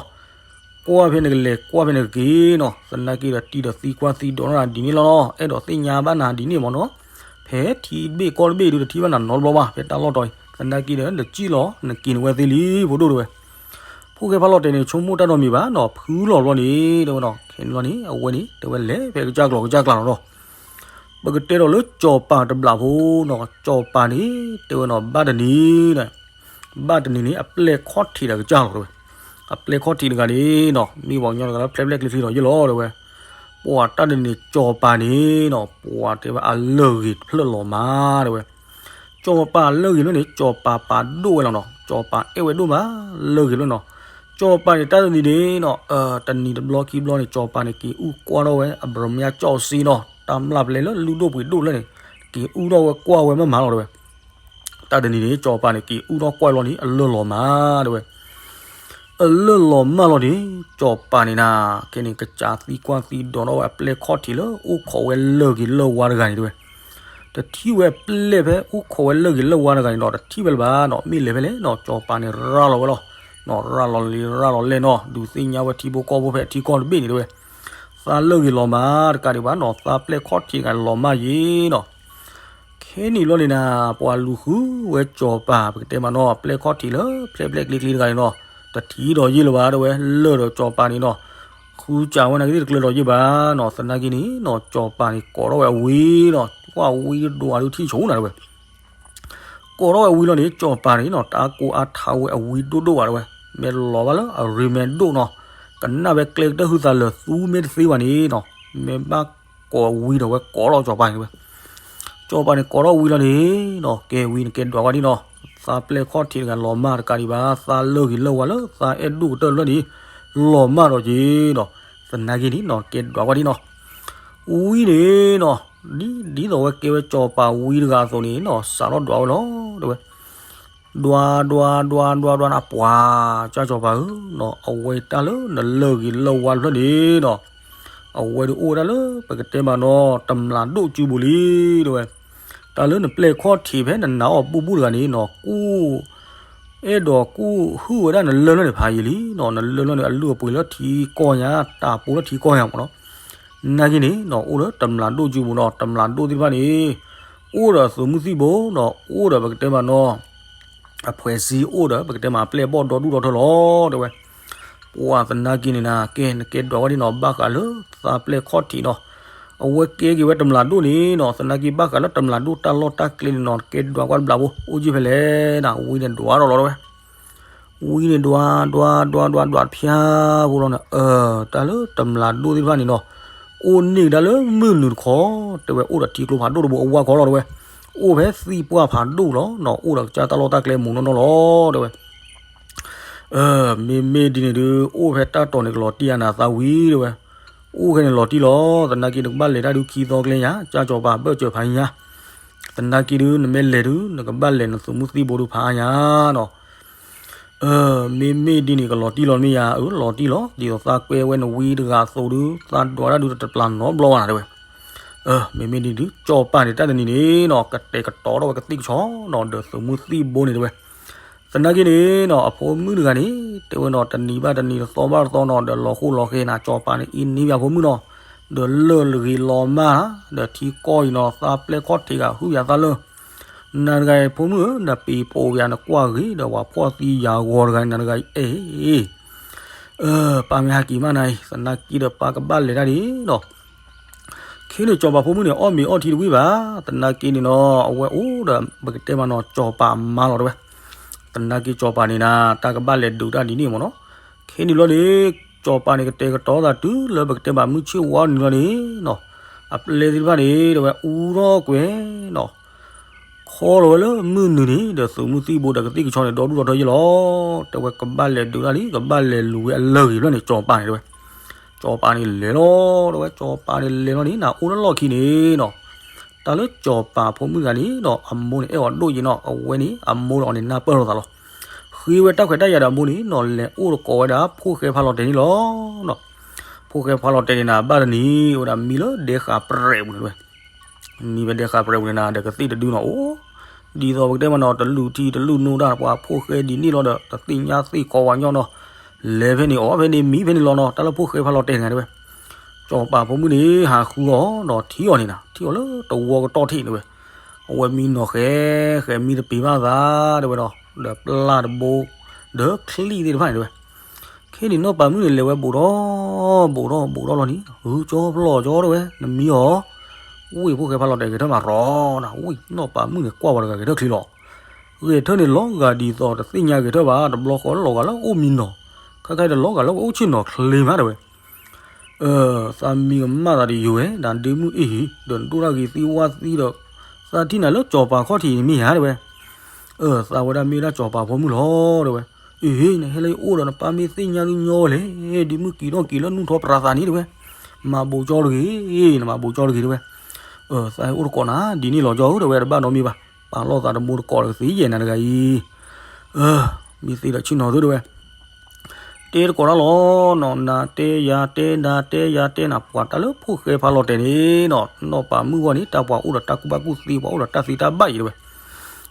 ကွၢ်ဖဲနကလဲၤကွၢ်ဖဲနကက့ၤနီၤ, သနာ်က့ဒီးတံၤဒီးသံကွၢ်သံဒိးနၤဒ်န့ၣ်လီၤနီၤ, အဲၣ်ဒိးသ့ၣ်ညါဘၣ်နၤဒ်န့ၣ်မ့ၢ်နီၤ, ဖဲထံတဘ့ၣ်ကီၢ်တဘ့ၣ်ဒုးတထံၣ်ဘၣ်နၤနီတဘျီဘၣ်, ဖဲတၢ်လီၢ်တီၤအံၤ သနာ်က့ဒီး နစံၣ်လီၤ နက့ၤနဝဲသ့လံ ဖိဒိၣ်တဲဝဲ, ဖိၣ်ဃဲဖးလီၤတဲာ်န့ၣ် ဆိကမိၣ်တၢ်နီတမံၤဘၣ်နီၤ, ဖုလီၤဘျီန့ၣ် တဲဝဲနီၤ, ခဲန့ၣ်လီၤန့ၣ် အဝဲန့ၣ် တဲဝဲလဲၤဖဲကစၢ်ကျီၤကစၢ်ကျါလီၤနီၤ ပကတဲဒီးလၢစီၤပၤတဘျးဖိနီၤ, စီၤပၤန့ၣ် တဲဝဲနီၤ ဘၣ်တနံၤန့ၣ်, ဘၣ်တနံၤန့ၣ် အပျဲၢ်ခီၣ်ထံးတဂၤကစၢ်လီၤတဲဝဲ, အပျဲၢ်ခီၣ်ထံးတဂၤန့ၣ်နီၤ မ့ၢ်ပှၤကညီတဂၤလၢဖျဲးဖျဲးကျံကျံဒီးယ့ၢ်လီၤတဲဝဲ, ပှၤတၢ်တနံၤန့ၣ်စီၤပၤန့ၣ်နီၤ ပှၤတဲဝဲအလၢၢ်ဂ့ၤဖျၢၣ်လီၤမးတဲဝဲ စီၤပၤလၢၢ်ဂ့ၤဖျၢၣ်န့ၣ် စီၤပၤပာ်ဒိၣ်ဝဲလီၤနီၤ, စီၤပၤအဲၣ်ဝဲဒိၣ်မး လၢၢ်ဂ့ၤဖျၢၣ်နီၤ, စီၤပၤန့ၣ် တၢ်တနံၤန့ၣ်နီၤ, တနံၤတဘျီခံဘျီန့ၣ် စီၤပၤန့ၣ် က့ၤအူကွၢ်ထီၣ်ဝဲ အဘြၤမယါကၠီၣ်စ့နီၤ, တၢ်မျၢ်ပလဲလၢလုၢ်ဒိၣ်ပှ့ၤဒိၣ်လၢန့ၣ် က့ၤအူထီၣ်ဝဲကွၢ်ဝဲမးမးလီၤတဲဝဲ, တၢ်တနံၤန့ၣ် စီၤပၤန့ၣ် က့ၤအူထီၣ်ကွၢ်လီၤန့ၣ် အလၢၢ်လီၤမးတဲဝဲ အလၢၢ်လီၤမၢ်လီၤန့ၣ် စီၤပၤန့ၣ်နၤ ခဲန့ၣ် ကစၢ်သံကွၢ်သံဒိးထီၣ်ဝဲအပျဲၢ်ခီၣ်ထံးလၢ အိၣ်ခိးဝဲလၢၢ်ဂ့ၤလၢၢ်ဝါတဂၤန့ၣ်တဲဝဲ, တထံၣ်ဝဲပျဲၢ်ဖဲအိၣ်ခိးဝဲလၢၢ်ဂ့ၤလၢၢ်ဝါတဂၤန့ၣ်နီၤ တထံၣ်ဝဲလၢၤဘၣ်နီၤ, မ့ၢ်လဲၤဖဲလဲၣ်နီၤ စီၤပၤန့ၣ်ရၤလီၤဝဲလီၤ, နီၤရၤလီၤလံၤရၤလီၤလဲၣ်နီၤ, ဒုးသ့ၣ်ညါဝဲထံဖိကီၢ်ဖိဖဲထံကီၢ်တဘ့ၣ်န့ၣ်တဲဝဲ, သးလၢၢ်ဂ့ၤလီၤမးတကးဒံးဘၣ်နီၤ, သးပျဲၢ်ခီၣ်ထံးတဂၤလီၤမၢ်ယ့ၤနီၤ ခဲန့ၣ်ဘျီန့ၣ်နၤ ပှၤလူၤဃုဝဲစီၤပၤ ပကတဲမးနီၤ ပျဲၢ်ခီၣ်ထံးလၢဖျဲးဖျဲးကျံကျံတဂၤန့ၣ်နီၤ, တထံၣ်ဒီးယ့ၢ်လၢၤဘၣ်တဲဝဲ လၢၢ်ဒီးစီၤပၤန့ၣ်နီၤ, ဃုစၢ်ဝဲနာ်က့သ့ၣ်တကျၢၤဒီးယ့ၢ်ဘၣ်နီၤ, သနာ်က့န့ၣ်နီၤ စီၤပၤန့ၣ် ကိးထီၣ်ဝဲအဝံနီၤ, ကွၢ်ဝံဒွးဒုးထံၣ်ဆိနၤတဝဲ, ကိးထီၣ်ဝဲအဝံလီၤန့ၣ် စီၤပၤန့ၣ်နီၤ တၢ်ကိၢ်အါထးဝဲအဝံဒိၣ်ဒိၣ်ဘၣ်တဝဲ, မ့ၢ်လီၤဘၣ်လၢအရ့မဲဒိၣ်နီၤ, ကနၣ်ဝဲကျဲကတၢၢ်ဟုသးလၢာ်သူမ့ၢ်တသ့ဘၣ်န့ၣ်နီၤ, မ့ၢ်ဘၣ်ကိးအဝံဒီး ဝဲကိးထီၣ်စီၤပၤန့ၣ်တဝဲ စီၤပၤန့ၣ်ကိးထီၣ်ဝံလီၤန့ၣ်နီၤ, ကဲဝံန့ၣ်ကဲဒွးဝဲဒံးနီၤ, သးပျဲၢ်ခီၣ်ထံးတဂၤလီၤမၢ်တကးဒံးဘၣ်, သးလၢဂ့ၤလၢဝါလၢသးအဲၣ်ဒိၣ်ကတၢၢ်တဖျၢၣ်န့ၣ် လီၤမၢ်ဒီးက့ၤဒီး, သနာ်က့န့ၣ်နီၤ ကဲဒွးဝဲဒံးနီၤ, ဝံန့ၣ်နီၤ, ဒ်ဒ်သိးဝဲကဲဝဲစီၤပၤဝံတဂၤအသိးန့ၣ်နီၤ စးထီၣ်ဒွးဝဲလီၤတဝဲ ဒွးဒွးဒွးဒွးဒွးနၤ ပှၤ ကၢ်စီၤပၤဧၢနီၤ, အဝဲတၢ်လၢနလၢဂ့ၤလၢဝါတဖျၢၣ်န့ၣ်နီၤ, အဝဲဒုးအိၣ်ဝဲဒၣ်လၢပကတဲမးနီၤ တမျးဒိၣ်စုပူၤလံတဝဲ, တၢ်လၢနပျဲၢ်ခီၣ်ထံးဖဲနနးအီၣ်ဘူၣ်ဘူၣ်တဂၤန့ၣ်နီၤ ကူၣ် အဲၣ်ဒိးကူၣ်ဟုၣ်ဝဲဒၣ်နလၢၢ်လၢန့ၣ်ဖးယံာ်လံနီၤ, နလၢၢ်လၢန့ၣ် အလုၢ်အပှ့ၤလၢထံကီၢ်ညါ တၢ်ပူၤလၢထံကီၢ်ညါမးနီၤ, နာ်က့န့ၣ်နီၤ အိၣ်ဒီးတမျးဒိၣ်စုပူၤနီၤ, တမျးဒိၣ်သ့ၣ်တဖၣ်န့ၣ် အိၣ်ဒီးသုးမုၢ်သံၣ်ဘိနီၤ, အိၣ်ဒီးပကတဲမးနီၤ အဖှဲးစ့အိၣ်ဒီး ပကတဲမးအပျဲၢ်အဘီၣ်ဒီဒူၣ်ဒီထၢလီၤတဲဝဲ, ပှၤသနာ်က့န့ၣ်နၤ ကဲနကဲဒွးဝဲဒံးနီၤ ဘၣ်ဃးလၢသးပျဲၢ်ခီၣ်ထံးနီၤ, အဝဲကဲက့ၤဝဲတမျးဒိၣ်န့ၣ်နီၤ, သနာ်က့ဘၣ်ဃးလၢတမျးဒိၣ်တၢ်လီၢ်တၢ်ကျဲန့ၣ်နီၤ ကဲဒွးကွၢ်တဘျီဖိ အိၣ်က့ၤဖဲလဲၣ်နၤ, ဝံန့ၣ်ဒွးထီၣ်လီၤတဲဝဲ ဝံန့ၣ်ဒွးဒွးဒွးဒွးဒွးတဖၠါဖိလီၤန့ၣ်, အၢ တၢ်လၢတမျးဒိၣ်သ့ၣ်တဖၣ်န့ၣ်နီၤ, အိၣ်န့ၢ်ကဒါလၢမုၢ်နုာ်တခီ တဲဝဲ အိၣ်ဒီးထံကျိဖးဒိၣ်တဘိအဝါခီလီၤတဲဝဲ, အိၣ်ဖဲသံၣ်ပှၢ်ဖးဒိၣ်လီၤနီၤ, အိၣ်ဒီးကစၢ်တၢ်လီၢ်တၢ်ကျဲမူးနီၢ်နီၢ်လီၤတဲဝဲ မ့မ့ၢ်ဒ်န့ၣ်ဒုး အိၣ်ဖဲတၢ်တီၤန့ၣ်ကလီၤတံၢ်အါနၤသးဝံၤတဲဝဲ, အိၣ်ခဲန့ၣ်လီၤတံၢ်လီၤ, သနာ်က့နကဘၣ်လဲၤတၢ်ဒုးခံသီကျဲညါ ကၢ်စီၤပၤဘၢၣ်စၢၤဖးညါ, သနာ်က့ဒုး နမ့ၢ်လဲၤဒုး နကဘၣ်လဲၤနသုးမုၢ်သံၣ်ဘိဒုးဖးအါညါနီၤ မ့မ့ၢ်ဒ်န့ၣ်ကလီၤတံၢ်လီၤမ့ၢ်ယါ, အၢ လီၤတံၢ်လီၤ, ဒ်သိးသးကွဲဝဲနဝံတဂၤအသိးဒုး သးဒွးတၢ်ဒုးတပျးနီတဘျီဘၣ်နၤတဲဝဲ, မ့မ့ၢ်ဒ်ဒုး စီၤပၤန့ၣ်တၢ်တနံၤန့ၣ်နီၤ ကတဲာ်ကတီၤထီၣ်ဝဲကသံၣ်ကဆီနီၤ ဒီးသုးမုၢ်သံၣ်ဘိန့ၣ်တဲဝဲ, သနာ်က့န့ၣ်နီၤ အဖိမုၣ်တဂၤန့ၣ် တဲဝဲနီၤ တနံၤဘၣ်တနံၤ တသီဘၣ်တသီနီၤ ဒီးလီၤဃိလီၤဃဲနၤ စီၤပၤန့ၣ် အ့န့ၢ်ဘၣ်ဖိမုၣ်နီၤ, ဒီးလၢၢ်ဂ့ၤလီၤမၢ်, ဒီးထံကီၢ်အံၤနီၤ သးပျဲၢ်ခီၣ်ထံးဂၤဟုၣ်ယၤသးလၢ နၤတဂၤအံၤဖိမုၣ်ဧၢ, နပံၤပိာ်ယၤနကွၢ်ဂ့ၤဒီးပှၤဖှီၣ်သံယၤဂီၤတဂၤန့ၣ် နၤတဂၤအံၤအဲၣ်, ပၢ်မ့ၢ်ဟးက့ၤမးနၤအံၤ သနာ်က့ဒီးပၢ်ကဘၣ်လဲၤတၢ်ဒ်နီၤ, ခဲန့ၣ်စီၤပၤဖိမုၣ်န့ၣ် အီၣ်မ့ၤအီထံတဝံၣ်ဘၣ်, သနာ်က့န့ၣ်နီၤ အဝဲအိၣ်ဒီး ပကတဲမးနီၤ စီၤပၤအမါလီၤတဲဝဲ, သနာ်က့စီၤပၤန့ၣ်နၤ တၢ်ကဘၣ်လဲၤဒုးတၢ်ဒ်န့ၣ်မးနီၤ, ခဲန့ၣ်ဘျီန့ၣ် စီၤပၤန့ၣ် ကတဲာ်ကတီၤသးတုၤလၢပကတဲမးမုၢ်ဆ့ၣ်ဝါန့ၣ်လီၤန့ၣ်နီၤ, အပျဲၢ်သ့ၣ်တဖၣ်န့ၣ် တဲဝဲ အူထီၣ်ကွဲနီၤ ခီလီၤဝဲလၢမုၢ်နုာ်န့ၣ် ဒီးသုးမုၢ်သံၣ်ဘိဒီးကသံၣ်ကဆီန့ၣ် ဒီဒူၣ်ဒီထၢယ့ၢ်လီၤ, တဲဝဲကဘၣ်လဲၤဒုးတၢ်လံ ကဘၣ်လဲၤလူၤဝဲအလၢၢ်ဂ့ၤဖျၢၣ်န့ၣ် စီၤပၤန့ၣ်တဲဝဲ, စီၤပၤန့ၣ်လဲၤလီၤ တဲဝဲ စီၤပၤန့ၣ်လဲၤလီၤန့ၣ် နအိၣ်လၢလီၢ်ခံန့ၣ်နီၤ, တၢ်လၢစီၤပၤဖိမုၣ်တဂၤန့ၣ်နီၤ အမိၢ်န့ၣ်အဲၣ်အီၤဒိၣ်ယ့ၢ်နီၤ အဝဲန့ၣ် အမိၢ်ဒီးအီၤန့ၣ်နၢ်ပၢၢ်လိာ်သးလီၤ, ဃ့ဝဲတၢ်ခွဲးတၢ်ယာ်ဒီးအမိၢ်န့ၣ်နီၤ လဲၤအိၣ်တကိးဝဲဒၣ် ဖိၣ်ဃဲဖးလီၤတဲာ်န့ၣ်လီၤ ဖိၣ်ဃဲဖးလီၤတဲာ်န့ၣ်နၤ ဘၣ်တနံၤဝဲဒၣ်မံလၢဒဲဃာပြဲးပူၤန့ၣ်တဲဝဲ, မံဝဲဒဲဃာပြဲးပူၤန့ၣ်နၤ ဒီးကသ့ၣ်တဒုနီၤအိၣ်, ဒ်သိးပကတဲမးနီၤ တလုၢ်ထံတလုၢ်နိဒၣ် ပှၤဖိၣ်ဃဲဒ်န့ၣ်လီၤဒီး တသ့ၣ်ညါသ့ၣ်ကီးဝဲညီနီၤ, လဲၤဖဲန့ၣ်အီၣ်ဖဲန့ၣ်မံဖဲန့ၣ်လီၤနီၤ တၢ်လၢဖိၣ်ဃဲဖးလီၤတဲာ်န့ၣ်နၤတဲဝဲ, စီၤပၤဖိမုၣ်န့ၣ် ဟးဃုအီၤဒီးထံၣ်အီၤန့ၣ်နၤ ထံၣ်အီၤလၢတဝီကတီၢ်ထံးန့ၣ်ဝဲ, အဝဲမံနီၤဃဲးဃဲးမံတပ့ၤဘၣ်သးတဲဝဲဒီး ဒီးပျၢ်တဘိ ဒီးချံသ့ၣ်တဖၣ်န့ၣ်တဲဝဲ, ခဲန့ၣ်နီၢ်ပၤမုၣ်န့ၣ် လဲၤဝဲဘူးထီၣ်ဘူးထီၣ်ဘူးထီၣ်လီၤန့ၣ် ဟုကၠီဖျီၣ်ကၠီတဲဝဲ နမံအီၤ, ဝ့ၢ်ဖိၣ်ဃဲဖးလီၤတဲာ်ဂဲၤထၢၣ်မးရီနၤ ဝ့ၢ်နီၢ်ပၤမုၣ်န့ၣ် ကွၢ်ဝဲတဂၤဂဲၤထၢၣ်ချ့လီၤ, ဂဲၤထၢၣ်န့ၣ်လီၤဂာ်ဒ်သိးတသ့ၣ်ညါဂဲၤထၢၣ်ဘၣ် တဘျီဃီလီၤဂာ်လၢအိၣ်မံနီၤ, ခဲခါတလီၤဂာ်လၢအိၣ်ဆ့ၣ်နီၤချ့မးတဲဝဲ သးမံကမၣ်သးဒီးယိၤဝဲ ဒ်ဒ့မုၣ်အ့ၣ်ဟံၣ် ဒီးနဒိၣ်တၢ်ဂ့ၤသံဝါသံဒီး သးထံၣ်နၤလၢစီၤပၤခီၣ်ထံးန့ၣ်မ့ၢ်ဧါတဲဝဲ, သးဝဲဒၣ်မ့ၢ်ဝဲဒၣ်စီၤပၤဖိမုၣ်လီၤတဲဝဲ, အ့ၣ် နဟဲလၢယအိၣ်ဒီးနပၢ်မ့ၢ်သ့ၣ်ညါဒုးညီဝဲလဲၣ်, ဒ်မုၣ်ကံၤထီၣ်က့ၤလၢနူၢ်ထီပြးသးန့ၣ်တဲဝဲ, မၤဘူးကၠီတဂ့ၤ, နမၤဘူးကၠီတဂ့ၤတဲဝဲ, သးဟဲအိၣ်တကိးနၤဒ်န့ၣ်လီၤကၠီဧၢတဲဝဲ တဘၣ်နီတမံၤဘၣ်, ပာ်လီၤသးတဘိတကိးဒီးကသ့ယဲၢ်နၤတဂၤအံၤ မ့ၢ်သ့ဒီးဆ့ၣ်နီၤသုတဲဝဲ, တဲတကိးတၢ်လီၤနီၤ နၤတဲယၤတဲနၤတဲယၤတဲနၤ ပှၤတၢ်လၢဖိၣ်ဃဲဖးလီၤတဲာ်န့ၣ်နီၤ နီၢ်ပၤမုၣ်ဂီၢ်န့ၣ် တၢ်ပှၤအိၣ်ဒီးတၢ်ကူၣ်ဘၣ်ကူၣ်သ့ ပှၤအိၣ်ဒီးတၢ်သ့တၢ်ဘၣ်အံၤတဲဝဲ,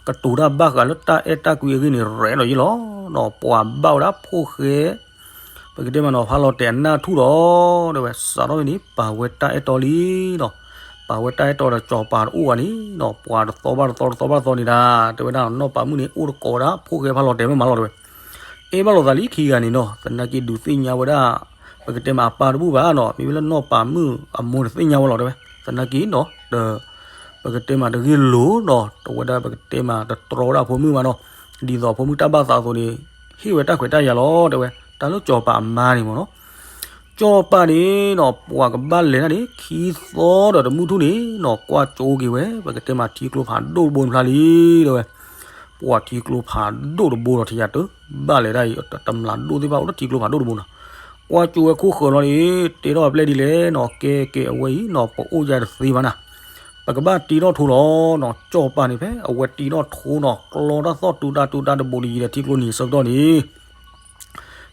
ကတိၤတၢ်ဘၣ်ဃးလၢတၢ်အဲၣ်တၢ်ကွံအဂ့ၢ်န့ၣ် ရဲၣ်လီၤယ့ၢ်လီၤနီၤ ပှၤဘၣ်ဝဲဒၣ်ဖိၣ်ဃဲ ပကတဲမးနီၤ ဖးလီၤတဲာ်အနၢ်ထူၣ်ဒီး တဲဝဲ စးထီၣ်ဖဲန့ၣ် ပာ်ဝဲတၢ်အဲၣ်တီလံနီၤ, ပာ်ဝဲတၢ်အဲၣ်တီဒီးစီၤပၤတအိၣ်ဘၣ်န့ၣ်နီၤ ပှၤတသီဘၣ်တသီ တသီဘၣ်တသီန့ၣ်ဒၣ် တဲဝဲဒၣ်နီၢ်ပၤမုၣ်န့ၣ် အိၣ်တကိးဝဲဒၣ် ဖိၣ်ဃဲဖးလီၤတဲာ်မ့ၢ်မးလီၤတဲဝဲ, အဲၣ်ဘၣ်လိာ်သးလံခံဂၤန့ၣ်နီၤ သနာ်က့ဒုးသ့ၣ်ညါဝဲဒၣ် ပ ပကတဲမးအပၢ်တဘူၣ်ဘၣ်နီၤ, မ့မ့ၢ်လၢနီၢ်ပၤမုၣ်အမိၢ်န့ၣ်သ့ၣ်ညါဝဲလီၤ တဲဝဲ. သနာ်က့နီၤ ပကတဲမးတဂ့ၢ်လိာ်နီၤ, တဝဲဒၣ်ပကတဲမးတတြီဝဲဒၣ်အဖိမုၣ်ဘၣ်နီၤ, ဒ်သိးအဖိမုၣ်တၢ်ဘၣ်သးအသိးန့ၣ် ဟ့ၣ်ဝဲတၢ်ခွဲးတၢ်ယာ်လီၤ တဲဝဲ. တၢ်လၢစီၤပၤအမါန့ၣ်မ့ၢ်နီၤ, စီၤပၤန့ၣ်နီၤ ပှၤကဘၣ်လဲၤတၢ်န့ၣ် ခံသီဒီးတမုၢ်ထူၣ်န့ၣ်နီၤ ကွၢ်ကၠိက့ၤဝဲ ပကတဲမးထံကျိဖးဒိၣ်တဘိတဖျါလံ တဲဝဲ. ပှၤထံကျိဖးဒိၣ်တဘိဒီး ထံယၤတဘၣ်လဲၤဒၣ်အံၤ တမျးဒိၣ်သ့ၣ်တဖၣ်အိၣ်လၢထံကျိဖးဒိၣ်တဘိနီၤ, ကွၢ်ကၠိဝဲခိၣ်ဃၢၤလီၤန့ၣ် တဲထီၣ်အပျဲၢ်ဒ်လဲၣ်နီၤ, ကဲကဲအဝဲအံၤနီၤ ပအိၣ်ယၤတသ့ဘၣ်နၤ, ပကဘၣ်တ့ထီၣ်ထိလီၤနီၤ. စီၤပၤန့ၣ်ဖဲအဝဲတ့ထီၣ်ထိနီၤ ကျီတၢ်သီၣ်တူတၢ်တူတၢ်တဘိတယံၤဒီးထံကျိန့ၣ်အဆၢကတီၢ်န့ၣ်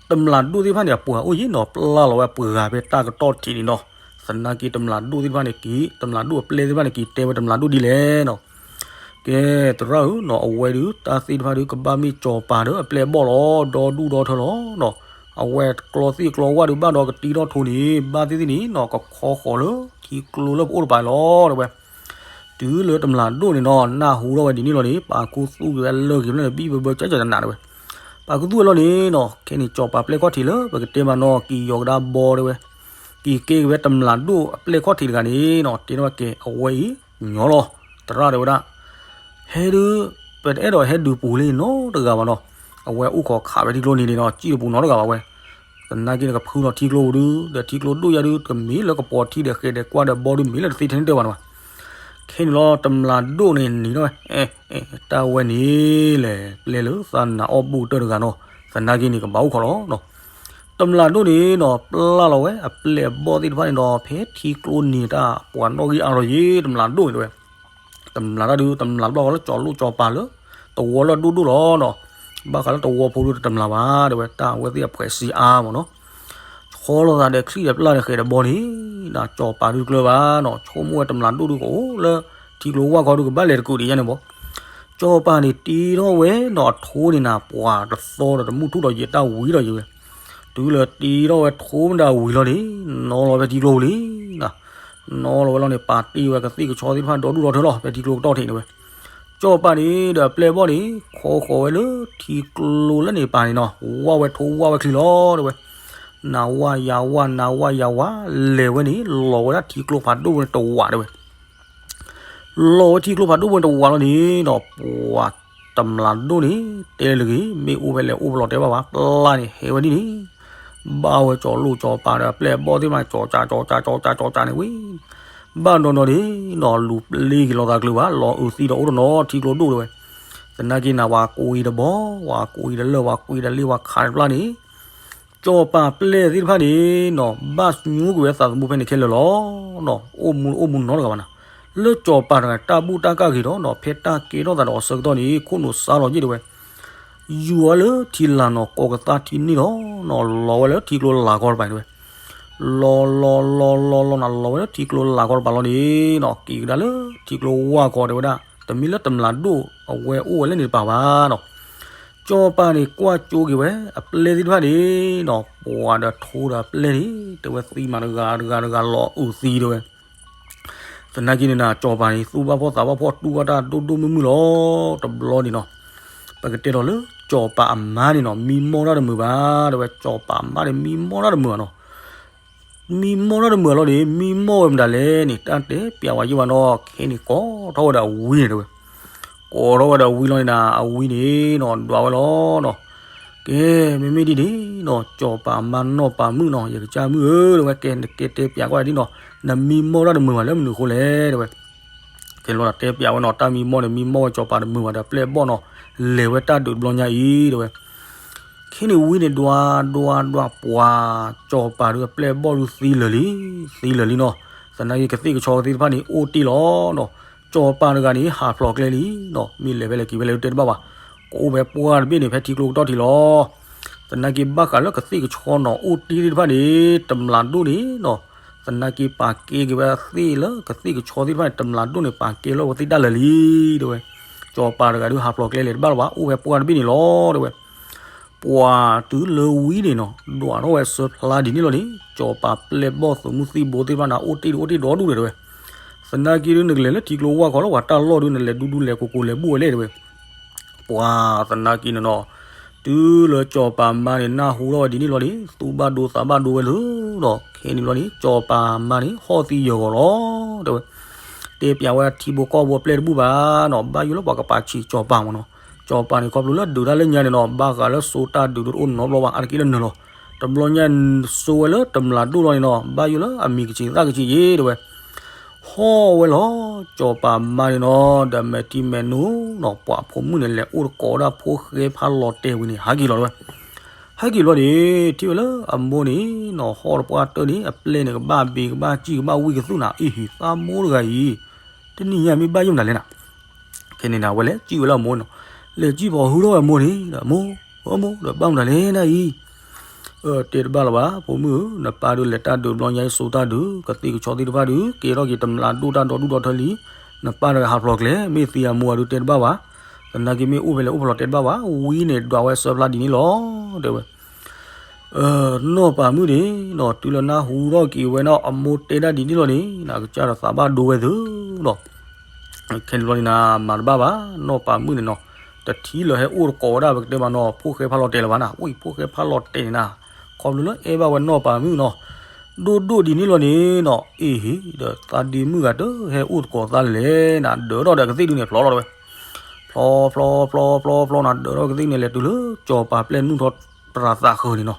တမျးဒိၣ်သ့ၣ်တဖၣ်န့ၣ် အပှၤအိၣ်ယံၤနီၤ ပျၢ်လီၤဝဲအပှၤဂၤဖဲတၢ်ကတီၢ်ထံးန့ၣ်နီၤ. သနာ်က့တမျးဒိၣ်သ့ၣ်တဖၣ်န့ၣ်က့ၤ တမျးဒိၣ်အပျဲၢ်သ့ၣ်တဖၣ်န့ၣ်က့ၤ တဲဝဲတမျးဒိၣ်ဒ်လဲၣ်နီၤ. ကဲ သရၣ်ဧၢနီၤ အဝဲဒုး တၢ်သ့ၣ်တဖၣ်ဒုး ကဘၣ်မ့ၢ်စီၤပၤဒီးအပျဲၢ်အဘီၣ်လီၤ ဒီဒူၣ်ဒီထၢလီၤနီၤ. အဝဲကျီသ့ၣ်ကျီဝၣ်ဒုးဘၣ်ဒီးကတ့ထီၣ်ထိန့ၣ် ဘၣ်သ့ၣ်သ့ၣ်န့ၣ်နီၤ ကခီဃီၤလၢထံကျိလၢပအိၣ်တပၤလီၤ တဲဝဲ. တုၤလၢတမျးဒိၣ်န့ၣ်နီၤ နၢ်ဟူထီၣ်ဝဲဒ်န့ၣ်လီၤန့ၣ် ပာ်ခူသူၣ်က့ၤဝဲလၢက့ၤဖျၢၣ်န့ၣ် ဘံၣ်ဘၢဘၢကၠၢ်ကၠၢ်နးနး တဲဝဲ. ပာ်ခူသူၣ်ဝဲလီၤန့ၣ်နီၤ ခဲန့ၣ်စီၤပၤပျဲၢ်ခီၣ်ထံးလၢ ပကတဲမးနီၤ က့ၤယီၤကဒါဘီ တဲဝဲ, က့ၤကဲက့ၤဝဲတမျးဒိၣ်အပျဲၢ်ခီၣ်ထံးတဂၤန့ၣ်နီၤ တဲထီၣ်ဝဲကဲ အဝဲအံၤ ညီလီၤ သရၣ် တဲဝဲဒၣ်. ဟဲဒုး ပတအဲၣ်ဒိးဟဲဒုးပူၤလၢနီတဂၤဘၣ်နီၤ. အဝဲအိၣ်ခိးခးဝဲထံကျိန့ၣ်န့ၣ်နီၤ စံၣ်တပူၤနီတဂၤဘၣ်ဝဲ. သနာ်က့န့ၣ်ကဖုလီၤထံကျိပူၤဒုး ဒီးထံကျိဒိၣ်ယါဒုး ကမ့ၢ်လၢကပီၤထံဒီးဃဲၤဒီးကွၢ်ဒီးဘီဒုး မ့ၢ်လၢတသ့ထဲန့ၣ်တဲဘၣ်န့ၣ်ဘၣ်. ခဲန့ၣ်လီၤ တမျးဒိၣ်န့ၣ်န့ၣ်ထီၣ်ဝဲ အဲ အဲ တၢ်ဝဲန့ၣ်လဲၣ် ပျဲၢ်လၢသးနးအီၣ်ဘူးကတၢၢ်တဂၤနီၤ. သနာ်က့န့ၣ်ကဘၣ်အိၣ်ခိးလီၤနီၤ. တမျးဒိၣ်န့ၣ်နီၤ ပျၢ်လီၤဝဲအပျဲၢ်အဘီၣ်သ့ၣ်တဖၣ်န့ၣ်ဒီး ဖဲထံကျိန့ၣ်တၢ်ပှၤနီၣ်ဂံၢ်အါလီၤယ့ၤ တမျးဒိၣ်န့ၣ်တဲဝဲ. တမျးတၢ်ဒုး တမျးဘျီၣ်ဃီလၢကၠီၤလိၣ်ကၠီၤပၤလၢ သဝီလၢဒိၣ်ဒိၣ်လီၤနီၤ. ဘၣ်ဃးလၢသဝီဖိဒုးတမျးဘၣ် တဲဝဲ တၢ်အဝဲသ့ၣ်အဖှဲးစံအါမ့ၢ်နီၤ. ဆီလီၤသးဒီးချံၣ်ဒီးပျၢ်ဒီးဃဲၤဒီးဘီန့ၣ် ဒီးကၠီၤပၤဒုးတကျၢၤဘၣ်နီၤ. ဆိကမိၣ်ဝဲတမျးဒိၣ်ဒုးကအိၣ်လၢ ထံကျိဝၢ်ခီဒုးကဘၣ်လဲၤတကူာ်ဒံးယါန့ၣ်ဘီ ကၠီၤပၤန့ၣ်တ့ထီၣ်ဝဲနီၤ အထိန့ၣ်နၤ ပှၤတသီဒီးတမုၢ်ထူၣ်ဒီးယံာ်တၢ်ဝံၤဒီးယံာ်ဝဲ. တုၤလၢတ့ထီၣ်ဝဲထိမတၤဝံၤလီၤန့ၣ် နီၤလီၤဝဲထံကျိပူၤလံနီၤ. နီၤလီၤဝဲလီၤန့ၣ် ပာ်တ့ၢ်ဝဲကသ့ၣ်ကဆီသ့ၣ်တဖၣ်ဒီဒူၣ်ဒီထၢလီၤ ဖဲထံကျိကတီၢ်ထံးန့ၣ်ဝဲ. ကၠီၤပၤန့ၣ်ဒီးအပျဲၢ်အဘီၣ်န့ၣ် ခီဃီၤဝဲလၢထံကျိလၢန့ၣ်ပၤန့ၣ်နီၤ ဝၢ်ဝဲထိဝၢ်ဝဲချံလီၤတဲဝဲ. နၤဝၢ်ယၤဝၢ် နၤဝၢ်ယၤဝၢ် လဲၤဝဲန့ၣ် လီၤဝဲဒၣ်ထံကျိဖးဒိၣ်ဝဲန့ၣ်တဝးတဲဝဲ. လီၤဝဲထံကျိဖးဒိၣ်ဝဲတဝးလီၤန့ၣ်နီၤ ပှၤတမျးဒိၣ်န့ၣ် တဲလၢဂ့ၤ မ့ၢ်အိၣ်ဖဲလဲၣ်အိၣ်ဖဲလဲၣ်တဲဘၣ်ဘၣ် ပျၢ်န့ၣ်ဟဲဝဲဒ်န့ၣ် ဘၣ်ဝဲကၠီၤလိၣ်ကၠီၤပၤဒီးအပျဲၢ်အဘီၣ်သ့ၣ်တဖၣ် ကၠီၤကၠးကၠီၤကၠးကၠီၤကၠးကၠီၤကၠးန့ၣ်ဝံၤ ဘၣ်ဒီးဒီးန့ၣ်နီၤ လူၤပျ့က့ၤလီၤသးကျၢၤဘၣ် လီၤအုးသံဒီးအိၣ်တနီၤထံကျိဒိၣ်တဲဝဲ. သနာ်က့နၤ ပှၤကိးအံၤတဘီ ပှၤကိးအံၤတလၢၢ် ပှၤကိးအံၤတလ့ၣ် ပှၤခးတပျၢ်န့ၣ်ကၠီၤပၤပျဲၢ်သ့ၣ်တဖၣ်န့ၣ်နီၤ ဘၣ်ညိကွံာ်ဝဲသးသမူဖဲန့ၣ်ခဲလၢာ်လီၤနီၤ အိၣ်မူအိၣ်မူနီတဂၤဘၣ်နၤ. လၢကၠီၤပၤတဂၤန့ၣ် တၢ်ဘူၣ်တၢ်ကၢ်ဂ့ၤဒီးနီၤ ဖဲတၢ်ကဲထီၣ်သးဒီးအဆၢကတီၢ်န့ၣ် ခိၣ်နူာ်စါလီၤယ့ၢ်တဲဝဲ. ယူၤဝဲလၢထံလၤနီၤ ကိးကသါထံန့ၣ်လီၤနီၤ လီၤဝဲလၢထံကျိလၤကီၢ်တပၤတဲဝဲ. လီၤလီၤလီၤလီၤလီၤနၤ လီၤဝဲလၢထံကျိလၤကီၢ်တပၤလီၤန့ၣ်နီၤ က့ၤကဒါလၢထံကျိဝၢ်ခီတဲဝဲဒၣ် တမ့ၢ်လၢတမျးဒိၣ်အဝဲအိၣ်ဝဲလၢန့ၣ်တပၤဘၣ်နီၤ. ကၠီၤပၤန့ၣ်ကွၢ်ကၠိက့ၤဝဲ အပျဲၢ်သ့ၣ်တဖၣ်န့ၣ်နီၤ ပှၤဒီးထိဒီးပျဲၢ်န့ၣ် တဲဝဲသံမးတဂၤတဂၤတဂၤလီၤအုးသံတဲဝဲ. သနာ်က့န့ၣ်နၤ ကၠီၤပၤန့ၣ် သူၣ်ဘၣ်ဖှီၣ်သးဘၣ်ဖှီၣ် တူၢ်ဘၣ်တၢ်ဒိၣ်ဒိၣ်မုၢ်မုၢ်လီၤ တဘျီန့ၣ်နီၤ. ပကတဲဒီးလၢ ကၠီၤပၤအမါန့ၣ်နီၤ မံမီၢ်တၢ်တမုာ်ဘၣ် တဲဝဲ ကၠီၤပၤအမါန့ၣ် မံမီၢ်တၢ်တမုာ်ဘၣ်နီၤ. မံမီၢ်တၢ်တမုာ်လီၤန့ၣ် မံမီၢ်ဝဲမတၤလဲၣ်န့ၣ် တၢ်တဲပျးဝဲယံၤဘၣ်နီၤ ခဲန့ၣ်ကိးထီၣ်ဝဲဒီးအဝံန့ၣ်တဲဝဲ. ကိးထီၣ်ဝဲဒီးအဝံလီၤန့ၣ်နၤ အဝံန့ၣ်နီၤ ဒွးဝဲလီၤနီၤ. ကဲ မ့မ့ၢ်ဒ်န့ၣ်နီၤ ကၠီၤပၤအမါနီၢ်ပၤမုၣ်နီၤ ယကစၢ်မုၣ်ဧၢ တဲဝဲ ကဲ နကဲတဲပျးကွၢ်ဒ်နီၤ နမံမီၢ်တၢ်တမုာ်ဘၣ်လၢမနုၤအဃိလဲၣ် တဲဝဲ. ကဲလီၤ တဲပျးဝဲနီၤ တၢ်မံမီၢ်န့ၣ် မံမီၢ်ဝဲကၠီၤပၤတမုာ်ဘၣ်ဒီးအပျဲၢ်အဘီၣ်နီၤ လဲၤဝဲတၢ်ဒုးတဘျီညါအံၤ တဲဝဲ. ခဲန့ၣ်ဝံၤန့ၣ် ဒွးဒွးဒွး ပှၤကၠီၤပၤဒုးအပျဲၢ်အဘီၣ်ဒုးသံလၢာ်လံ သံလၢာ်လံနီၤ. သနာ်က့ကသ့ၣ်ကဆီသ့ၣ်တဖၣ်န့ၣ် အိၣ်တ့ၢ်လီၤနီၤ. ကၠီၤပၤတဂၤန့ၣ် ဟးဖျိးကျဲလံနီၤ မ့ၢ်လဲၤဖဲလဲၣ်က့ၤဖဲလဲၣ်တဲတဘၣ်ဘၣ်. ကအိၣ်ဖဲပှၢ်တဘ့ၣ်န့ၣ် ဖဲထံကျိကတီၢ်ထံးလီၤ. သနာ်က့ဘၣ်ဃးလၢကသ့ၣ်ကဆီနီၤ အိၣ်တ့ၢ်သ့ၣ်တဖၣ်န့ၣ် တမျးဒိၣ်န့ၣ်နီၤ သနာ်က့ပာ်ကဲက့ၤဝဲသ့ၣ်လၢကသ့ၣ်ကဆီသ့ၣ်တဖၣ်န့ၣ် တမျးဒိၣ်န့ၣ် ပာ်ကဲလီၤဝဲသ့ၣ်ဒၣ်လၢာ်လံ တဲဝဲ. ကၠီၤပၤတဂၤဒုးဟးဖျိးကျဲလဲၣ်တဘၣ်လၢၤဘၣ် အိၣ်ဖဲပှၢ်တဘ့ၣ်န့ၣ်လီၤ တဲဝဲ. ပှၤတုၤလၢဝံၤန့ၣ်နီၤ ဒွးထီၣ်ဝဲအဆၢဖျါဒ်န့ၣ်လီၤန့ၣ် ကၠီၤပၤပျဲၢ်ဘီၣ်သုးမုၢ်သံၣ်ဘိသ့ၣ်တဖၣ်န့ၣ် အိၣ်တ့ၢ်ဒုးအိၣ်တ့ၢ်ဒီဒူၣ်ဒီး တဲဝဲ. သနာ်က့ဒုးနကလဲၤလၢထံကျိဝၢ်ခီလၢပှၤတၢ်လီၢ်ဒုး နလဲၤဒူဒူလဲၤကိၤကိၤလဲၤဘူၣ်ဝဲလဲၣ် တဲဝဲ. ပှၤသနာ်က့န့ၣ်နီၤ တုၤလၢကၠီၤပၤမါန့ၣ် နၢ်ဟူထီၣ်ဝဲဒ်န့ၣ်လီၤန့ၣ် သူၣ်ဘၣ်ဒိသးဘၣ်ဒိဝဲလၢ ဒီးခဲအံၤန့ၣ်ဘျီန့ၣ် စီၤပၤမါန့ၣ် ဟီၣ်သံယၢၤဂီၤလီၤ တဲဝဲ. တဲပၠးဝဲထံဘိကီၢ်ဘိအပျဲၢ်တဘူၣ်ဘၣ်နီၤ, ဘၣ်ယိၣ်လၢပှၤကပာ်ဆံးစီၤပၤမ့ၢ်နီၤ. စီၤပၤန့ၣ် ခီဖျိလၢဒုးတၢ်လၢညါန့ၣ်နီၤ, ဘၣ်ဃးလၢစိတၢ်ဒုးတအိၣ်နီတဘျီဘၣ်, အါတက့ၢ်လၢနၢၤလီၤ. တဘျီညါစိဝဲလၢတမျးဒိၣ်လီၤန့ၣ်နီၤ, ဘၣ်ယိၣ်လၢအမံၤကဆံးသၣ်ကဆံးယ့ တဲဝဲ. ဟီၣ်ဝဲလီၤ. စီၤပၤမါန့ၣ်နီၤ ဒီးမဲာ်ထံမဲာ်နိနီၤ, ပှၤဖိမုၣ်န့ၣ် လဲၤအိၣ်တကိးဝဲဒၣ်ဖိၣ်ဃဲဖးလီၤတဲာ်ဝံၤန့ၣ် ဟးက့ၤလီၤတဲဝဲ. ဟဲက့ၤလီၤန့ၣ် ထံၣ်ဝဲလၢအမိၢ်န့ၣ်နီၤ, ဟီၣ်တပှၢ်တၢၢ်န့ၣ် အပျဲၢ်န့ၣ် ကဘၣ်ဘ့ကဘၣ်စံၣ်ကဘၣ်ဝံၣ်ကသူၣ်နၤ, အ့ဟ့ၣ် သးမိၢ်တဂၤအံၤ တနံၤညါမ့ၢ်ဘၣ်ယိၣ်မနုၤလဲၣ်နၤ. ခဲန့ၣ်နၤ ဝဲလဲၤစံၣ်ဝဲလၢအမိၢ်နီၤ, လဲၤစံၣ်ဖီၣ်ဟုထီၣ်ဝဲအမိၢ်န့ၣ်, အမိၢ်, အမိၢ်, ဒီးဘၣ်မနုၤလဲၣ်နၤအံၤ. တဲတဘၣ်လၢၤဘၣ် ဖိမုၣ်ဧၢ, နပၢ်ဒုးလဲၤတၢ်ဒုးတဘျီညါအံၤ စိတၢ်ဒုး ကသ့ၣ်ကဆီသ့ၣ်တဖၣ်ဒုး ကဲထီၣ်က့ၤတမျးဒိၣ်တၢ်ဒီဒူၣ်ဒီထၢလံ, နပၢ်တဂၤဟးဖျိးကျဲ, မ့ၢ်သံအမိၢ်အဒုးတဲတဘၣ်ဘၣ်. သနာ်က့မ့ၢ်အိၣ်ဖဲလဲၣ်အိၣ်ဖဲလဲၣ်တဲတဘၣ်ဘၣ်, ဝံန့ၣ်ဒွးဝဲဆၢဖျါဒ်န့ၣ်လီၤ တဲဝဲ. နီၢ်ပၤမုၣ်န့ၣ်နီၤ တုၤလၢနၢ်ဟူထီၣ်က့ၤဝဲနီၤ အမိၢ်တဲဒၣ်ဒ်န့ၣ်လီၤန့ၣ် နကစၢ်ဒီးသးဘၣ်ဒိဝဲသုနီၤ. ခဲန့ၣ်ဘျီန့ၣ်နၤ မၤတဘၣ်ဘၣ်, နီၢ်ပၤမုၣ်န့ၣ်နီၤ တထံၣ်လၢၤဟဲအိၣ်တကိးဝဲဒၣ် ပကတဲမးနီၤ ဖိၣ်ဃဲဖးလီၤတဲာ်လၢၤဘၣ်နၤ, ဝံဖိၣ်ဃဲဖးလီၤတဲာ်န့ၣ်နၤ, ခီဖျိလၢအဲၣ်ဘၣ်ဝဲနီၢ်ပၤမုၣ်နီၤ ဒိၣ်ဒိၣ်ဒ်န့ၣ်လီၤန့ၣ်နီၤ, အ့ဟ့ၣ် ဒီးသးဒ့မုၣ်ဂၤတဟဲအိၣ်တကိးသးလဲၣ်နၤ, ဒၢးထီၣ်ဒီးကသ့ၣ်ဒုန့ၣ်ဖျိးလီၤတဲဝဲ. ဖျိဖျိဖျိဖျိဖျိနၤ ဒၢးထီၣ်ကသ့ၣ်န့ၣ် လဲၤတုၤလၢစီၤပၤပျဲၢ်နူၢ်ထီၣ်ပြးသးဃၢၤန့ၣ်နီၤ.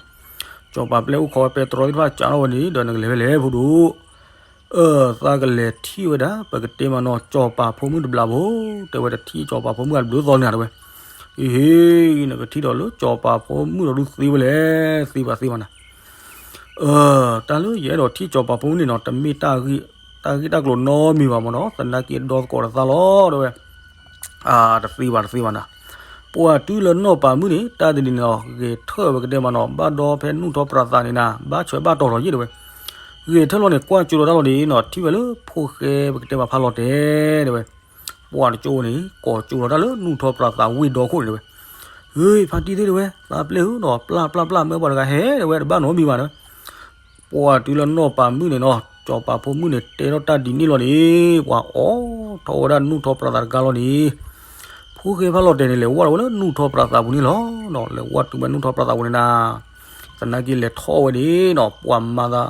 စီၤပၤပျဲၢ်အိၣ်ခိးဝဲပဲတြီသ့ၣ်တဖၣ် စးထီၣ်ဝဲန့ၣ် ဒီးနကလဲၤဖဲလဲၣ်ဖိဒိၣ် အၢ သးကလဲၤထံၣ်ဝဲဒၣ် ပကတဲမးနီၤ စီၤပၤဖိမုၣ်တဘျီဖိ, တဲဝဲတထံၣ်စီၤပၤဖိမုၣ်အဘျုးသီလံနၤတဲဝဲ. အ့ဟ့ၣ် နကထံၣ်ဒီးလၢစီၤပၤဖိမုၣ်ဒီးဒုးသ့ဝဲလဲၣ်, သ့ဘၣ်သ့ဘၣ်နၤ. အၢ တၢ်လၢယအဲၣ်ဒိးထံၣ်စီၤပၤဖိမုၣ်န့ၣ်နီၤ တမ့ၢ်တၢ်ဂ့ၢ်တၢ်ကျိၤနီတမံၤဘၣ်မးနီၤ, သနာ်က့ဒီသကိးဒီးသးလီၤတဲဝဲ. တသ့ဘၣ်တသ့ဘၣ်နၤ. ပှၤတုၤလၢနီၢ်ပၤမုၣ်န့ၣ် တၢ်တနံၤန့ၣ်နီၤ ဂဲၤထၢၣ်ဝဲကတဲမးနီၤ ဘၣ်ဒီဖဲနူၢ်ထီၣ်ပြးသးန့ၣ်နၤ ဘၣ်ဆၢဘၣ်တီၤလီၤယ့ၣ်တဲဝဲ. ဂဲၤထၢၣ်လီၤန့ၣ် ကွၢ်ကၠိလီၤတၢ်လီၤန့ၣ်နီၤ ထံၣ်ဝဲလၢဖိၣ်ဃဲပကတဲမးဖးလီၤတဲာ်တဲဝဲ. ပှၤတကၠိန့ၣ် ကိးကၠိလီၤတၢ်လၢနူၢ်ထီၣ်ပြးသးဝ့ၢ်ဒီခိၣ်န့ၣ်တဲဝဲ. ဂ့ၤဖါတံၢ်သ့ၣ်တဲဝဲ သးပျဲၢ်ဧၢနီၤ ပျၢ်ပျၢ်ပျၢ် မ့ၢ်ပှၤတဂၤဟဲတဲဝဲ တဘၣ်နီတမံၤဘၣ်တဲဝဲ. ပှၤတုၤလၢနီၢ်ပၤမုၣ်န့ၣ်နီၤ စီၤပၤဖိမုၣ်န့ၣ် တဲထီၣ်တၢ်ဒ်န့ၣ်လီၤန့ၣ် ပှၤအိးထီၣ်ဝဲဒၣ်နူၢ်ထီၣ်ပြးသးတကါလီၤန့ၣ် ဖိၣ်ဃဲဖးလီၤတဲာ်န့ၣ် လဲၤဝဲဝဲလၢနူၢ်ထီၣ်ပြးသးပူၤန့ၣ်လီၤ. လဲၤဝဲတုၤဝဲနူၢ်ထီၣ်ပြးသးပူၤန့ၣ်နၤ သနာ်က့လဲၤထီၣ်ဝဲန့ၣ်နီၤ ပှၤမၤသး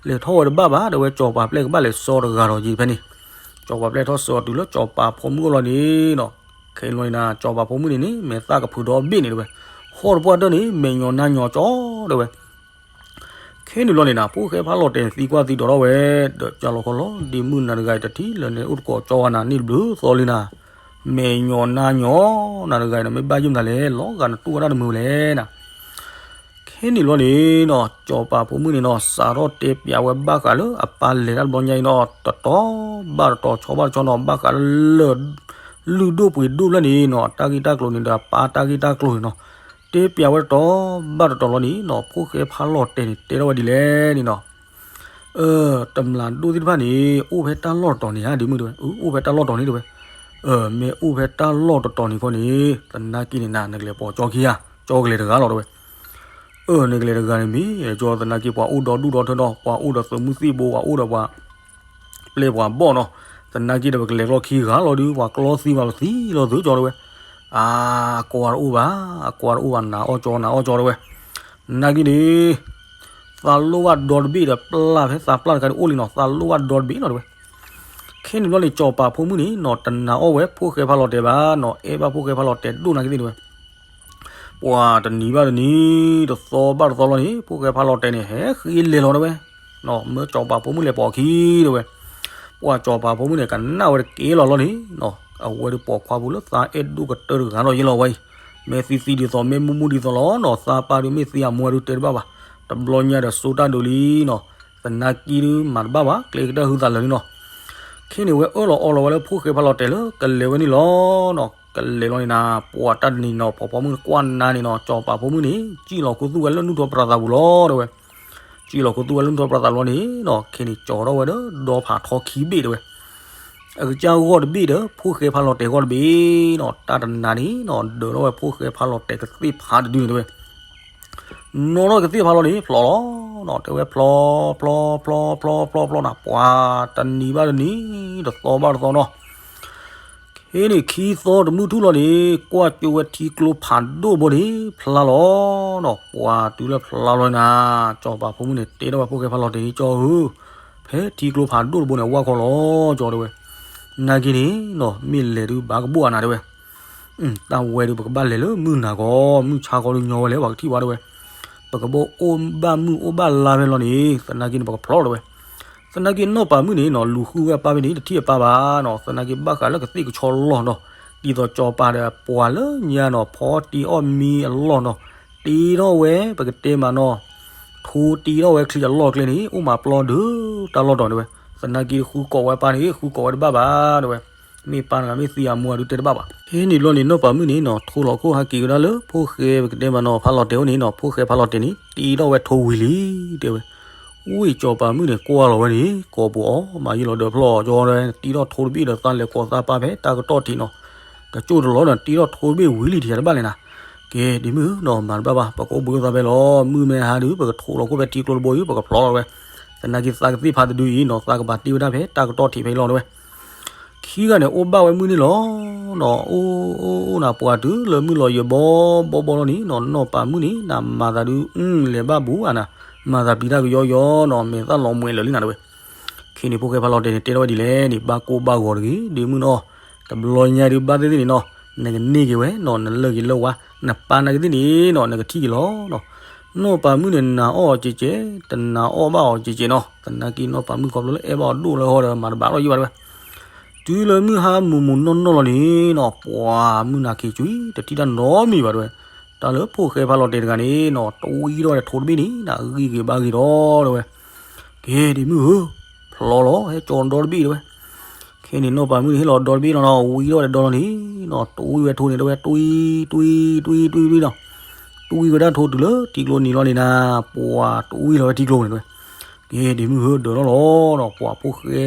လဲၤထီၣ်ဝဲတဘၣ်ဘၣ် တဲဝဲ စီၤပၤပျဲၢ်ကဘၣ်လဲၤစိာ်တဂၤဒီးယံၤဖဲန့ၣ်. စီၤပၤပျဲၢ်ထီၣ်စိာ်တုၤလၢစီၤပၤဖိမုၣ်အိၣ်လီၤန့ၣ်နီၤ ခဲအံၤလီၤန့ၣ်နၤ စီၤပၤဖိမုၣ်န့ၣ်န့ၣ် မဲာ်သၣ်ကဖုးဒီဘ့ၣ်န့ၣ်တဲဝဲ. ဟီၣ်တပှၢ်တၢၢ်န့ၣ် မဲာ်ညီနါညီကၠီတဲဝဲ. ခဲန့ၣ်လီၤန့ၣ်နၤ ဖိၣ်ဃဲဖးလီၤတဲာ်န့ၣ် သံကွၢ်သံဒိးထီၣ်ဝဲ ဒီးကၢ်လီၤခီလီၤ ဒ့မုၣ်နၤတဂၤအံၤတထံၣ်လၢၤန့ၣ်အိၣ်တကိးကၠီဝဲနၤန့ၣ်တဘျုးသီလံနၤ. မဲာ်ညီနါညီ နၤတဂၤအံၤန့ၣ် မ့ၢ်ဘၣ်ယိၣ်မနုၤလဲၣ် လီၤဂာ်နတူၢ်ဝဲဒၣ်တမုာ်လဲၣ်နၤ. ခဲန့ၣ်လီၤန့ၣ်နီၤ စီၤပၤဖိမုၣ်န့ၣ်နီၤ စးထီၣ်တဲပၠးဝဲဘၣ်ဃးလၢအပၢ်လဲၤတၢ်တဘျီညါအံၤနီၤ တတီၤဘၣ်တတီၤ ဆီဘၣ်တဆီနီၤ ဘၣ်ဃးလၢ လုၢ်ဒိၣ်ပှ့ၤဒိၣ်ဖျၢၣ်န့ၣ်နီၤ တၢ်ဂ့ၢ်တၢ်ကျိၤန့ၣ်ဒီးအပၢ်တၢ်ဂ့ၢ်တၢ်ကျိၤန့ၣ်နီၤ တဲပၠးဝဲတတီၤဘၣ်တတီၤလီၤန့ၣ်နီၤ ဖိၣ်ဃဲဖးလီၤတဲာ်န့ၣ် တဲထီၣ်ဝဲဒ်လဲၣ်န့ၣ်နီၤ တမျးဒိၣ်သ့ၣ်တဖၣ်န့ၣ် အိၣ်ဖဲတၢ်လီၢ်တတီၤန့ၣ်ဧါ ဒ့မုၣ်တဲဝဲ အိၣ်ဖဲတၢ်လီၢ်တတီၤန့ၣ်တဲဝဲ. မ့ၢ်အိၣ်ဖဲတၢ်လီၢ်တတီၤန့ၣ်ခီန့ၣ် သနာ်က့န့ၣ်နၤ နကလဲၤပိာ်ကၠီခံဧါ ကၠီကလဲၤတဂၤလီၤတဲဝဲ. အၢ နကလဲၤတဂၤန့ၣ်မ့ၢ် ကၠီသနာ်က့ ပှၤအိၣ်ဒီဒူၣ်ဒီထၢနီၤ ပှၤအိၣ်ဒီးသုးမုၢ်သံၣ်ဘိ ပှၤအိၣ်ဒီးပှၤ ပျဲၢ်ပှၤဘီၣ်နီၤ သနာ်က့ဒီးပကလဲၤကျီခံဂၤလီၤဒုး ပှၤကျီသံဘၣ်ပသံလီၤသုကၠီတဲဝဲ. အကွၢ်တအိၣ်ဘၣ် အကွၢ်တအိၣ်ဘၣ် နၤအီၣ်ကၠီ နၤအီၣ်ကၠီတဲဝဲ. သနာ်က့န့ၣ် သးလိၣ်ဘၣ်ဒီတဘ့ၣ်ဒီး ပျၢ်ဖဲသးပျၢ်တခါန့ၣ်အိၣ်လံနီၤ သးလိၣ်ဘၣ်ဒီတဘ့ၣ်နီၤတဲဝဲ. ခဲန့ၣ်ဘျီန့ၣ် စီၤပၤဖိမုၣ်န့ၣ်နီၤ တနာ်အီၣ်ဝဲဖိၣ်ဃဲဖးလီၤတဲာ်ဘၣ်နီၤ အဲၣ်ဘၣ်ဖိၣ်ဃဲဖးလီၤတဲာ်ဒိၣ်နာ်က့သ့ၣ်တဲဝဲ. ပှၤတနံၤဘၣ်တနံၤ တသီဘၣ်တသီလီၤန့ၣ် ဖိၣ်ဃဲဖးလီၤတဲာ်န့ၣ် ဟဲဃ့လဲၤလီၤတဲဝဲ. မၢစီၤပၤဖိမုၣ်လဲၤပိာ်ခံတဲဝဲ. ပှၤစီၤပၤဖိမုၣ်န့ၣ် ကနၣ်ဝဲတကဲလီၤလီၤန့ၣ်နီၤ အဝဲဒုးပိာ်ခွါပူၤလၢသးအဲၣ်ဒိၣ်ကတၢၢ်တဂၤလီၤယဲလီၤဝဲအံၤ မ့ၢ်သံသံဒ်သိး မ့ၢ်မူမူဒ်သိးလီၤနီၤ သးပၢ်ဒုးမ့ၢ်သံအမူအဒုးတဲတဘၣ်ဘၣ်. တဘျီညါဒီးစိတၢ်ဒုးလံနီၤ သနာ်က့ဒုးမၤတဘၣ်ဘၣ် ကျဲကတၢၢ်ဟုသးလၢာ်န့ၣ်နီၤ. ခဲန့ၣ်ဝဲအၢၣ်လီၤအီလီၤဝဲလၢဖိၣ်ဃဲဖးလီၤတဲာ်လၢကလဲၤဝဲန့ၣ်လီၤနီၤ ကလဲၤလီၤန့ၣ်နၤ ပှၤတၢ်တနံၤနီၤ ဖီဖီမုၣ်ကွၢ်နါန့ၣ်နီၤ စီၤပၤဖိမုၣ်န့ၣ် စံၣ်လီၤခူသူၣ်ဝဲလၢနူၢ်ထီၣ်ပြးသးပူၤလီၤတဲဝဲ. စံၣ်လီၤခူသူၣ်ဝဲလၢနူၢ်ထီၣ်ပြးသးပူၤလီၤန့ၣ်နီၤ ခဲန့ၣ်ကၠီထီၣ်ဝဲဒီးဒီဖးထီခံဘ့ၣ်တဲဝဲ. အကစၢ်ဂီၢ်တဘ့ၣ်ဒီး ဖိၣ်ဃဲဖးလီၤတဲာ်ဂီၢ်တဘ့ၣ်နီၤ တၢ်တနါန့ၣ်နီၤ ဒၢးထီၣ်ဝဲဖိၣ်ဃဲဖးလီၤတဲာ်ကသ့ၣ်ဖးတဒုန့ၣ်တဲဝဲ. နီၢ်ထီၣ်ကသ့ၣ်ဖးလီၤန့ၣ် ဖျိးလီၤနီၤ တဲဝဲဖျိး ဖျိး ဖျိး ဖျိး ဖျိး ဖျိးနၤ ပှၤတနံၤဘၣ်တနံၤ တသီဘၣ်တသီနီၤ. ခဲ ဖဲန့ၣ်ခံသီတမုၢ်ထူၣ်လီၤန့ၣ် ကွၢ်ကၠိဝဲထံကျိဖးဒိၣ်တဘိန့ၣ် ဖျါလီၤနီၤ. ပှၤတုၤလၢဖျါလီၤနၤ, ကၠီၤပၤဖိမုၣ်န့ၣ် တဲထီၣ်ဝဲဖိၣ်ဃဲဖးလီၤတဲာ်န့ၣ် ကၠီဧၢ, ဖဲထံကျိဖးဒိၣ်တဘိန့ၣ် အဝၣ်ခီလီၤကၠီတဲဝဲ. နာ်က့န့ၣ်နီၤ မ့ၢ်လဲၤဒုးဘၣ်ကဘိၣ်အနၤတဲဝဲ. တၢ်ဝဲဒုး ပကဘၣ်လဲၤလၢမုၢ်နၤကီး, မုၢ်ဆါကီးဒုးညီဝဲလဲၣ် ပှၤကထံၣ်ဘၣ်တဲဝဲ. ပကဘၣ်အိၣ်ဘၣ်မုၢ်အိၣ်ဘၣ်လါဖဲလီၤန့ၣ် သနာ်က့န့ၣ် ပကဖျီလီၤတဲဝဲ. သနာ်က့နီၢ်ပၤမုၣ်န့ၣ်နီၤ လူၤဃုဝဲအပၢ်ဖဲန့ၣ် တထံၣ်အပၢ်ဘၣ်နီၤ. သနာ်က့ဘၣ်ဃးလၢကသ့ၣ်ကဆီလီၢ်နီၤ, ဒ်သိးကၠီၤပၤဒီးပှၤလၢညါနီၤ ဖီတ့အီၣ်မံအလီၢ်နီၤ, တ့ထီၣ်ဝဲ ပကတဲမးနီၤ, ထိတ့ထီၣ်ဝဲချံအလီၢ်ကျဲန့ၣ် အိၣ်မးပျီဒုးတၢ်လီၢ်တီၤတဲဝဲ. သနာ်က့ဃုကိးဝဲပၢ်န့ၣ် ဃုကိးဝဲတဘၣ်ဘၣ်တဲဝဲ. မ့ၢ်ပၢ်တဂၤမ့ၢ်သံအမူအဒုးတဲတဘၣ်ဘၣ်. ဖဲန့ၣ်ဘျီန့ၣ် နီၢ်ပၤမုၣ်န့ၣ်နီၤ ထိလီၤခိၣ်ဟးက့ၤကဒါလၢ ဖိၣ်ဃဲပကတဲမးနီၤ ဖးလီၤတဲာ်အိၣ်န့ၣ်နီၤ, ဖိၣ်ဃဲဖးလီၤတဲာ်န့ၣ် တ့ထီၣ်ဝဲထိဝံၤလံတဲဝဲ. ဝ့ၢ်ကၠီၤပၤမုၣ်န့ၣ် ကွၢ်လီၤဝဲန့ၣ် ကိးပူၤအီၤ မၤယံာ်လီၤဒီးဖျီၣ်ကၠီတဲဝဲ, တ့ထီၣ်ထိတဘ့ၣ်ဒီးသးလဲၤကိးသးပၢ်ဖဲတၢ်ကတီၢ်ထံးနီၤ, ကကၠိၢ်တလီၤဒီး တ့ထီၣ်ထိတဘ့ၣ်ဝံၤလံ ထံၣ်တဘၣ်လဲၣ်နၤ. ကဲ ဒ်မုၢ်ဧၢနီၤ မၤတဘၣ်ဘၣ်, ပကအိၣ်ဘှံးအိၣ်သါဖဲလီၤ, မုၢ်မ့ၢ်ဟါဒုး ပကထိလီၤခိၣ်ဖဲထံကျိတဘိအံၤ ပကဖျီလီၤတဲဝဲ. သနာ်က့သးကသ့ၣ်ဖးတဒုအံၤနီၤ သးကဘၣ်တ့ဝဲဒၣ်ဖဲတၢ်ကတီၢ်ထံးဖဲအံၤလီၤတဲဝဲ. ခံဂၤန့ၣ် အိၣ်ဘၣ်ဝဲမုၢ်န့ၣ်လီၤနီၤ, အိၣ်အိၣ်အိၣ်နၤ ပှၤတုၤလၢမုၢ်လီၤယံၤဘီဘီဘီလီၤန့ၣ်နီၤ, နီၢ်ပၤမုၣ်န့ၣ် နမၤသးဒုး အုလဲၤဘၣ်ဘူးဧါနၤ, မၤသးပျံၤတၢ်ကယီယီနီၤ, မဲာ်သၣ်လီၤမှဲၤလၢာ်လံနၤတဲဝဲ. ခဲန့ၣ် ဖိၣ်ဃဲဖးလီၤတဲာ်န့ၣ် တဲထီၣ်ဝဲဒ်လဲၣ်န့ၣ်, ဘၣ်ကိၢ်ဘၣ်ဂီၤတဂ့ၤ ဒ်မုၢ်နီၤ, တဘျီညါဒုးဘၣ်သ့ၣ်သ့ၣ်န့ၣ်နီၤ, နကန့ၢ်က့ၤဝဲနီၤ, နလၢၢ်က့ၤလၢၢ်ဝါ, နပၢ်နာ်က့သ့ၣ်န့ၣ်နီၤ နကထံၣ်က့ၤလီၤနီၤ. နီၢ်ပၤမုၣ်န့ၣ် နာ်အီၣ်အီၤကဲကဲ, တနာ်အီၣ်ဘၣ်အီၤကဲကဲနီၤ, သနာ်က့နီၢ်ပၤမုၣ်ခီဖျိလၢအဲၣ်ဘၣ်အီၤဒိၣ်လၢဟီဒီး မၤတဘၣ်လီၤယံာ်ဘၣ်တဲဝဲ. တုၤလၢမုၢ်ဟါမုၢ်မုၢ်နီၢ်နီၢ်လီၤန့ၣ်နီၤ, ပှၤမုၢ်နၤခ့ကွံာ် တထံၣ်တၢ်နီတမံၤဘၣ်တဲဝဲ. တၢ်လၢဖိၣ်ဃဲဖးလီၤတဲာ်တဂၤန့ၣ်နီၤ, တဝံထီၣ်ဝဲထိတဘ့ၣ်န့ၣ် နဂံၢ်ဂ့ၤဘါဂ့ၤဒီးတဲဝဲ. ကဲ ဒ်မုၢ်ဧၢ, ဖျီလီၤ ဟဲကၠီၤဒီတဘ့ၣ်တဲဝဲ. ခဲန့ၣ် နီၢ်ပၤမုၣ်န့ၣ် ဟ့ၣ်လီၤဒီတဘ့ၣ်လီၤနီၤ, ဝံထီၣ်ဝဲဒီလီၤန့ၣ်နီၤ, တဝံဝဲထိန့ၣ်တဲဝဲ, တွံ တွံ တွံ တွံ တွံ နီၤ. တွံဝဲဒၣ်ထိတုၤလၢထံကျိနံၤလီၤန့ၣ်နၤ, ပှၤတွံလီၤဝဲထံကျိန့ၣ်တဲဝဲ. ကဲ ဒ်မုၢ်ဧၢ ဒၢးထီၣ်လီၤနီၤ, ပှၤဖိၣ်ဃဲ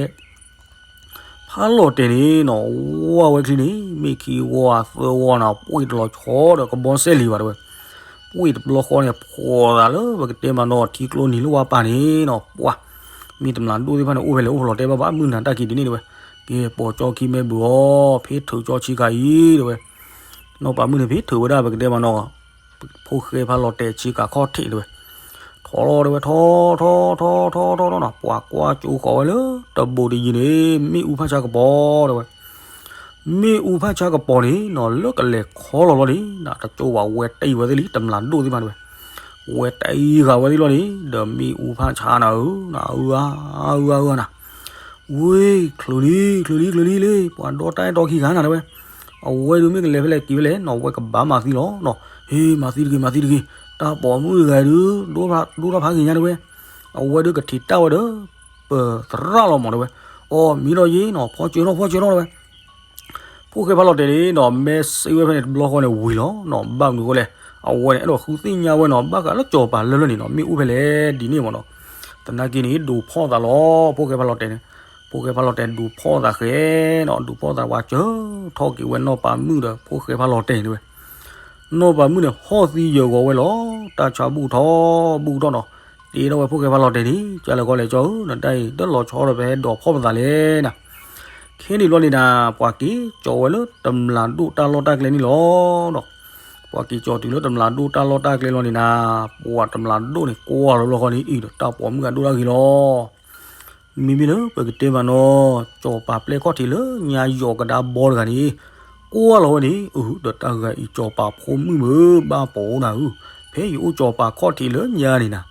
ဖးလီၤတဲာ်န့ၣ်နီၤ, ဝါဝဲချံန့ၣ် မ့ၢ်ခံဝီသၢဝီနၤ, ပှ့ၢ်တလီၤဆီဒီးကဘီစဲလံၤဘၣ်တဲဝဲ. ပှ့ၢ်တဘျီဃီန့ၣ် ဖှီၣ်သးလၢပကတဲမးနီၤ, ထံကျိနံၤလၢဝါပၤန့ၣ်နီၤ, ပှၤ မ့ၢ်တမျာ်ဒိၣ်သ့ၣ်တဖၣ်န့ၣ် အိၣ်ဖဲလဲၣ် အိၣ်ဖဲလဲၣ်တဲဘၣ်ဘၣ်, မုၢ်နၤတၢ်ခံးဒ်န့ၣ်တဲဝဲ. ကဲ ပိာ်ကၠီခံမဲဘူးအီၤ, ဖဲထုးကၠီဆ့ကၤအံၤတဲဝဲ. နီၢ်ပၤမုၣ်န့ၣ် ဖဲထုးဝဲဒၣ်ပကတဲမးနီၤ ဖိၣ်ဃဲဖးလီၤတဲာ်ဆ့ကၤခီၣ်ထံးတဲဝဲ. ထီလီၤတဲဝဲ, ထီ ထီ ထီ ထီ ထီ ထီနီၤ, ပှၤကွၢ်ကၠိဃီၤဝဲလၢတဘိးတယံၤန့ၣ် မ့ၣ်အူဖးဆါကပီၤတဲဝဲ. မ့ၣ်အူဖးဆါကပီၤန့ၣ်နီၤ, လၢကလဲၤခီလီၤလီၤန့ၣ် တကၠိဝဲဝဲတံၢ်ဝဲသ့ၣ်လံ, တမျာ်ဒိၣ်သ့ၣ်တဖၣ်န့ၣ် ဝဲတံၢ်ဃာ်ဝဲသ့ၣ်လီၤန့ၣ်, ဒီးမ့ၣ်အူဖးဆါနၤဧၢ, နအၢအါ အၢအါအၢအါနၤ, ဝ့ၢ် ချုးလံ ချုးလံ ချုးလံလံ, ပှၤဒီတၢ်အဲၣ်တီခံဂၤနၤတဲဝဲ. အဝဲဒုးမ့ၢ်ကလဲၤဖဲလဲၣ်က့ၤဖဲလဲၣ်နီၤ, ဝဲကဘၣ်မၤသံလီၤနီၤ. ဟ့ မၤသံတဂ့ၤ မၤသံတဂ့ၤ, တၢ်ပိာ်မုၣ်တဂၤဒုး ဒိၣ်ထီၣ်ဖးဂ့ၤညါတဲဝဲ. အဝဲဒုးကထံးတၢ်ဝဲဒီး ပသရၣ်လီၤမးတဲဝဲ. အီ မံဒီးယ့နီၤ, ဖီစၢၤထီၣ် ဖီစၢၤထီၣ်တဲဝဲ. ဖိၣ်ဃဲဖးလီၤတဲာ်န့ၣ်နီၤ, မဲစ့ဝဲဖဲန့ၣ်တဘျီဃီန့ၣ်ဝံၤလီၤနီၤ, ဘၣ်မနုၤဃိလဲၣ်, အဝဲန့ၣ်အဲၣ်ဒိးဃုသ့ၣ်ညါဝဲနီၤ, ဘၣ်ဃးလၢကၠီၤပၤလၢလၢန့ၣ်နီၤ, မ့ၣ်အူဖဲလဲၣ်ဒ်န့ၣ်မးနီၤ. သနာ်က့န့ၣ် ဒိးဖီၣ်သးလီၤ, ဖိၣ်ဃဲဖးလီၤတဲာ်န့ၣ်, ဖိၣ်ဃဲဖးလီၤတဲာ်ဒိးဖီၣ်သးဃဲနီၤ, ဒိးဖီၣ်သးဝဲစၢၤထီၣ်က့ၤဝဲနီၢ်ပၤမုၣ်ဒီး ဖိၣ်ဃဲဖးလီၤတဲာ်န့ၣ်တဲဝဲ. နီၢ်ပၤမုၣ်န့ၣ် ဟီၣ်သံယၢၤဂီၤဝဲလီၤ, တၢ်ဆါဘူၣ်ထီၣ်ဘူၣ်ထီၣ်နီၤ, တဲထီၣ်ဝဲဖိၣ်ဃဲဖးလီၤတဲာ်န့ၣ်, ကၢ်လဲၤကီလဲၤကၠီဧၢ, နတၢ်အံၤတလီၤဆီဒီး ပဟဲဒိးဖီၣ်ပသးလဲၣ်နၤ. ခဲန့ၣ်ဘျီန့ၣ်နၤ, ပှၤက့ၤကၠီၤဝဲလၢတမျာ်ဒိၣ်တၢ်လီၢ်တၢ်ကျဲန့ၣ်လီၤနီၤ. ပှၤက့ၤကၠီၤတုၤလၢတမျာ်ဒိၣ်တၢ်လီၢ်တၢ်ကျဲလီၤန့ၣ်နၤ, ပှၤတမျာ်ဒိၣ်န့ၣ် ကွၢ်လီၤဘျီဃီန့ၣ်အံၤဒီး တၢ်ပိာ်မုၣ်ဂၤဒိၣ်တၢ်ဂ့ၤလီၤ. မ့မ့ၢ်လၢပကတဲမးနီၤ, ကၠီၤပၤပျဲၢ်ခီၣ်ထံးလၢညါယီၤကဒါဘီတဂၤန့ၣ်, ကွၢ်လီၤဝဲန့ၣ်, အၢ ဒီးတၢ်ဂၤအံၤကၠီၤပၤဖိမုၣ်မ့ၢ်ဘၣ်ပိာ်နၤဧၢ, ဖဲယအိၣ်ကၠီၤပၤခီၣ်ထံးလၢညါန့ၣ်နၤ,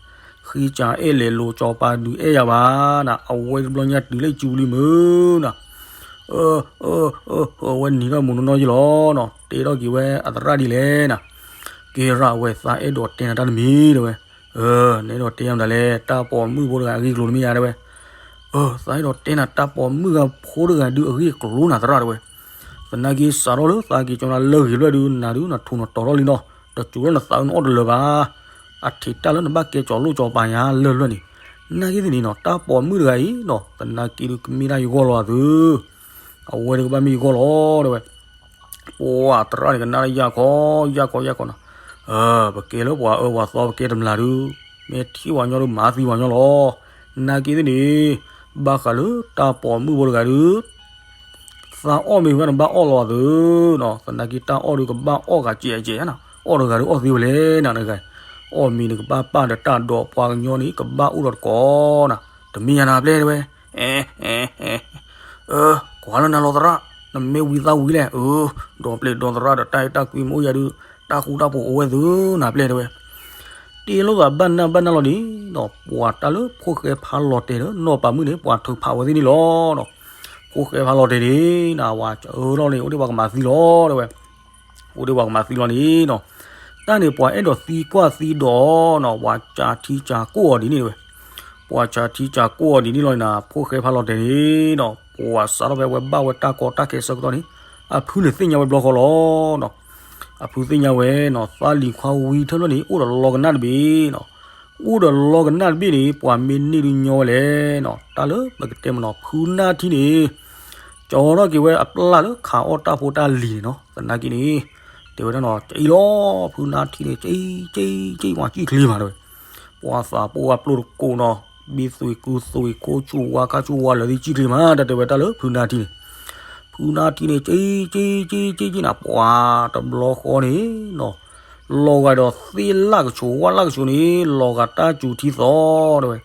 ဃ့ကၠၤအဲၣ်လဲၤလိာ်ကၠီၤပၤဒုးအဲၣ်ယၤဘၣ်နၤ, အဝဲတဘျီညါတုၤလၢအံၤကၠူလံမ့ၢ်နၤ. အၢ အၢ အၢ အၢ ဝဲနံၤထီၣ်မူနီၢ်နီၢ်ယံလီၤနီၤ, တဲထီၣ်က့ၤဝဲအသရၣ်ဒ်လဲၣ်နၤ. ကဲရၣ်ဝဲသးအဲၣ်ဒိးတဲနၤတၢ်တမံၤတဲဝဲ. အၢ နအဲၣ်ဒိးတဲယၤမတၤလဲၣ်, တၢ်ပိာ်မုၣ်ဖိတဂၤအဂ့ၢ်ကျိၤတမ့ၢ်ယၤတဲဝဲ. အၢ သးအဲၣ်ဒိးတဲနၤတၢ်ပိာ်မုၣ်ဂၤဖိတဂၤဒုးအဂ့ၢ်ကျိၤနၤသရၣ်တဲဝဲ. သနာ်က့စးထီၣ်လၢသးက့ၤကၠီၤနၤလၢဂ့ၤလွဲၢ်ဒုး နၤဒုးနထူးနတီၤထီၣ်လံနီၤ, တစူးထီၣ်နသးအုးနအီၣ်တလၢာ်ဘၣ်. အထံးတၢ်လၢနဘၣ်ကဲကၠီၤလိၣ်ကၠီၤပၤညါလၢလွဲၢ်န့ၣ်, နာ်က့သ့ၣ်န့ၣ်နီၤ, တၢ်ပိာ်မုၣ်တဂၤအံၤနီၤ, သနာ်က့ဒုးကမ့ၢ်ဒၣ်ယဂီၢ်လီၤအသု, အဝဲဒုးကဘၣ်မ့ၢ်ယဂီၢ်လီၤတဲဝဲ. ပှၤသရၣ်န့ၣ်ကနၣ်လၢယၢ်ခီ, ယၢ်ခီ ယၢ်ခီနီၤ. ပကဲလၢပှၤအၢပှၤသီ ပကဲတမျၢ်ဒုး, မ့ၢ်ထံၣ်ပှၤညီဒုးမၤသံပှၤညီလီၤ. နာ်က့သ့ၣ်န့ၣ်, ဘၣ်ဃးလၢတၢ်ပိာ်မုၣ်ဖိတဂၤဒုး, သးအီၣ်မ့ၤဝဲနဘၣ်အီၣ်လီၤသုနီၤ, သနာ်က့တၢ်အီၣ်ဒုးကဘၣ်အီၣ်ဂၤကဲးကဲးနီၤ, အီၣ်တဂၤဒုးအီၣ်သ့ဝဲလဲၣ်နၤတဂၤ, အီၣ်မ့ၤန့ၣ်ကဘၣ်ပာ်ဒီးတၢ်ဒီးပှၤကညီန့ၣ် ကဘၣ်အိၣ်ဒီးတကိးနၤ, တမ့ၢ်ယၤနၤပျဲၢ်တဲဝဲ, အဲ အဲ အဲ အၢ ကွၢ်လၢနၤလီၤသရၣ်, နမ့ၢ်ဝံသးဝံလဲၣ်, အၢ ဒီးပျဲၢ်ဒီးသရၣ်ဒီးတၢ်အဲၣ်တၢ်ကွံမ့ၢ်အိၣ်ယၤဒုး တၢ်ဃူတၢ်ဖိးအိၣ်ဝဲသုနၤပျဲၢ်တဲဝဲ တ့လိာ်သးဘၣ်နၢ်ဘၣ်နၢ်လီၤန့ၣ်ဒီး ပှၤတၢ်လၢဖိၣ်ဃဲဖးလီၤတဲာ်ဒီးနီၢ်ပၤမုၣ်န့ၣ် ပှၤထုးဖးဝဲသ့ၣ်န့ၣ်လီၤနီၤ. ဖိၣ်ဃဲဖးလီၤတဲာ်န့ၣ် နဝၤစၢၤထီၣ်န့ၣ် အိၣ်ဒ့ၣ်ပှၤကမၤသံလီၤတဲဝဲ, အိၣ်ဒ့ၣ်ပှၤကမၤသံလီၤန့ၣ်နီၤ. တၢ်န့ၣ်ပှၤအဲၣ်ဒိးသံကွၢ်သံဒိးနီၤ, ပှၤစးထံစးကိၢ်အီၤဒ်န့ၣ်တဲဝဲ, ပှၤစးထံစးကိၢ်အီၤဒ်န့ၣ်လီၤန့ၣ် ဖိၣ်ဃဲဖးလီၤတဲာ်န့ၣ်နီၤ ပှၤစးထီၣ်ဖဲဝဲဘၣ်ဝဲတၢ်ကီတၢ်ခဲဆၢကတီၢ်န့ၣ် အဖုန့ၣ်သ့ၣ်ညါဝဲဘျီဃီလီၤနီၤ. အဖုသ့ၣ်ညါဝဲနီၤ သးလံၤခွါဝံထၢၣ်ဖျၢၣ်န့ၣ် အိၣ်ဒီးလီကနၣ်တဘ့ၣ်နီၤ, အိၣ်ဒီးလီကနၣ်တဘ့ၣ်န့ၣ် ပှၤမ့ၢ်န့ၢ်ဒုးညီဝဲလဲၣ်နီၤ. တၢ်လၢပကတဲမ့ၢ်နီၤ ဖုနါထံန့ၣ် ကၠီထီၣ်က့ၤဝဲအပျၢ်လၢခးအီၣ်တၢ်ဖိတၢ်လံၤန့ၣ်နီၤ. သနာ်က့န့ၣ် တဲဝဲဒၣ်နီၤ ကၠံလီၤ ဖုနါထံန့ၣ် ကၠံ ကၠံ ကၠံ ပှၤကံၣ်ချ့မးတဲဝဲ, ပှၤသးပှၢ်ပျိၢ်တကိးနီၤ, ဘံသွံၣ်ကုသွံၣ်ခိၣ်ဆူၣ်ဝါခါဆူၣ်ဝါလၢာ်သ့ၣ်ကံၣ်ချ့မး တၢ်တဲဝဲတၢ်လၢဖုနါထံန့ၣ်, ဖုနါထံန့ၣ် ကၠံ ကၠံ ကၠံ ကၠံ ကၠံနၤ ပှၤတဘျီဃီန့ၣ်နီၤ လီၤဂာ်ဒီးသ့ၣ်လၣ်ကဆူးဝၣ်လၣ်ကဆူးန့ၣ် လီၤဂာ်တၢ်စူၤထံသီတဲဝဲ,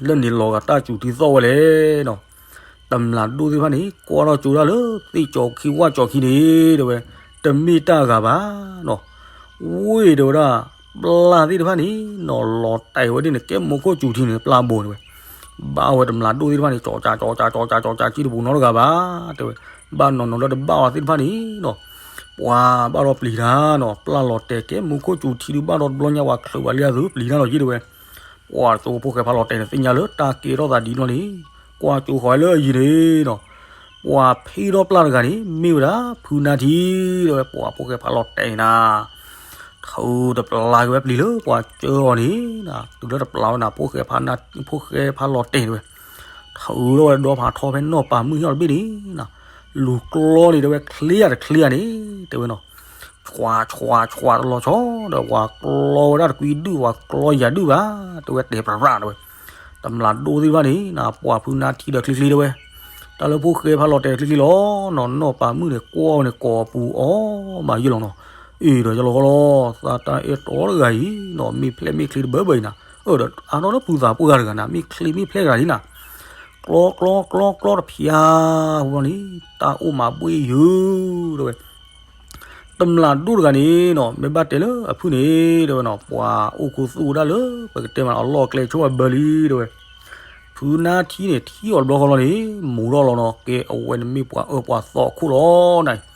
လၢန့ၣ်လီၤဂာ်တၢ်စူၤထံသီဝဲလဲၣ်နီၤ. တမျးဒိၣ်သ့ၣ်တဖၣ်န့ၣ် ကွၢ်ထီၣ်ကၠိဒၣ်လၢသ့ၣ်ကၠီခံဝၣ်ကၠီခံန့ၣ်တဲဝဲ, တမ့ၢ်တၢ်ဂၤဘၣ်နီၤ. ဝ့ၢ်တဲဝဲဒၣ် ပျၢ်သ့ၣ်တဖၣ်န့ၣ်နီၤ လီၤတဲာ်ဝဲဒ်န့ၣ် ကဲမိၢ်ခိၣ်စူၤထံန့ၣ် ပျၢ်ဘိန့ၣ်ဝဲ, ဘၣ်ဝဲတမျးဒိၣ်သ့ၣ်တဖၣ်န့ၣ် ကၠီကၠး ကၠီကၠး ကၠီကၠး ကၠီကၠး ကၠံတပူၤနီတဂၤဘၣ်တဲဝဲ, ဘၣ်နီၢ်နီၢ်လၢတဘၣ်အီၤသ့ၣ်တဖၣ်န့ၣ်နီၤ ပှၤဘၣ်ဒီးပျံၤတၢ်နီၤ ပျၢ်လီၤတဲာ်ကဲမိၢ်ခိၣ်စူၤထံဒုးဘၣ်ဒီးတဘျီညါ ပှၤချုးဘၣ်လံအသုပျံၤတၢ်လီၤယံၤတဲဝဲ, ပှၤကၠိဖိၣ်ဃဲဖးလီၤတဲာ်န့ၣ် သ့ၣ်ညါလၢတၢ်ကဲထီၣ်သးဒ်န့ၣ်လီၤန့ၣ် ကွၢ်ကၠိဃီၤလၢအယံၤန့ၣ်နီၤ, ပှၤဖ့ထီၣ်ပျၢ်တဂၤန့ၣ် မ့ၢ်ဝဲဒၣ်ဖုနါထံတဲဝဲ, ပှၤဖိၣ်ဃဲဖးလီၤတဲာ်န့ၣ်နၤ ထုးတပျၢ်က့ၤဝဲပျံၤလၢပှၤကၠိအီၤန့ၣ်နၤ, တုၤလၢတပျၢ်ဝဲနၤ ဖိၣ်ဃဲဖးနါ ဖိၣ်ဃဲဖးလီၤတဲာ်တဲဝဲ, ထုးထီၣ်ဝဲဒီဖးထီဖဲနီၢ်ပၤမုၣ်ဟ့ၣ်အီၤတဘ့ၣ်န့ၣ်နၤ, လူၤကျီန့ၣ်တဲဝဲ ချ့ယၤတချ့ယၤန့ၣ် တဲဝဲနီၤ, ဆွး ဆွး ဆွးတလီၤဆီဒီး ပှၤကျီဝဲဒၣ်တကွံဒုၣ် ပှၤကျီယၤဒုၣ်ဘၣ် တဲဝဲ တဲပြၢ်ပြၢ်တဲဝဲ, တမျးဒိၣ်သ့ၣ်တဖၣ်န့ၣ်နၤ ပှၤဖုနါထံဒီးချ့ချ့တဲဝဲ, တၢ်လၢဖိၣ်ဃဲဖးလီၤတဲာ်ချ့ချ့လီၤနီၤ, နီၢ်ပၤမုၣ်န့ၣ် ကွီၢ်ဝဲန့ၣ် ကိးပူၤအီၣ်မးယုၢ်လီၤနီၤ, အ့ၣ်ဒီးယလီၤဃီလီၤ သးတၢ်အဲၣ်တီတဂၤအံၤနီၤ မ့ၢ်ဖျဲၣ်မ့ၢ်ချ့တဘၢဘၢအံၤနၤ, အၢဒီးအါနီၢ်လၢဖုသးပှၢ်တဂၤနၤ မ့ၢ်ချ့မ့ၢ်ဖျဲၣ်တဂၤလံနၤ, ကျီကျီကျီကျီတဖျါ ဝံၤန့ၣ် တၢ်အိၣ်မးဘှ့ၣ်ယုၢ်တဲဝဲ တမျးဒိၣ်တဂၤန့ၣ်နီၤ မ့ၢ်ဘၣ်တဲလၢအဖုန့ၣ် တဲဝဲနီၤ ပှၤအိၣ်ခူသူၣ်ဝဲဒၣ်လၢ ပကတဲမးနီၤ အလီၢ်အကျဲဆိၣ်အဘၢလံ တဲဝဲ, ဖုနါထံန့ၣ် ထံၣ်အီၤတဘျီဃီလီၤန့ၣ် မူၤထီၣ်လီၤနီၤ ကဲအဝဲန့ၣ်မ့ၢ်ပှၤအၢပှၤသီအခိၣ်လီၤနၤ,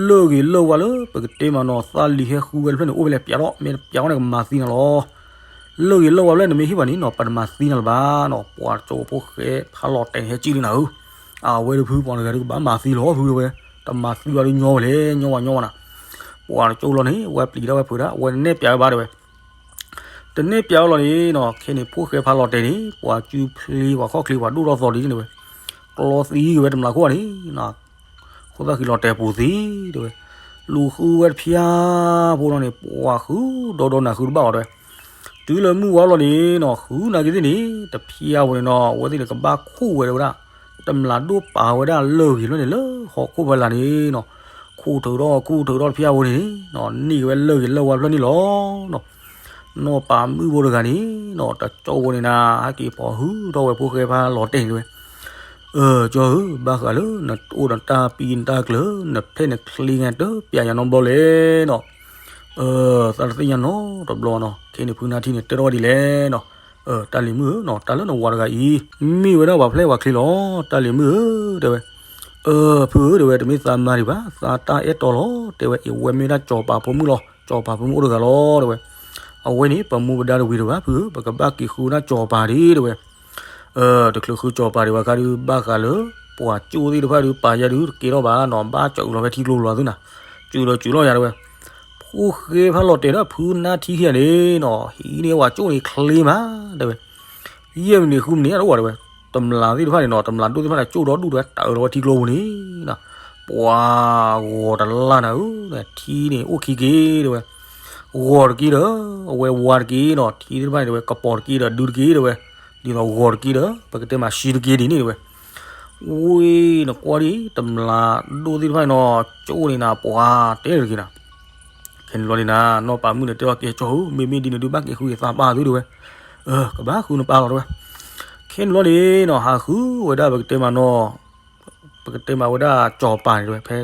လၢၢ်ဂ့ၤလၢၢ်ဝါလၢ ပကတဲမးနီၤ သးလံၤဟဲဃုဝဲတဖျၢၣ်န့ၣ် အိၣ်ဖဲလဲၣ်ပျးထီၣ် မ့ၢ်ပျးထီၣ်န့ၣ် ကမၤသံနၤလီၤ လၢၢ်ဂ့ၤလၢၢ်ဝါဖျၢၣ် နမ့ၢ်ဟ့ၣ်ဘၣ်န့ၣ်နီၤ ပတမၤသံနၤလၢၤဘၣ်နီၤ, ပှၤကၠိဖိၣ်ဃဲဖးလီၤတဲာ်န့ၣ် ဟဲကံၣ်လံနၤဧၢ, အဝဲတဖုပှၤတဂၤဒုးကဘၣ်မၤသံလီၤဖုတဲဝဲ, တမၤသံဘၣ်ဒုးညီဝဲလဲၣ် ညီဝဲညီဝဲနၤ, ပှၤတကၠိလီၤန့ၣ် အဝဲပျံၤဒၣ်ဝဲဖုဒၣ် အဝဲတနဲၣ်ပျးဝဲဘၣ်တဲဝဲ, တနဲၣ်ပျးဝဲလီၤန့ၣ်နီၤ ခဲန့ၣ်ဖိၣ်ဃဲဖးလီၤတဲာ်န့ၣ် ပှၤစုဖျ့ပှၤခီၣ်ချ့ပှၤဒိၣ်ထီၣ်သီလံန့ၣ်ဝဲ, ကျီသံက့ၤဝဲတမျးခိၣ်ဘၣ်န့ၣ်နီၤ ဃိသၣ်ဃံလီၤတဲာ်ပူၤသံတဲဝဲ, လူၤဃုဝဲတဖျါဖိလီၤန့ၣ် ပှၤဃုဒီဒီနၤဃုတဘၣ်ဘၣ်တဲဝဲ, တုၤလၢမုၢ်ဝါလီၤန့ၣ်နီၤ ဃုနာ်က့ၤသ့ၣ်န့ၣ် တဖျါဖိန့ၣ်နီၤ အဝဲသ့ၣ်န့ၣ် ကဘၣ်ခိၣ်ဝဲတဲဝဲဒၣ်, တမျးဒိၣ်ပာ်ဝဲဒၣ်လၢၢ်ဂ့ၤဖျၢၣ်န့ၣ် လၢဟီၣ်ခိၣ်ဖဲလၢ်န့ၣ်နီၤ, ခိၣ်ထုးထီၣ်ခိၣ်ထုးထီၣ်တဖျါဖိန့ၣ်နီၤ န့ၢ်က့ၤဝဲလၢၢ်ဂ့ၤလၢၢ်ဝါဖျၢၣ်န့ၣ်လီၤနီၤ, နီၢ်ပၤမုၣ်ဖိတဂၤန့ၣ်နီၤ တကၠိဖိန့ၣ်နၤ ဟဲက့ၤပိာ်ဟုထီၣ်ဝဲဖိၣ်ဃဲဖးလီၤတဲာ်န့ၣ်တဲဝဲ အၢ ကၠီဧၢ ဘၣ်ဃးလၢနအိၣ်ဒီးတၢ်ပံနတၢ်ကျၢၤ နဖျဲၣ်နချ့ဂ့ၤ တပျးယၤနီတဘျီလဲၣ်နီၤ, အၢ သးတသ့ၣ်ညါနီတဘျီနီၤ, ခဲန့ၣ်ဖုနါထံန့ၣ် တဲထီၣ်ဝဲဒ်လဲၣ်နီၤ, အၢ တၢ်လံၤမုၣ်ဧၢနီၤ တၢ်လၢနဝၤတဂၤအံၤ မ့ၢ်ဝဲဒၣ်ပှၤဖျဲၣ်ပှၤချ့လီၤ တၢ်လံၤမုၣ်ဧၢ တဲဝဲ, အၢ ဖုဧၢ တဲဝဲ တမ့ၢ်သးမါဒံးဘၣ် သးတၢ်အဲၣ်တီလီၤ တဲဝဲ အဝဲမ့ၢ်ဒၣ်ကၠီၤပၤဖိမုၣ်လီၤ ကၠီၤပၤဖိမုၣ်အိၣ်တဂၤလီၤ တဲဝဲ, အဝဲန့ၣ် ပမူပဒါတဝံၤတဘၣ် ဖုဧၢ ပကဘၣ်က့ၤဃုဒၣ်ကၠီၤပၤဒံး တဲဝဲ တချုးဃုကၠီၤပၤဒံးဘၣ်ခါဒုး ဘၣ်ဃးလၢ ပှၤကၠိသ့ၣ်တဖၣ်ဒုး ပာ်ယၤဒုး တကဲထီၣ်ဘၣ်နီၤ ဘၣ်စၢၤလီၤဖဲထံကျိလီၤသုနၤ, စၢၤဒီးစၢၤလီၤယၤတဲဝဲ, ဖိၣ်ဃဲဖးလီၤတဲာ်ဒီးဖုနါထံခံဂၤန့ၣ်နီၤ ဟံးန့ၢ်ဝဲကၠိန့ၣ်ချ့မး တဲဝဲ, ယဲၢ်မံးနံးဃုမံးနံးတအိၣ်ဘၣ်တဲဝဲ, တမျးသ့ၣ်တဖၣ်န့ၣ်နီၤ တမျးဒိၣ်သ့ၣ်တဖၣ်န့ၣ် ကၠိဒီဒူၣ်တဲဝဲ တၢ်အၢလီၤဝဲထံကျိပူၤန့ၣ်နီၤ, ပှၤဂီၤတလၢ်နၤဧၢ, ထံန့ၣ်အိၣ်ခံက့ၤ တဲဝဲ ဂီၤတက့ၢ်ဒီး အဝဲဝါတက့ၢ်နီၤ ထံသ့ၣ်တဖၣ်န့ၣ်တဲဝဲ ကပီၤတက့ၢ်ဒီးဒုတက့ၢ်တဲဝဲ, ဒ်သိးဂီၤတက့ၢ်ဒီး ပကတဲမးရှံတက့ၢ်ဒ်န့ၣ်တဲဝဲ, ဝ့ၢ်နကွၢ်ဒံး တမျးဒိၣ်သ့ၣ်တဖၣ်န့ၣ်နီၤ, ကၠိန့ၣ်နၤ ပှၤတဲတဂ့ၤနၤ. ခဲန့ၣ်ဘျီန့ၣ်နၤ နီၢ်ပၤမုၣ်န့ၣ်တဲလီၤက့ၤကၠီဧၢ, မ့မ့ၢ်ဒ်န့ၣ်ဒုး ဘၣ်က့ၤဃုက့ၤသးပၢ်သုတဲဝဲ. အၢ ကဘၣ်ဃုနပၢ်လီၤတဲဝဲ. ခဲန့ၣ်ဘျီန့ၣ်နီၤ ဟးဃုဝဲဒၣ်ပကတဲမးနီၤ ပကတဲမးဝဲဒၣ်ကၠီၤပၤန့ၣ်တဲဝဲ ဖဲ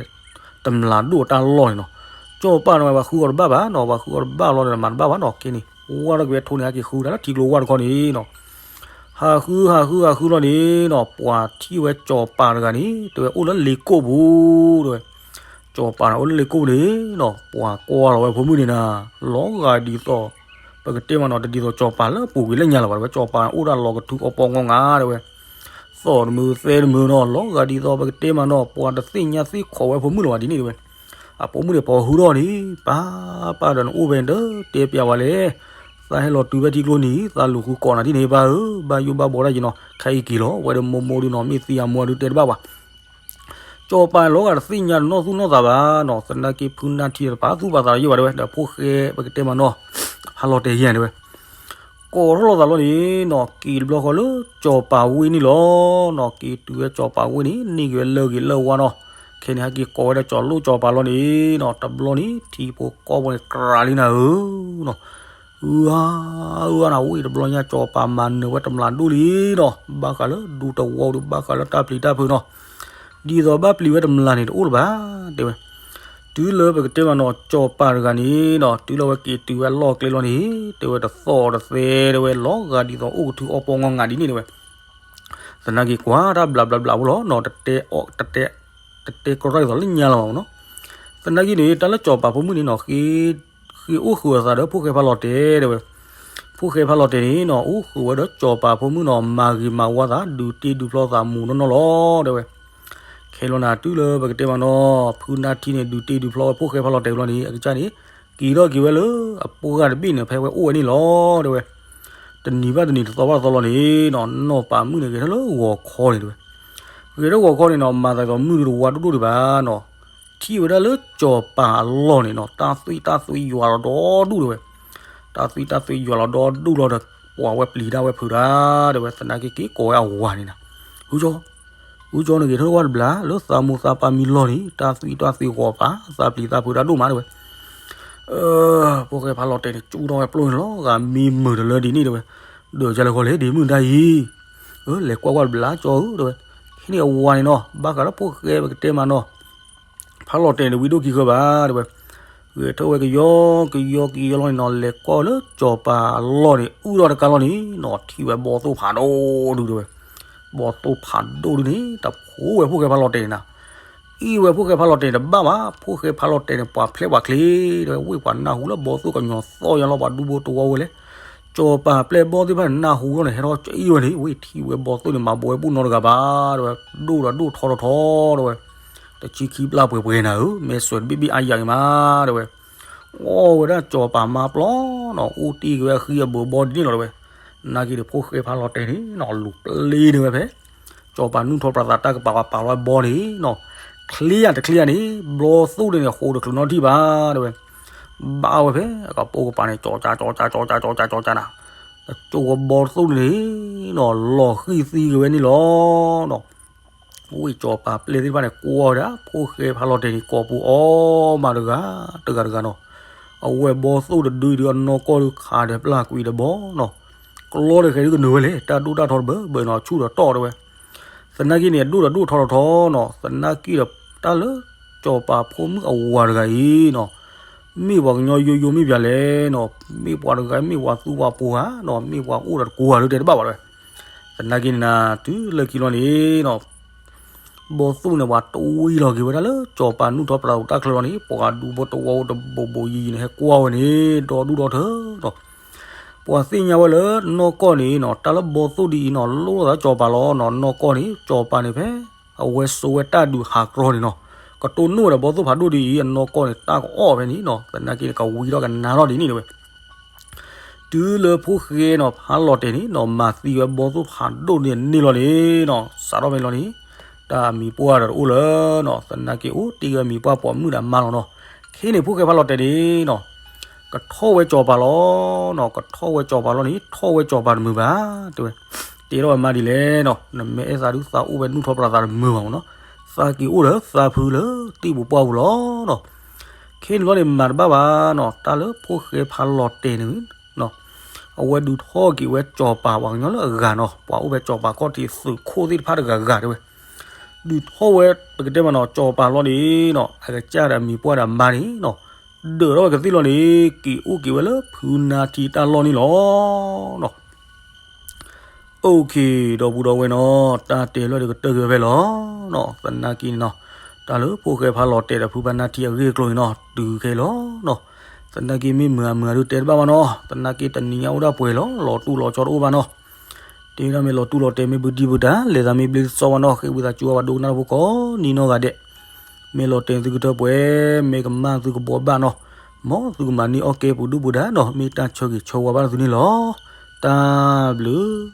တမျးဒိၣ်အတၢ်လီၢ်န့ၣ်နီၤ. ကၠီၤပၤန့ၣ်ဝဲ ပှၤဃုအီၤတဘၣ်ဘၣ်နီၤ, ပှၤဃုအီၤတဘၣ်လီၤန့ၣ် မၤတဘၣ်ဘၣ်နီၤ. ခဲန့ၣ် ဝါထီၣ်က့ၤဝဲထိန့ၣ် ဟဲက့ၤဃုဒၣ်လၢထံကျိဝါတခီန့ၣ်နီၤ. ဟးဃုဟးဃုဟးဃုလီၤန့ၣ်နီၤ ပှၤထံၣ်ဝဲကၠီၤပၤတဂၤန့ၣ် တဲဝဲအိၣ်လၢလ့ကိၣ်ပူၤတဲဝဲ. ကၠီၤပၤန့ၣ်အိၣ်လၢလ့ကိၣ်ပူၤန့ၣ်နီၤ ပှၤကွၢ်လီၤဝဲဖိမုၣ်န့ၣ်နၤ လီၤဂာ်ဒ်သိး ပကတဲမးနီၤ တဒ်သိးကၠီၤပၤလၢပူၤကွံာ်လၢညါလၢၤဘၣ်တဲဝဲ, ကၠီၤပၤအိၣ်ဒၣ်လီၤကထုးအီပီငီငါတဲဝဲ. သီၣ်တမုာ်သဲတမုာ်နီၤ လီၤဂာ်ဒ်သိးပကတဲမးနီၤ ပှၤတသ့ၣ်ညါသ့ၣ်ခိးဝဲဖိမုၣ်လၢၤဘၣ်ဒ်န့ၣ်တဲဝဲ. အဖိမုၣ်န့ၣ် ပှၤဃုထီၣ်န့ၣ် ပၢ်ပၢ်ဒီးနအိၣ်ဖဲန့ၣ်ဒီး တဲပျးဝဲလဲၣ်. သးဟဲလီၤတုၤဖဲထံကျိန့ၣ် သးလူၤဃုကိးနၤဒ်န့ၣ်ပၢ်ဧၢ, ဘၣ်ယိၣ်ဘၣ်ဘှီဒၣ်ယနီၤ ခဲအံၤက့ၤလီၤ ဝဲဒီးမိၢ်မိၢ်ဒုနီၤ မ့ၢ်သံအမူအဒုတဲတဘၣ်ဘၣ်. ကၠီၤပၤလီၤဂာ်တသ့ၣ်ညါနီၢ်သူၣ်နီၢ်သးဘၣ်နီၤ, သနာ်က့ဖုနၢ်ထံတပာ်သူၣ်ပာ်သးယဲၢ်ဘၣ်တဲဝဲ ဒီးဖိၣ်ဃဲပကတဲမးနီၤ ဖးလီၤတဲာ်ယဲၢ်တဲဝဲ. ကိးထီၣ်လိာ်သးလီၤန့ၣ်နီၤ က့ၤတဘျီဃီလၢကၠီၤပၤဝ့ၢ်န့ၣ်လီၤနီၤ, က့ၤတုၤဝဲကၠီၤပၤဝ့ၢ်န့ၣ် န့ၢ်က့ၤဝဲလၢဂ့ၤလၢဝါနီၤ. ခဲန့ၣ်ဟဲက့ၤကိးဝဲဒၣ်ကၠီၤလိၣ်ကၠီၤပၤလီၤန့ၣ်နီၤ တဘျီန့ၣ် ထံဖိကီၢ်ဖိန့ၣ်ကြၤလံနၤဧၢနီၤ. အၢ အၢ နဝံၣ်တဘျီညါ ကၠီၤပၤမၤနၢၤဝဲတမျးဒိၣ်လံနီၤ, ဘၣ်ဃးလၢဒူတဝီဒုး ဘၣ်ဃးလၢတၢ်ပျံၤတၢ်ဖုးနီၤ, ဒ်သိးဘၣ်ပျံၤဝဲတမျးန့ၣ် တအိၣ်လၢၤဘၣ် တဲဝဲ. တုၤလၢပကတဲမးနီၤ ကၠီၤပၤတဂၤန့ၣ်နီၤ တုၤလၢဝဲက့ၤတုၤဝဲအလီၢ်ကျဲလီၤန့ၣ် တဲဝဲတသီၣ်တသဲတဲဝဲ လီၤဂာ်ဒ်သိးအိၣ်ကထုးအီပီငီငါဒ်န့ၣ်တဲဝဲ. သနာ်က့ကွၢ်တၢ်ဘျးဘျးဘျးဖိလီၤနီၤ, တတဲအီၣ် တတဲ တတဲကရီၣ်ဒ်သိးလၢညါလၢၤဘၣ်မးနီၤ. သနာ်က့န့ၣ် တၢ်လၢကၠီၤပၤဖိမုၣ်န့ၣ်နီၤ ဃ့အိၣ်ဃုာ်အသးဒီးဖိၣ်ဃဲဖးလီၤတဲာ်တဲဝဲ. ဖိၣ်ဃဲဖးလီၤတဲာ်န့ၣ်နီၤ အိၣ်ဃုာ်ဝဲဒီးကၠီၤပၤဖိမုၣ်နီၤ မၤဂ့ၤမၤဝါသးဒုးတ့ဒုးဖျီသးမူးနီၢ်နီၢ်လီၤတဲဝဲ. ခဲလီၤနၤတုၤလၢပကတဲမးနီၤ ဖုနၢ်ထံန့ၣ် ဒုးတ့ဒုးဖျီဝဲဖိၣ်ဃဲဖးလီၤတဲာ်လီၤန့ၣ် အကစၢ်န့ၣ် က့ၤထီၣ်က့ၤဝဲလၢအပှၢ်တဘ့ၣ်န့ၣ် ဖဲဝဲအိၣ်ဝဲန့ၣ်လီၤတဲဝဲ. တနံၤဘၣ်တနံၤ တသီဘၣ်တသီလီၤန့ၣ်နီၤ နီၢ်ပၤမုၣ်န့ၣ် ဂဲၤထီၣ်လၢဂီၤခီန့ၣ်တဲဝဲ. ဂဲၤထီၣ်ဂီၤခီန့ၣ်နီၤ မၤသးဒ်သိးမုၢ်ဒုးတဝါဒိၣ်ဒိၣ်ဒံးဘၣ်နီၤ ထံၣ်ဝဲဒၣ်လၢကၠီၤပၤအလီၢ်န့ၣ်နီၤ တၢ်သွံၣ်တၢ်သွံၣ်ယွၤလီၤဒီဒူၣ်တဲဝဲ. တၢ်သွံၣ်တၢ်သွံၣ်ယွၤလီၤဒီဒူၣ်လီၤဒီး ပှၤဝဲပျံၤတၢ်ဝဲဖုးတၢ်တဲဝဲ. သနာ်က့က့ၤကိးဝဲအဝၤန့ၣ်နၤ ဟုကၠီ ဟုကၠီ နဂဲၤထီၣ်ဝဲတဘျီ လၢသးမိၢ်သးပၢ်မံလီၢ်န့ၣ် တၢ်သွံၣ်တၢ်သွံၣ်ဂီၤပာ် သးပျံၤသးဖုးတၢ်ဒိၣ်မးတဲဝဲ. အၢ ဖိၣ်ဃဲဖးလီၤတဲာ်န့ၣ် ကၠူထီၣ်ဝဲပျိၢ်န့ၣ်လီၤ ဂၤမံမုာ်တလၢဒ်န့ၣ်တဲဝဲ. ဒီးကလဲၤဃီလဲၣ်ဒ်မုၢ်တၢ်အံၤ အၢ လဲၤကွၢ်ကွၢ်တဘျီကၠီဧၢတဲဝဲ. ခဲန့ၣ်အဝၤန့ၣ်နီၤ ဘၣ်ဃးလၢဖိၣ်ဃဲပကတဲမးနီၤ ဖးလီၤတဲာ်န့ၣ်ဝံဒိၣ်ခံဃၢဘၣ်တဲဝဲ. ဂဲၤထီၣ်ဝဲကယီကယီကယီလီၤန့ၣ်နီၤ လဲၤကွၢ်လၢကၠီၤပၤအလီၢ်န့ၣ် အုၣ်ထီၣ်တကးလီၤန့ၣ်နီၤ ထံၣ်ဝဲဘီသိၣ်ဖးဒိၣ်ဒုတဲဝဲ. ဘီသိၣ်ဖးဒိၣ်ဒုန့ၣ် တဖိဝဲဖိၣ်ဃဲဖးလီၤတဲာ်န့ၣ်နၤ အံၤဝဲဖိၣ်ဃဲဖးလီၤတဲာ်န့ၣ်တဘၣ်ဘၣ် ဖိၣ်ဃဲဖးလီၤတဲာ်န့ၣ် ပှၤဖျဲးပှၤချ့တဲဝဲ ဝ့ၢ်ပှၤနၢ်ဟူလၢဘီသိၣ်ကညီၤသီၣ်ယါလီၤ ပှၤဒူဘိတဝီဝဲလဲၣ် ကၠီၤပၤပျဲၢ်ဘီၣ်သ့ၣ်တဖၣ်န့ၣ် နၢ်ဟူလီၤန့ၣ် ဟဲထီၣ်ကအံၤဝဲန့ၣ် ဝ့ၢ်ထံၣ်ဝဲဘီသိၣ်န့ၣ် မၤဘီဝဲဘူၣ်နီတဂၤဘၣ်တဲဝဲ ဒိၣ်ဒီးဒိၣ်ထီထီထီတဲဝဲ တဆံခံပျၢ်ပှဲၤပှဲၤနၤဧၢ မဲာ်စွဲးတဘ့ၣ်ဘ့ၣ်အါယၤဂ့ၤမးတဲဝဲ အီၣ်ဝဲဒၣ်ကၠီၤပၤမါပျီနီၤ အိၣ်တ့ၢ်က့ၤဝဲအဃံအဘုးဘီဒ်န့ၣ်လီၤတဲဝဲ နာ်က့ဒီးဖိၣ်ဃဲဖးလီၤတဲာ်န့ၣ်နီၤ လူၤပျ့ၤန့ၢ်ဝဲဖဲ ကၠီၤပၤနုၢ်ထီၣ်ပြးသးတၢ်ကပၤပၤလီၤဘီန့ၣ်နီၤ ချ့ယၤတချ့ယၤန့ၣ် ဘီသိၣ်ဒ်န့ၣ် ဃိးတချုးနီတထံၣ်ဘၣ်တဲဝဲ ဘၣ်ဝဲဖဲအကပိာ်ကပၤန့ၣ် ကၠီၤကၠီၤကၠီၤကၠီၤကၠီၤကၠီၤကၠီၤကၠီၤကၠီၤနၤ ကၠီၤဝဲဘီသိၣ်ဒ်န့ၣ်နီၤ လီၤဃံၢ်သံက့ၤဝဲန့ၣ်လီၤနီၤ ဝ့ၢ်ကၠီၤပၤပျဲၢ်သ့ၣ်တဖၣ်န့ၣ် ကွၢ်ဝဲဒၣ် ဖိၣ်ဃဲဖးလီၤတဲာ်န့ၣ် ကိးပူၤအီၣ်မးတဂၤတဂၤတဂၤနီၤ အဝဲဘီသိၣ်တဒုဒုးအနီၢ်ကီၢ်ဒုးခးဒီးပျၢ်ကွံာ်ဒီးဘီနီၤ ကျီဒီးဃဲၤဒုကနုာ်ဝဲလဲၣ် တၢ်ဒိၣ်တၢ်ထီတဘၢဘၢနီၤ ဆူၣ်ဒီးတီၢ်တဲဝဲ သနာ်က့န့ၣ် အဒိၣ်ဒီးဒိၣ်ထီထီထီနီၤ သနာ်က့ဒီးတၢ်လၢ ကၠီၤပၤဖိမုၣ်အဝၤတဂၤအံၤနီၤ မ့ၢ်ပှၤကညီယိယိမ့ၢ်ပၠးလဲၣ်နီၤ မ့ၢ်ပှၤတဂၤ မ့ၢ်ပှၤသူပှၤပှါဧါနီၤ မ့ၢ်ပှၤအိၣ်ဒီးတကိးဧါဒုးတဲတဘၣ်ဘၣ်တဲဝဲ သနာ်က့န့ၣ်နၤ တုၤလၢခံလီၤန့ၣ်နီၤ ဘီသိၣ်န့ၣ် ပှၤတဝံလီၤက့ၤဝဲဒၣ်လၢ ကၠီၤပၤနုၢ်ထီၣ်ပြးသးတၢ်ချၢလီၤန့ၣ် ပှၤဒူဖိတဝီဖိတဘိးဘိးယံၤယံၤန့ၣ် ဟဲကွၢ်ဝဲန့ၣ် ဒီဒူၣ်ဒီထၢနီၤ ပှၤသ့ၣ်ညါဝဲလၢနီၢ်ကီၢ်န့ၣ်နီၤ တၢ်လၢဘီသိၣ်ဒ်အံၤနီၤ လိၣ်ထီၣ်သးကၠီၤပၤလီၤနီၤ နီၢ်ကီၢ်န့ၣ် ကၠီၤပၤန့ၣ်ဖဲ အဝဲစိာ်ဝဲတၢ်ဒုးဟးကြီန့ၣ်နီၤ ကတိၢ်နီၣ်ဝဲဒီးဘီသိၣ်ဖးဒိၣ်ဒ်အံၤ အနီၢ်ကီၢ်န့ၣ် တၢ်ကအီၣ်ဖဲန့ၣ်နီၤ သနာ်က့န့ၣ် ကဝံထီၣ်ကနၤထီၣ်ဒ်န့ၣ်တဲဝဲ တုၤလၢဖိၣ်ဃဲနီၤ ဖးလီၤတဲာ်န့ၣ်နီၤ မၤသံဝဲဘီသိၣ်ဖးဒိၣ်န့ၣ်န့ၣ်လီၤန့ၣ်နီၤ စးထီၣ်ဖဲန့ၣ်လီၤန့ၣ် တၢ်မံၤပှၢ်ဒီးတအိၣ်လၢၤနီၤ သနာ်က့အိၣ်တ့ၢ်ဝဲမံၤပှၢ်ပိာ်မုၣ်ဒီးမါလီၤနီၤ ခဲန့ၣ်ဖိၣ်ဃဲဖးလီၤတဲာ်န့ၣ်နီၤ ကထီၣ်ဝဲကၠီၤပၤလီၤနီၤ ကထီၣ်ဝဲကၠီၤပၤလီၤန့ၣ် ထီၣ်ဝဲကၠီၤပၤတမုာ်ဘၣ် တဲဝဲ တဲထီၣ်ဝဲမါဒ်လဲၣ်နီၤ, နမ့ၢ်အဲၣ်သးဒုးသးအိၣ်ဝဲနုၢ်ထီၣ်ပြးသးတမုာ်ဘၣ်မးနီၤ, သးက့ၤအိၣ်ဒီးသးဖုလၢတံၢ်ပူၤပှၢ်ပူၤလီၤနီၤ. ခဲန့ၣ်ဘျီန့ၣ်မၤတဘၣ်ဘၣ်နီၤ, တၢ်လၢဖိၣ်ဃဲဖးလီၤတဲာ်န့ၣ် အဝဲဒုးထီၣ်က့ၤဝဲစီၤပၤပှၤကညီလၢအဂၤနီၤ, ပှၤအိၣ်ဖဲစီၤပၤခီၣ်ထံးသုးခိၣ်သ့ၣ်တဖၣ်တဂၤဂၤတဲဝဲ, ဒုးထီၣ်ဝဲပကတဲမးနီၤ, စီၤပၤလီၤန့ၣ်နီၤ, အကစၢ်ဒီးအမံၤပှၢ်ဒီးအမါန့ၣ်နီၤ, ဒၢးထီၣ်ဝဲကသံၣ်လီၤန့ၣ် က့ၤအိၣ်က့ၤဝဲလၢဖုနါထံတၢ်လီၢ်န့ၣ်လီၤနီၤ. OK, ဒီပုၢ်ဒီဝဲၢ်နီၤ, တၢ်တဲလီၤဒီးကတၢၢ်က့ၤဝဲဖဲလီၤနီၤ. သနာ်က့န့ၣ်နီၤ, တၢ်လၢဖိၣ်ဃဲဖးလီၤတဲာ်ဒီးဖုဘၣ်နါထံအဂ့ၢ်အကျိၤန့ၣ်နီၤ, တုၤခဲလီၤနီၤ. သနာ်က့မ့ၢ်မုာ်အမုာ်အဒုးတဲတဘၣ်ဘၣ်နီၤ, သနာ်က့တနံၤညါအိၣ်ဒၣ်ပှဲၤလီၤ, လီၤတူၢ်လီၤဆီတအိၣ်ဘၣ်နီၤ. တဲဒၣ်မ့ၢ်လီၤတူၢ်လီၤတဲာ်မ့ၢ်ဘုဒံးဘုဒါ လဲၤသးမ့ၢ်ဘျ့သီဘၣ်နီၤ, ဃ့ဝံသးစူၤဘၣ်ဒိကနၣ်တၢ်ဖိကိးနံၤနီၢ်ဂၤဒဲး, မ့ၢ်လီၤတဲာ်သုကထၢပှဲၤ, မ့ၢ်ကမၣ်သုကဘှီဘၣ်နီၤ, မ်သုကမၤန့ၢ်အီၣ်ကဲပူၤဒုၣ်ပူၤဒါနီၤ, မ့ၢ်တၢ်ဆၢဂ့ၤဆၢဝါဘၣ်သုန့ၣ်လီၤ. တၢ်ဘျုး